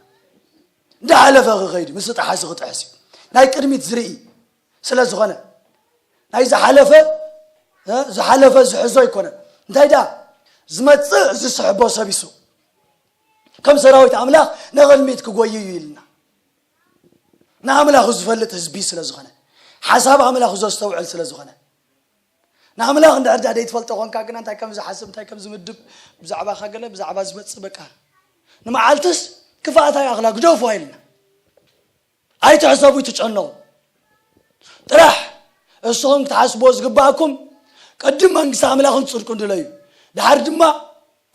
እንዳሓለፈ ክኸይድ እዩ፣ ምስ ጥሓሲ ክጥሕስ እዩ። ናይ ቅድሚት ዝርኢ ስለ ዝኾነ፣ ናይ ዝሓለፈ፣ እ፣ ዝሓለፈ ዝሕዞ ኣይኮነን። እንታይ ደኣ? ዝመጽእ ዝስሕቦ ሰቢሱ። ከም ሰራዊት ኣምላኽ ንቕድሚት ክጎይ እዩ ኢልና። ንኣምላኹ ዝፈልጥ ህዝቢ ስለ ዝኾነ፣ ሓሳብ ኣምላኹ ዘስተውዕል ስለ ዝኾነ፣ ንኣምላኽ እንድሕር ደኣ ዘይትፈልጦ ኾንካ ግና እንታይ ከም ዝሓስብ፣ እንታይ ከም ዝምድብ፣ ብዛዕባኻ ገለ፣ ብዛዕባ ዝመጽእ በቃ። ንመዓልትስ ክፍኣት ኣይኣኽላ፣ ግደፉ ኣይልና። ኣይትሕሰቡ፣ ኣይትጨነቑ። ጥራሕ እስኹም ክትሓስብዎ ዝግባኣኩም ቅድም መንግስቲ ኣምላኽን ጽድቁን ድለዩ፣ ድሓር ድማ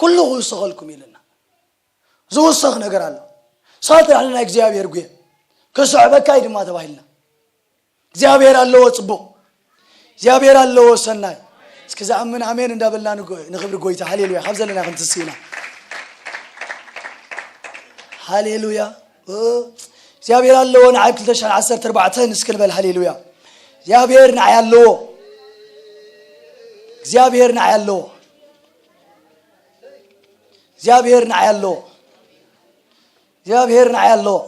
ኩሉ ክውሰኸልኩም ኢልና። ዝውሰኽ ነገር ኣሎ። ሰባት ጥራሕ ንናይ እግዚኣብሔር ጉየ ክስዕበካ እዩ ድማ ተባሂልና። እግዚኣብሔር ኣለዎ ጽቡቕ፣ እግዚኣብሔር ኣለዎ ሰናይ። እስኪ ዝኣምን ኣሜን እንዳበልና ንጎ-፣ ንኽብሪ ጎይታ ሃሌሉያ ካብ ዘለና ክንትስእ ኢና። ሃሌሉያ። እ፣ እግዚኣብሔር ኣለዎ ንዓይ ክልተ ሽሕን ዓሰርተ ኣርባዕተን እስኪ ንበል ሃሌሉያ። እግዚኣብሔር ንዓይ ኣለዎ። እግዚኣብሔር ንዓይ ኣለዎ። እግዚኣብሔር ንዓይ ኣለዎ። እግዚኣብሔር ንዓይ ኣለዎ።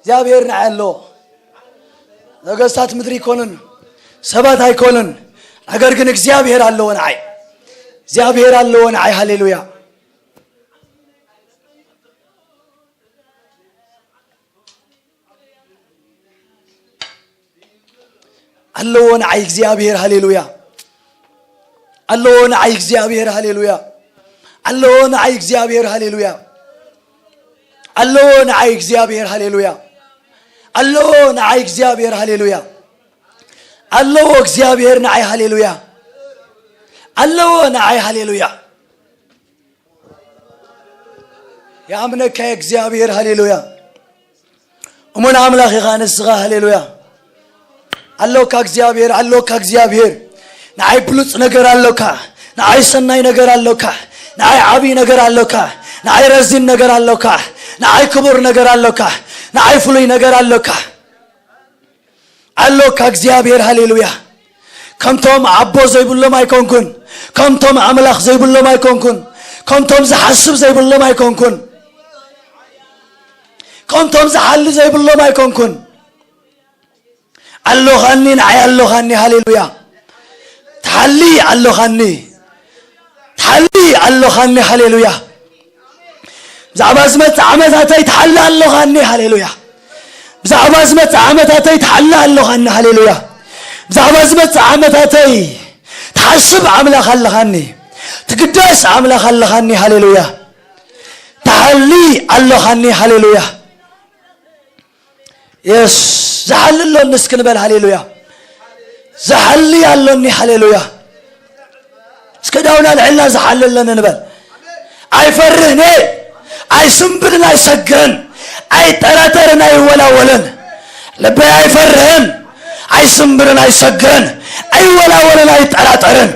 እግዚኣብሔር ንዓይ ኣለዎ። ነገስታት ምድሪ ኣይኮኑን፣ ሰባት ኣይኮኑን፣ ነገር ግን እግዚኣብሔር ኣለዎ ንዓይ። እግዚኣብሔር ኣለዎ ንዓይ። ሃሌሉያ። ኣለዎ ንዓይ እግዚኣብሔር። ሃሌሉያ። ኣለዎ ንዓይ እግዚኣብሔር። ሃሌሉያ። ኣለዎ ንዓይ እግዚኣብሔር። ሃሌሉያ። ኣለዎ ንዓይ እግዚኣብሔር። ሃሌሉያ። ኣለዎ ንዓይ እግዚኣብሔር። ሃሌሉያ። ኣለዎ እግዚኣብሔር ንዓይ። ሃሌሉያ። ኣለዎ ንዓይ። ሃሌሉያ። ይኣምነካ እግዚኣብሔር። ሃሌሉያ። እሙን ኣምላኽ ኢኻ ንስኻ። ሃሌሉያ። ኣሎካ እግዚኣብሔር፣ ኣሎካ እግዚኣብሔር። ንዓይ ብሉጽ ነገር ኣሎካ፣ ንዓይ ሰናይ ነገር ኣሎካ፣ ንዓይ ዓብዪ ነገር ኣሎካ፣ ንዓይ ረዚን ነገር ኣሎካ፣ ንዓይ ክቡር ነገር ኣሎካ፣ ንዓይ ፍሉይ ነገር ኣሎካ። ኣሎካ እግዚኣብሔር። ሃሌሉያ። ከምቶም ኣቦ ዘይብሎም ኣይኮንኩን፣ ከምቶም ኣምላኽ ዘይብሎም ኣይኮንኩን፣ ከምቶም ዝሓስብ ዘይብሎም ኣይኮንኩን፣ ከምቶም ዝሓሊ ዘይብሎም ኣይኮንኩን። ኣሎኻኒ፣ ንዓይ ኣሎኻኒ። ሃሌሉያ። ትሓሊ ኣሎኻኒ፣ ትሓሊ ኣሎኻኒ። ሃሌሉያ። ብዛዕባ ዝመጽእ ዓመታተይ ትሓሊ ኣሎኻኒ። ሃሌሉያ። ብዛዕባ ዝመጽእ ዓመታተይ ትሓሊ ኣሎኻኒ። ሃሌሉያ። ብዛዕባ ዝመጽእ ዓመታተይ ትሓስብ ኣምላኽ ኣለኻኒ፣ ትግደስ ኣምላኽ ኣለኻኒ። ሃሌሉያ። ትሓሊ ኣሎኻኒ። ሃሌሉያ። የስ፣ ዝሓሊ ኣሎኒ እስኪ ንበል። ሃሌሉያ። ዝሓሊ ኣሎኒ። ሃሌሉያ። እስከ ዳውና ልዕልና ዝሓሊ ኣሎኒ ንበል። ኣይፈርህን እየ፣ ኣይስንብድን ኣይሰግርን፣ ኣይጠራጠርን ኣይወላወልን። ልበይ ኣይፈርህን፣ ኣይስንብርን ኣይሰግርን፣ ኣይወላወልን ኣይጠራጠርን።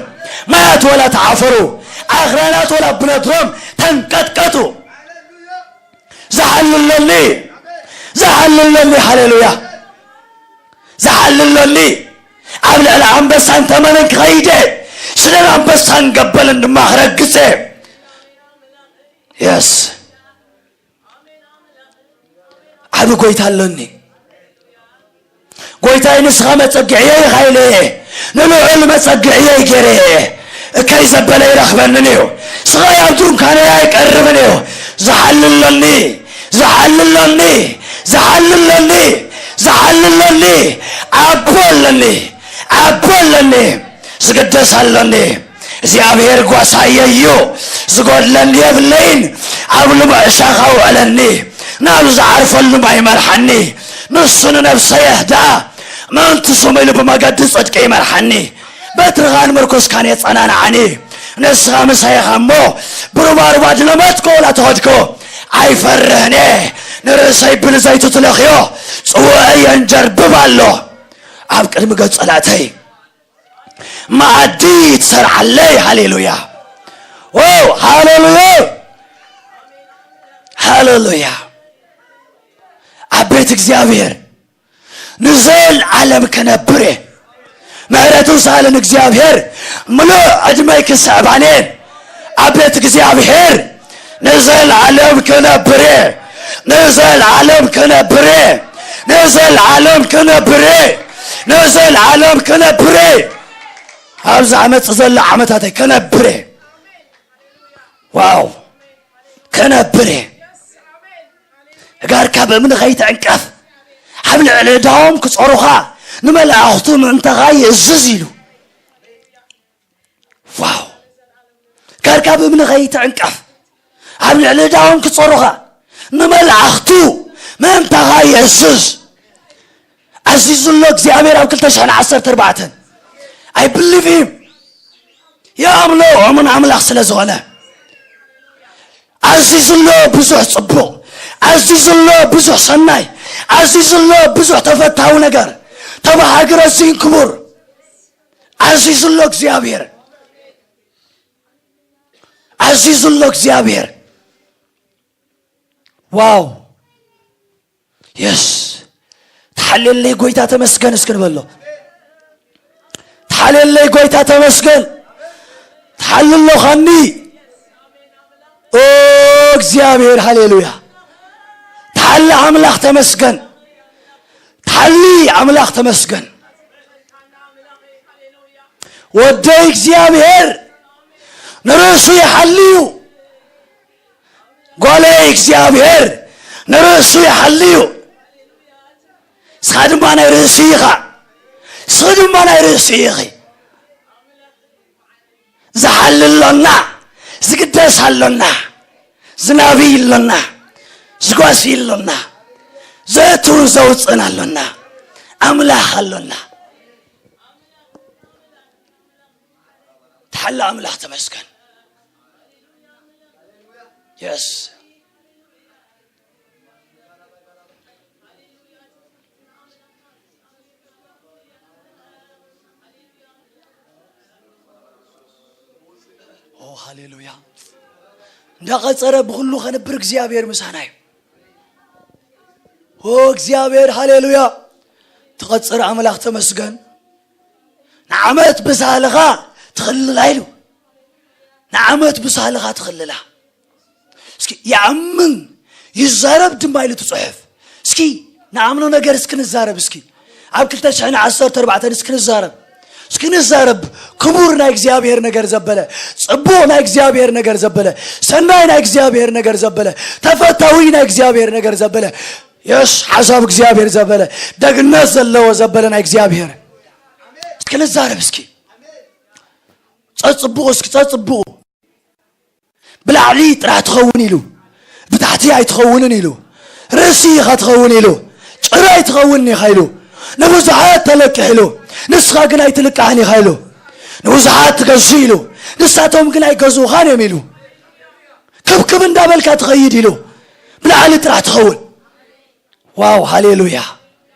ማያት ወላ ተዓፈሩ፣ ኣኽራናት ወላ ብነድሮም ተንቀጥቀጡ። ዝሓሊ ኣሎኒ፣ ዝሓሊ ኣሎኒ። ሃሌሉያ። ዝሓሊ ኣሎኒ። ኣብ ልዕሊ ኣንበሳን ተመንን ክኸይደ፣ ስለን ኣንበሳን ገበልን ድማ ክረግጸ። የስ። ዓቢ ጎይታ ኣሎኒ። ጎይታይ ንስኻ መጸግዕየይ ኢኻ ኢለ እየ፣ ንልዑል መጸግዕየይ ገይረ እየ። እከይ ዘበለ ይረኽበንን እዩ፣ ስቓይ ኣብ ድንኳነይ ኣይቀርብን እዩ። ዝሓሊ ኣሎኒ፣ ዝሓሊ ኣሎኒ፣ ዝሓሊ ኣሎኒ፣ ዝሓሊ ኣሎኒ። ኣቦ ኣለኒ፣ ኣቦ ኣለኒ። ዝግደስ ኣሎኒ። እግዚኣብሔር ጓሳየ እዩ፣ ዝጎድለኒ የብለይን። ኣብ ልሙዕ እሻኻ ውዕለኒ፣ ናብ ዝዓርፈሉ ማይ መርሓኒ። ንሱ ንነብሰይ የህድኣ፣ ምእንቲ ስሙ ኢሉ ብመገዲ ጽድቂ ይመርሓኒ። በትርኻን ምርኩስካን የጸናንዓኒ። ንስኻ ምሳይ ኢኻ እሞ፣ ብሩባሩባ ድለመጥኩ ወላ ተኸድኩ ኣይፈርህን እየ። ንርእሰይ ብልዘይቱ ትለኽዮ፣ ጽውዐይ የንጀርብብ ኣሎ። ኣብ ቅድሚ ገጽ ጸላእተይ መኣዲ ትሰርዓለይ። ሃሌሉያ። ዋው፣ ሃሌሉያ፣ ሃሌሉያ። ኣብ ቤት እግዚኣብሔር ንዘለዓለም ክነብር እየ። ምሕረቱ ሳልን እግዚኣብሔር ምሉእ ዕድመይ ክስዕባን እየን። ኣብ ቤት እግዚኣብሔር ንዘለዓለም ክነብር እየ። ንዘለዓለም ክነብር እየ። ንዘለዓለም ክነብር እየ። ንዘለዓለም ክነብር እየ። ኣብዚ ዓመት ዘሎ ዓመታተይ ክነብር እየ። ዋው፣ ክነብር እየ። ጋርካ ብእምኒ ከይትዕንቀፍ፣ ኣብ ልዕሊ እዳዎም ክጾሩኻ፣ ንመላእኽቱ ምእንታኻ ይእዝዝ ኢሉ። ዋው! ጋርካ ብእምኒ ከይትዕንቀፍ፣ ኣብ ልዕሊ እዳዎም ክጾሩኻ፣ ንመላእኽቱ ምእንታኻ ይእዝዝ። ኣዚዙ ኣሎ እግዚኣብሔር ኣብ ክልተ ሽሕን ዓሰርተ ኣርባዕተን። I believe him። የኣምኖ እሙን ኣምላኽ ስለ ዝኾነ፣ ኣዚዙ ኣሎ ብዙሕ ጽቡቕ፣ ኣዚዙ ኣሎ ብዙሕ ሰናይ፣ ኣዚዙ ኣሎ ብዙሕ ተፈታዊ ነገር። ተባሃግረ እዚን ክቡር ኣዚዙ ኣሎ እግዚኣብሔር፣ ኣዚዙ ኣሎ እግዚኣብሔር። ዋው! የስ፣ ተሓልየለይ ጎይታ ተመስገን እስኪ ንበሎ። ተሓልየለይ ጎይታ ተመስገን። ተሓሊ ኣለኻኒ። ኦ እግዚኣብሔር፣ ሃሌሉያ። ተሓሊ ኣምላኽ ተመስገን። ተሓሊ ኣምላኽ ተመስገን። ወደይ እግዚኣብሔር ንርእሱ ይሓሊ እዩ። ጓለይ እግዚኣብሔር ንርእሱ ይሓሊ እዩ። ንስኻ ድማ ናይ ርእሲ ኢኻ። ንስኺ ድማ ናይ ርእሲ ኢኺ። ዝሓሊ ኣሎና፣ ዝግደስ ኣሎና፣ ዝናቢ ኣሎና፣ ዝጓሲ ኣሎና፣ ዘእትውን ዘውፅእን ኣሎና፣ ኣምላኽ ኣሎና። ተሓሊ ኣምላኽ ተመስገን። የስ። ኦ ሃሌሉያ። እንዳቐጸረ ብኹሉ ከንብር እግዚኣብሔር ምሳና እዩ። ኦ እግዚኣብሔር፣ ሃሌሉያ። ትቐጽር ኣምላኽ ተመስገን። ንዓመት ብሳህልኻ ትኽልላ ኢሉ። ንዓመት ብሳህልኻ ትኽልላ። እስኪ ይኣምን ይዛረብ ድማ ኢሉ ትጽሑፍ። እስኪ ንኣምኖ ነገር እስኪ ንዛረብ እስኪ። ኣብ ክልተ ሽሕን ዓሰርተ ኣርባዕተን እስኪ ንዛረብ፣ እስኪ ንዛረብ። ክቡር ናይ እግዚኣብሔር ነገር ዘበለ፣ ጽቡቕ ናይ እግዚኣብሔር ነገር ዘበለ፣ ሰናይ ናይ እግዚኣብሔር ነገር ዘበለ፣ ተፈታዊ ናይ እግዚኣብሔር ነገር ዘበለ፣ የስ ሓሳብ እግዚኣብሔር ዘበለ፣ ደግነት ዘለዎ ዘበለ ናይ እግዚኣብሔር። እስኪ ንዛረብ እስኪ። ጸጽብቑ እስኪ ጸጽብቑ። ብላዕሊ ጥራሕ ትኸውን ኢሉ፣ ብታሕቲ ኣይትኸውንን ኢሉ፣ ርእሲ ኢኻ ትኸውን ኢሉ፣ ጭራ ኣይትኸውን ኢኻ ኢሉ፣ ንብዙሓት ተለቅሕ ኢሉ፣ ንስኻ ግን ኣይትልቃሕን ኢኻ ኢሉ፣ ንብዙሓት ትገዝእ ኢሉ፣ ንሳቶም ግን ኣይገዝኡኻን እዮም ኢሉ፣ ክብክብ እንዳበልካ ትኸይድ ኢሉ፣ ብላዕሊ ጥራሕ ትኸውን። ዋው ሃሌሉያ።